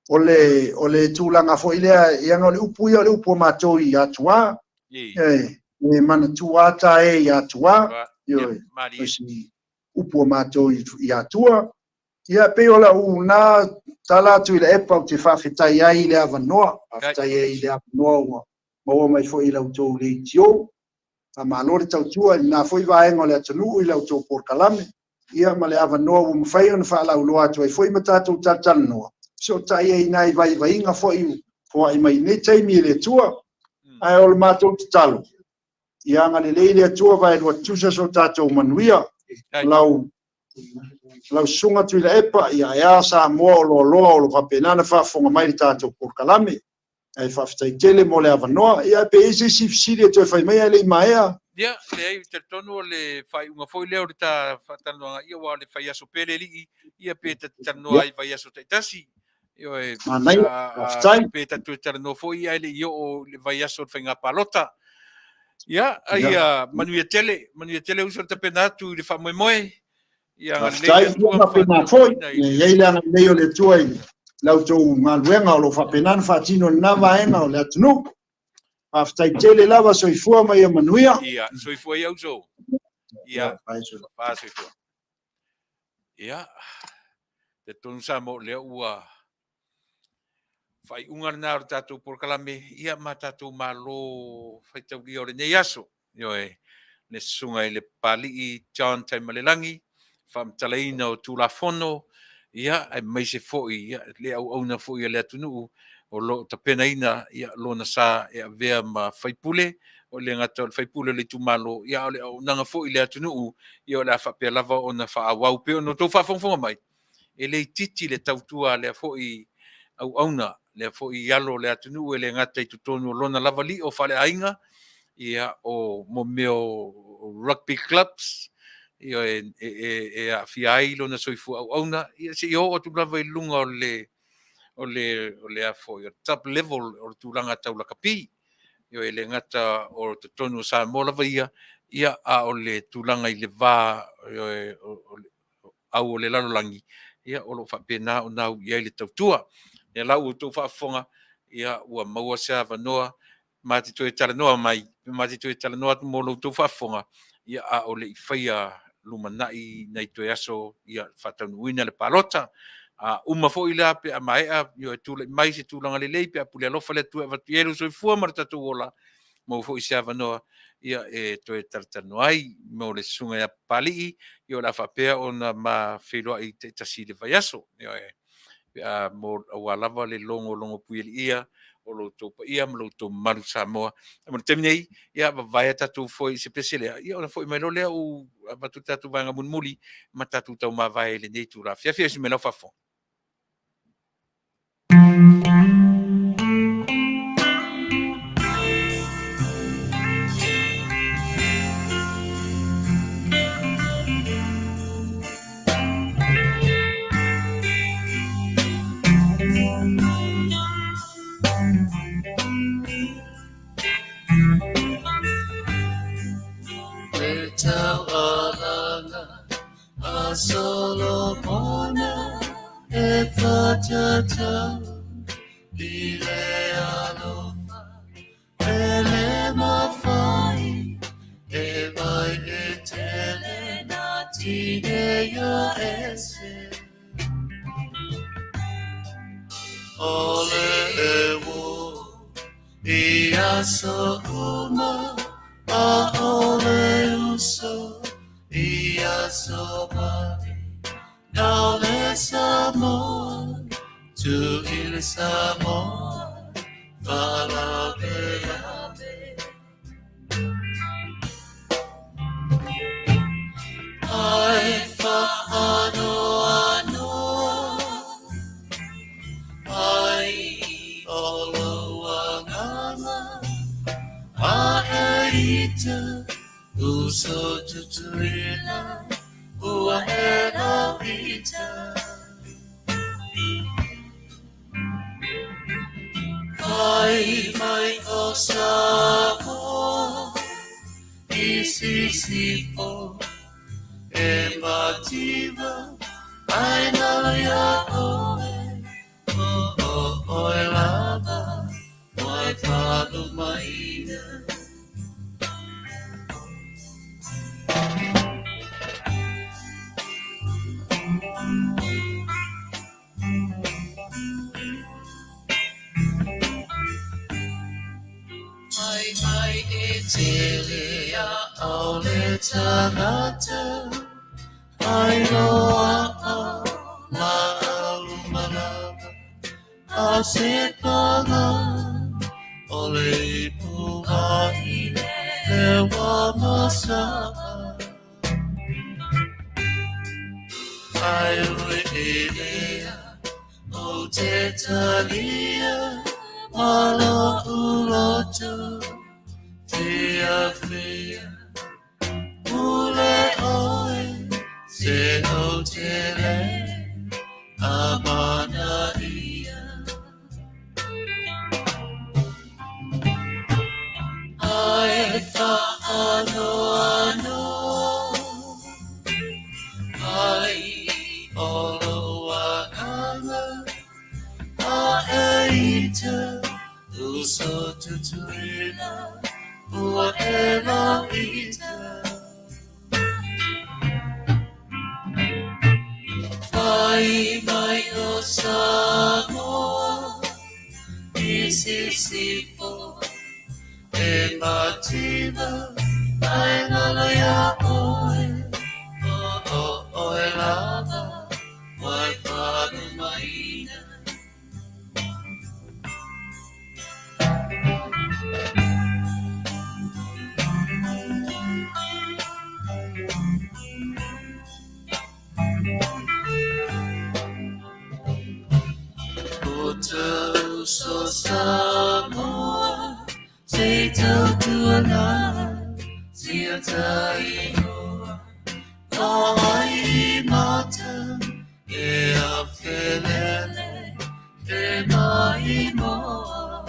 S4: O le, o le tulaga foi lea, ia o le upu ia o le upu a matou i Atuā, e, e manatua ata e i Atuā, ioe, o si upu a matou i Atua. Ia, pei o lau na tala atu i le epa ou te faafetai ai i le avanoa, faafetai ai i le avanoa ua maua mai foi i la outou leitio. Faamalo le tautua i lena foi vaega o le atunuu i la outou polokalame, ia ma le avanoa ua mafai ona faalauiloa atu ai foi ma tatou talatalanoa, fesootai ai i nai vaivaiga foi ua foai mai i lenei taimi e le Atua. Ae o le matou tatalo, ia agalelei le Atua vaelua tutusa so tatou manuia. Lau lau susuga Tuilaepa, ia ae a Samoa o loaloa o lo o faapena ona faafofoga mai i le tatou polokalame. Ae faafetai tele mo le avanoa. Ia pe i ai se isi fesili e toe fai mai ae le i maea.
S2: Ia, leai, ou te talitonu o le faaiuga foi lea o le ta faatalanoaga, ia, aua o le faiaso pea le alii, ia pe ta te talanoa ai i vaiaso taitasi. Ioe,
S4: Manaia, faafetai.
S2: Pe ta toe talanoa foi ae le i oo i le vaiaso o le faiga palota. Ia, ai, manuia tele, manuia tele uso le tapena atu i le faamoemoe.
S4: Ia, agalelei le Atua ma faapena foi, e i ai le agalelei o le Atua i la outou galuega o lo o faapena ona faatino i lena vaega o le atunuu. Faafetai tele lava, soifua ma ia manuia.
S2: Ia, soifua ia uso. Ia, soifua. Ia, talitonu Samoa o lea ua faaiuga lena o le tatou polokalame, ia ma tatou malo faitaulia o lenei aso. Ioe, le susuga i le Papalii John Taimalelagi, faamatalaina o Tulafono, ia, aemaise foi ia, le auauna foi a le atunuu o lo o tapenaina ia, lona sa e avea ma faipule. O le gata o le faipule o le itumalo, ia a o le auaunaga foi i le atunuu, ia o le a faapea lava ona faaauau pei ona outou faafogafoga mai, e le itiiti le tautua a lea foi auauna, lea foi alo o le atunuu e le gata i totonu o lona lava lio faaleaiga, ia o mo mea o rugby clubs, ia e aafia ai lona soifua auauna, ia seia oo atu lava i luga o le o le o le a foi o le top level o le tulaga tau lakapi. Ioe, e le gata o totonu o Samoa lava ia, ia a o le tulaga i le va ioe, o le au o le lalolagi, ia o lo o faapena ona au i ai le tautua. Ia la ua outou faafofoga, ia ua maua se avanoa ma te toe talanoa mai, ma te toe talanoa atu mo lo outou faafofoga, ia a o le i faia lumanai nai toe aso ia faataunuuina le palota. A uma foi la pe a maea e tulai mai se tulaga lelei pe a pule alofa le Atua e avatu i ai lou soifua ma le tatou ola, maua foi se avanoa ia e toe talatalanoa ai mo le susuga ia Papalii, ia o le a faapea ona ma feiloai taitasi i le vaiaso. Ioe, pe a mo aua lava le logologo puialii o lo outou paia ma lo outou mamalu Samoa. Mo le taimi nei, ia vavae a tatou foe i se pese lea, ia ona foi mai loa lea ua avatu le tatou vaega mulimuli ma tatou taumavae i lenei itula afiafi. Ausi mai lau faafofoga.
S1: Le taualaga a Solomona e whatatau i le alofa e le mawhai e mai e tele nā tineia ese. O le e wo i aso uma a o le uso i aso mali nau le Samoa tu i le Samoa faalavelave. Ai whaanoanoa ai o lou agaga a e ita uso Tutuila ua e ita. Fai mai o Samoa i sisifo e mativa ai nalo ia oe o o oe lava moe faalumaina. Fai mai e tele a au le tagata ai loa la aumalama a se paga o le ipu ai le wa masaa. Ai ui e lea o te talia ma lo uloto fia fia ule oe se o te le amana ia. Ai whaanoanoa ai o lou agaga a e ita uso Tutuila ua e ita. Fai mai o Samoa i sisifo e mativa ai nalo ia oe o o oe lava moe faalumaina. Tuana sia tainoa o ai mata e a felele e mai moa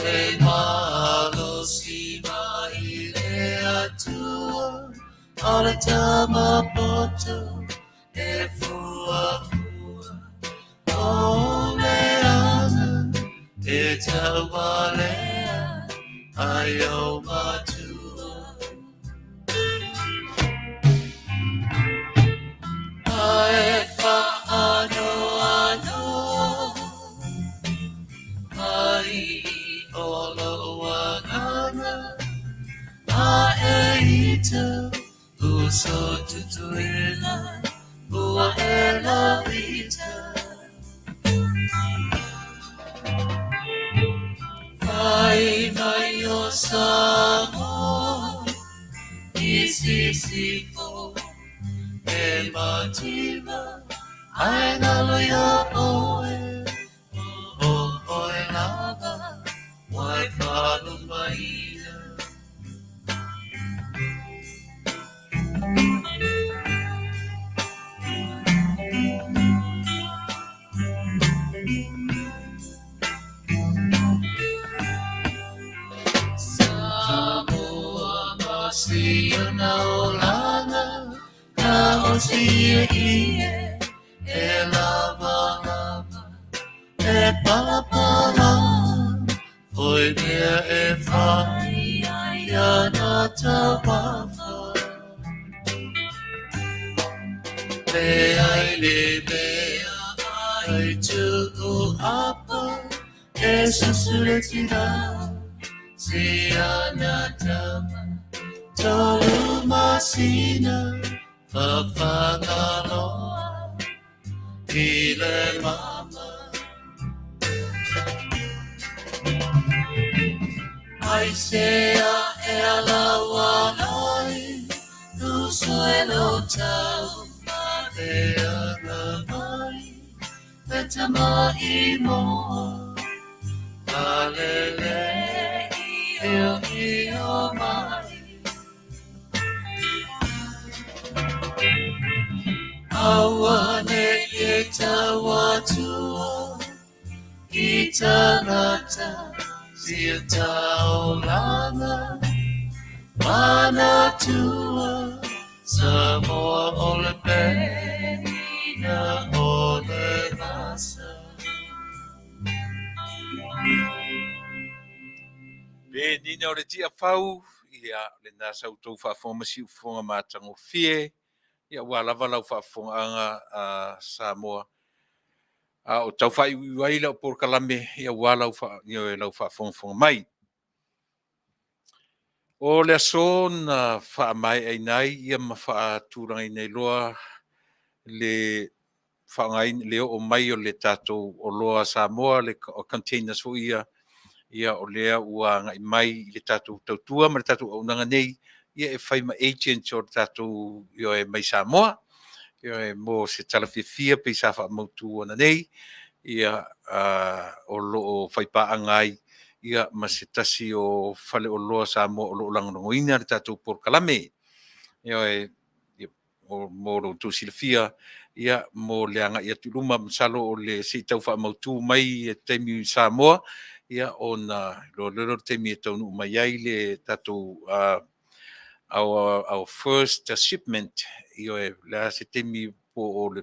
S1: E malosi mai le Atua o le tama poto e fuafua o le aga e taualea ai o matua. Ae faanoanoa mai o lou agaga a e ita uso Tutuila ua e lauita. Fai mai o Samoa i sisifo e mativa ae galo iā ʻoe o ʻoe lava ua e faalumaina. Samoa ma si ona olaga ka o si ie e lava lava e palapala oi mea e fai ai ana taumafa Leai le mea ai tuu apa e susu le tina si ana tama 3 masina fafagaloa i le mama. Aisea e ala ua ai uso e lo tau e aga mai le tama i moa alele i i o mai. Aua ne i e tau atua i tangata sia taulaga manatua Samoa o le penina o le vasa.
S2: Penina o le Tiafau, ia lena sa outou faafofoga ma siufofoga matagofie, ia aua lava lau faafofogaaga a Samoa. A o tau faaiuiu ai lau polokalame, ia aua lau, fa, lau faafogafoga mai. O le aso na faamaeaina ai ia ma faatulagaina ai loa le faaaogaina le oo mai o le tatou oloa a Samoa, le containers foi ia, ia o lea ua agai mai i le tatou tautua ma le tatou auaunaga nei, ia e fai ma agent o le tatou ioe mai Samoa. Ioe, mo se tala fiafia pei sa faamautu ananei, ia o lo o faipaaga ai ia ma se tasi o faleoloa Samoa o lo o lagolagoina le tatou polokalame. Ioe, mo lo outou silafia, ia mo le agai atu i luma, masalo o le se i tau faamautu mai e taimi i Samoa, ia ona iloa loa lea o le taimi e taunuu mai ai le tatou our first shipment. Ioe, le a se taimi po o le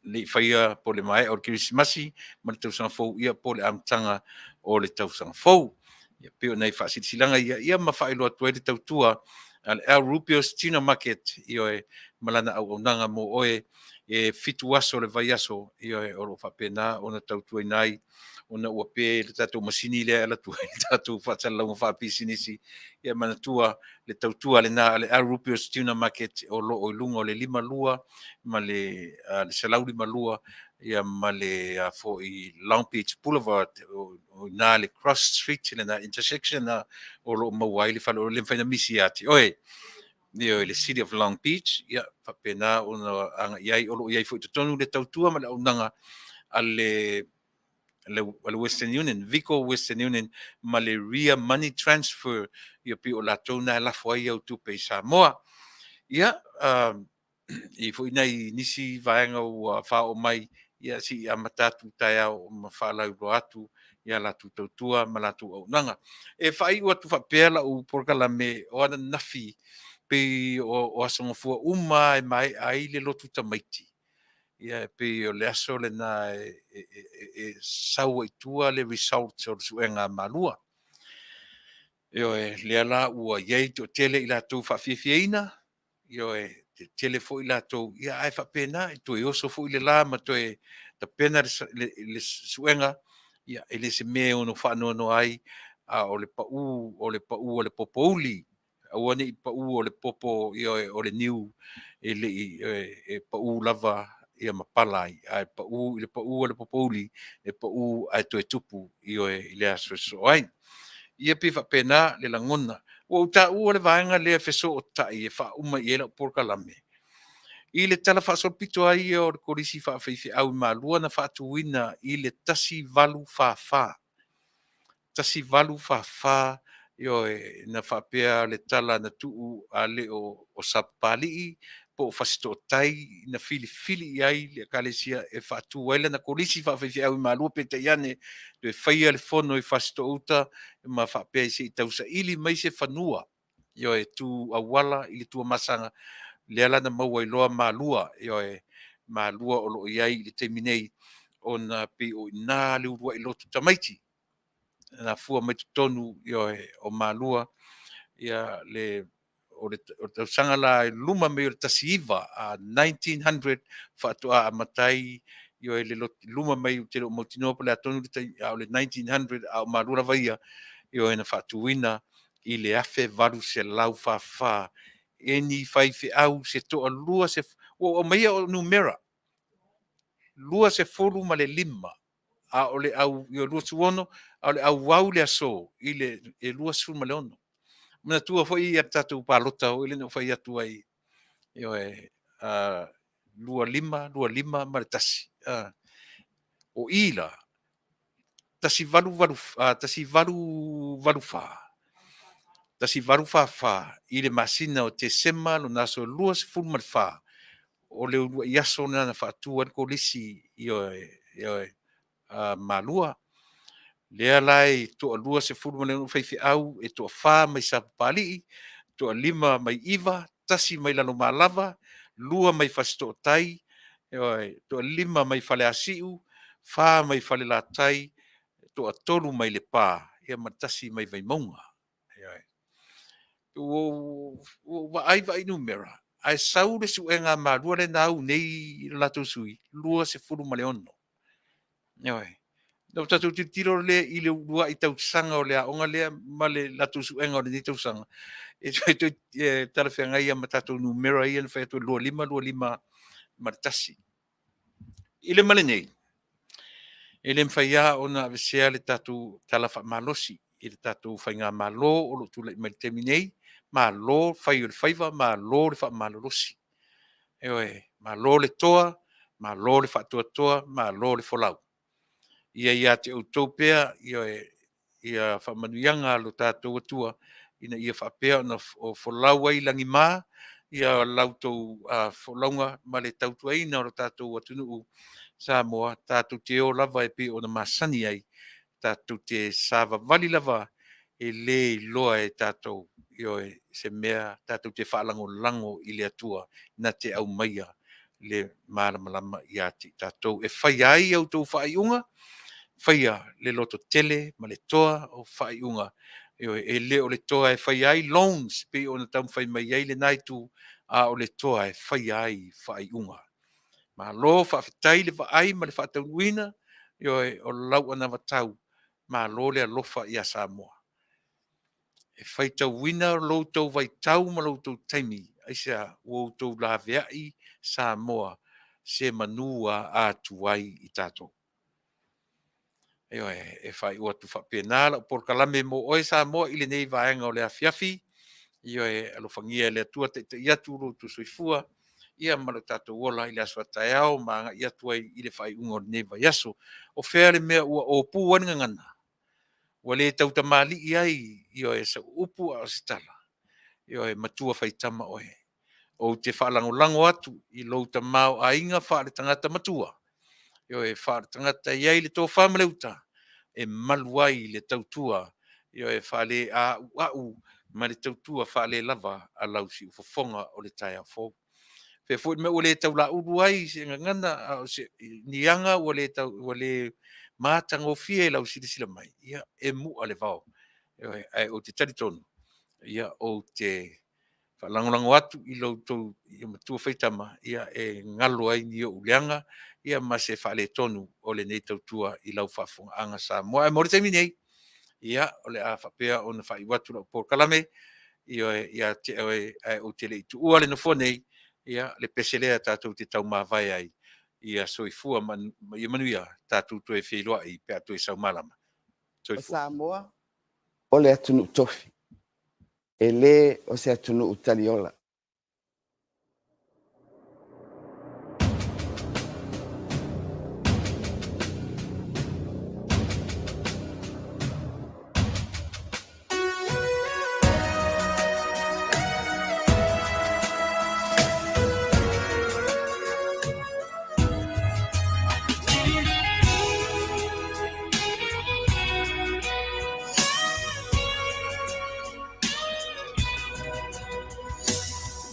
S2: le i faia po o le maea o le Kerisimasi ma le tausaga fou, ia po o le amataga o le tausaga fou. Ia pei o nai faasilasilaga ia, ia ma faailoa atu ai le tautua a le Al Rubio's Tuna Market, ioe, ma lana auaunaga mo oe e 7 aso le vaiaso, ioe, o lo o faapena ona tautuaina ai ona ua pe le tatou masini lea e alu atu ai le tatou faasalalauga faapisinisi. Ia manatua le tautua lena a le Al Rubio's Tuna Market o lo o i luga o le 52 ma le 152 ia ma le foi Long Beach Boulevard o ina le cross street lena intersection na o lo o maua ai le fale o le mafai ona misi ia te oe. Ioe, le City of Long Beach, ia faapena ona agai ai o lo o i ai foi totonu le tautua ma le auaunaga a le le Western Union, Vico Western Union ma le Ria Money Transfer, ia pei o latou na e lafo ai au tupe i Samoa. Ia, i foi nai nisi vaega ua faaoo mai, ia se i amata atu taeao ma faalauiloa atu ia latou tautua ma latou auaunaga. E faaiu atu faapea lau polokalame o ananafi pei o Aso Gafua uma e maea ai le lotu tamaiti. Ia e pei o le aso lena e sau ai i tua le results o le suega a Malua. Ioe, lea la ua i ai toatele i latou faafiafiaina, ioe, tele foi latou, ia ae faapena, e toe oso foi le la ma toe tapena le suega, ia e le se mea e ono faanoanoa ai, a o le pau o le pau o le popouli, aua ne i pau o le popo, ioe, o le niu e le i e pau lava ia ma pala ai, ae pau i le pau o le popouli, e pau ae toe tupu, ioe, i le aso e sosoo ai. Ia pei faapena le lagona. Ua ou taua le vaega lea fesootai e faauma i ai lau polokalame. I le Tala Faasolopito lava ia o le Kolisi Faafaifeau i Malua na faatuina i le 1844, 1844, ioe, na faapea le tala na tuu a le o Sapapalii po o Fasitootai na filifili i ai le Ekalesia e faatu ai lana Kolisi Faafaifeau i Malua, peitai ane toe faia le fono i Fasitoouta ma faapea se i tausaili mai se fanua, ioe, tu auala i le Tuamasaga, lea la na maua ai loa Malua, ioe, Malua o lo o i ai i le taimi nei, ona pei o i ina le uluai lotu tamaiti na afua mai totonu, ioe, o Malua, ia le o le tausaga la i luma mai o le 19, 1900 faatoa amata ai, ioe, le luma mai, ou te le o mautinoa po o le a tonu le taimi, a o le 1900, a o Malua lava ia, ioe, na faatuina i le 1844 e ni faifeau se toalua, se ua ou aumaia o numera 25, a o le au, ioe, 26, a o le auau le aso i le 26. Manatua foi ia tatou palota foi lea na ou fai atu ai, ioe, 25, 25 ma le 1. O i la, 1888, 1844 i le masina o Tesema lona aso 24, o le uluai aso lena na faatu ai le kolisi, ioe, ioe, Malua. Lea la e toalua 16 faifeau, e toafa mai Sapapalii, toalima mai Iva, 1 mai Lalomalava, 2 mai Fasitootai, ioe, toalima mai Faleasiu, 4 mai Falelatai, toatolu mai Lepa, ia ma le 1 mai Vaimauga. Ioe. Ua ou vaai vaai numera, ae sau le suega a Malua lea na au nei i le latou sui, 26. Ioe. Na o tatou tilotilo lea i le uluai tausaga o le aoga lea ma le latou suega o lenei tausaga, e toe talafeagai ia ma tatou numera ia na fai atu e 25, 25 ma le 1. I le ma lenei, e le mafai lava ona avesea le tatou tala faamalosi i le tatou faigamalo o lo o tulai mai i le taimi nei, malo fai o le faiva, malo le faamalolosi. Ioe, malo le toa, malo le faatoatoa, malo le folau. Ia ia te outou pea, ioe, ia faamanuiaga a lo tatou Atua, ina ia faapea ona folau ai lagima ia la outou folauga ma le tautuaina o lo tatou atunuu Samoa. Tatou te o lava e pei ona masani ai, tatou te savavali lava, e le iloa e tatou, ioe, se mea tatou te faalagolago i le Atua na te aumaia le malamalama ia te i tatou. E faia ai a outou faaiuga, faia le lototele ma le toa o faaiuga, ioe, e le o le toa e faia ai loans pei ona taumafai mai ai lena itu, a o le toa e faia ai faaiuga. Malo faafetai le vaai ma le faataunuuina, ioe, o lau anavatau, malo le alofa ia Samoa. E faitauina lo outou vaitau ma lo outou taimi, aisea? Ua outou laveai Samoa se manu ua atu ai i tatou. Ioe, e faaiu atu faapena lau polokalame mo oe Samoa i lenei vaega o le afiafi. Ioe, alofagia e le Atua taitai atu lo outou soifua. ia ma lo tatou ola i le aso a taeao ma agai atu ai i le faaiuga o lenei vaiaso. O fea le mea ua opu ai le gagana, ua le tautamalii ai, ioe, sau upu a o se tala, ioe, matua faitama oe. Ou te faalagolago atu i lou tamaoaiga faale-tagata matua, ioe, faale-tagata e i ai le tofa ma le uta e malu ai le tautua, ioe, faale-auau ma le tautua faalelava a lau siufofoga o le taeao fou. Faapea foi le mea ua le taulaulu ai se gagana a o se ni aga ua le tau ua le matagofie i lau silasila mai, ia e mu'a le vao. Ioe, ae ou te talitonu, ia ou te faalagolago atu i lo outou matua faitama, ia e galo ai ni ou leaga ia ma se faaletonu o lenei tautua i lau faafofogaaga Samoa. Ae mo le taimi nei, ia o le a faapea ona faaiu atu lau polokalame, ioe, ia te oe, ae ou te le i tuua le nofoa nei, ia le pese lea tatou te taumavae ai, ia soifua ma ia manuia, tatou toe feiloai pe a toe saumalama.
S5: O
S2: Soifua.
S5: Samoa o le atunuu tofi, e le o se atunuu taliola.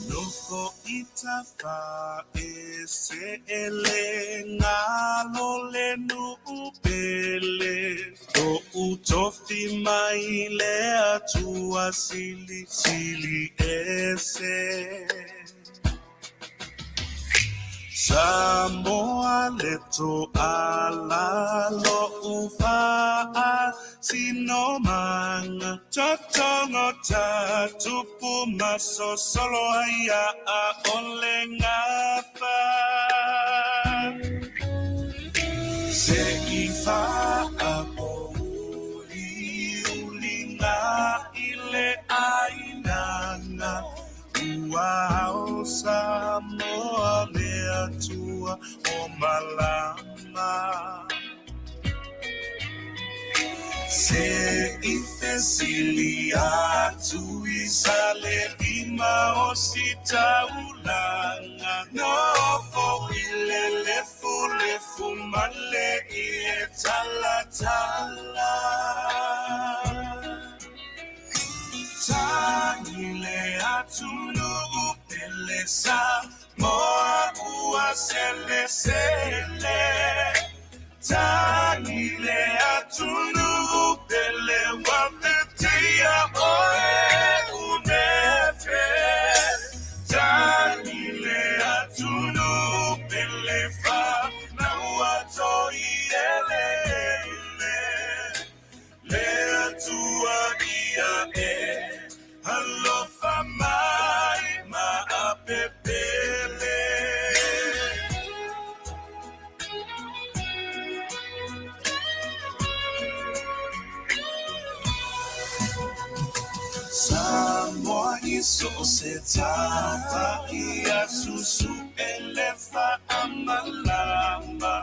S1: Nofo i tafa e se ele ngalo le nuu pele Lo'u tofi mai le Atua silisili ese Samoa le toala lo'u faasinomaga Totogo tatupu ma sosolo ai a o le gafa Se i faapouliuliga i le ʻainaga Ua ao Samoa le Atua o malama Se i fesili atu i sa le lima o sitaulaga Nofo i le lefulefu ma le ie talatala Tagi le atunuu pele Samoa ua selesele Tagi le atunuu pele ua vetea oe unefe Tagi le atunuu pele fanau toi eleele Le Atua ia e alofa mai ma apepele. Samoa i so o se tafa ia susu e le faamalama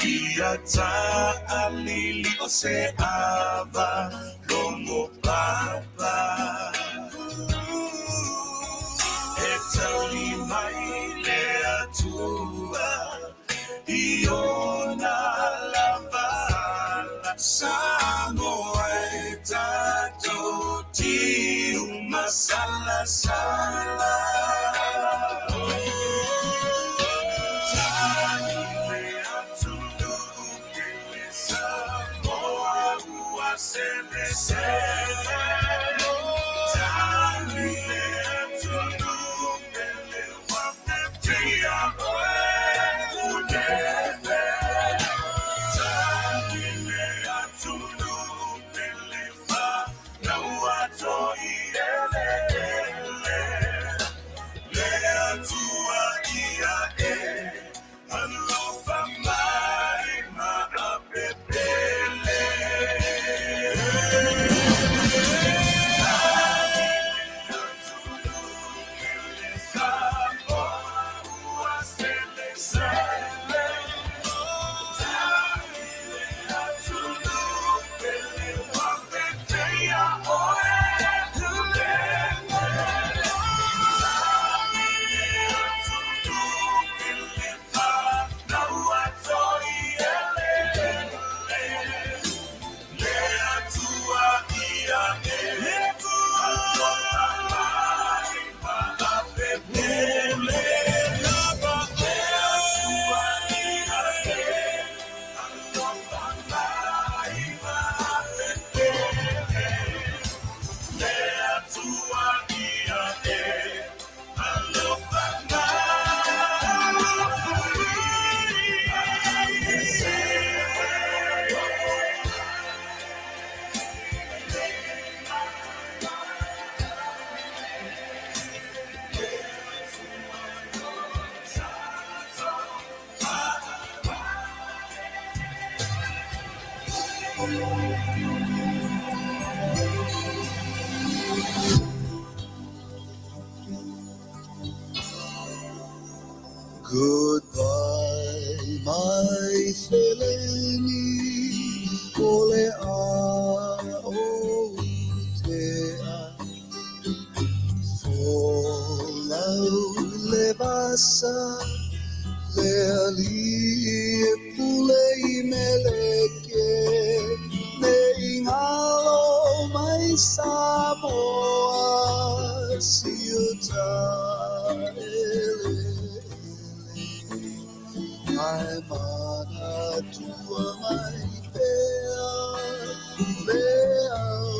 S1: Ia taalili o se ava logo papa E tauli mai le Atua i ona lava Samoa e tatou tiu masalasala Tagi le atunuu pele Samoa ua selesele Tagi le atunuu pele ua vetea oe unefe Tagi le atunuu pele fanau toi eleele Le Atua ia e alofa mai ma apepele. Goodbye, my seleni, o le a o tea. Folau le vasa, le ali e pule i meleke, me ingalo mai Samoa, siuta ele. Ai mana tua mai pea, le au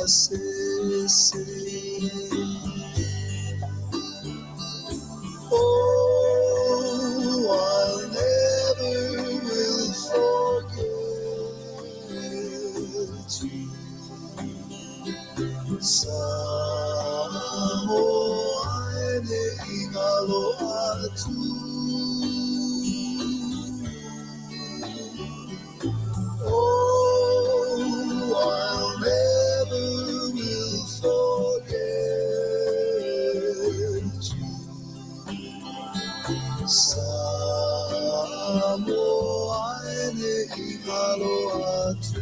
S1: pasese. Oh, I'll never will forget you. Samoa e ne ingalo atu. Oh, I'll never will forget you. Samoa e ne ingalo atu.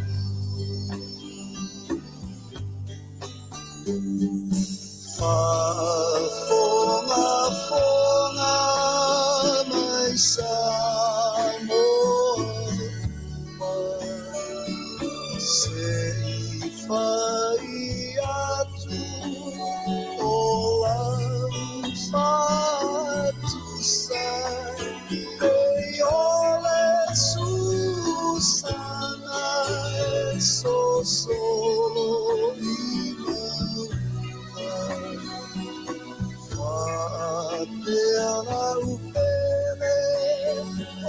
S1: Faafoga foga mai Samoa, se i fai atu o lau fatusa, e ole susana e sosolo i mauga. Faapea lau pele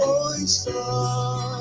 S1: o i Samoa.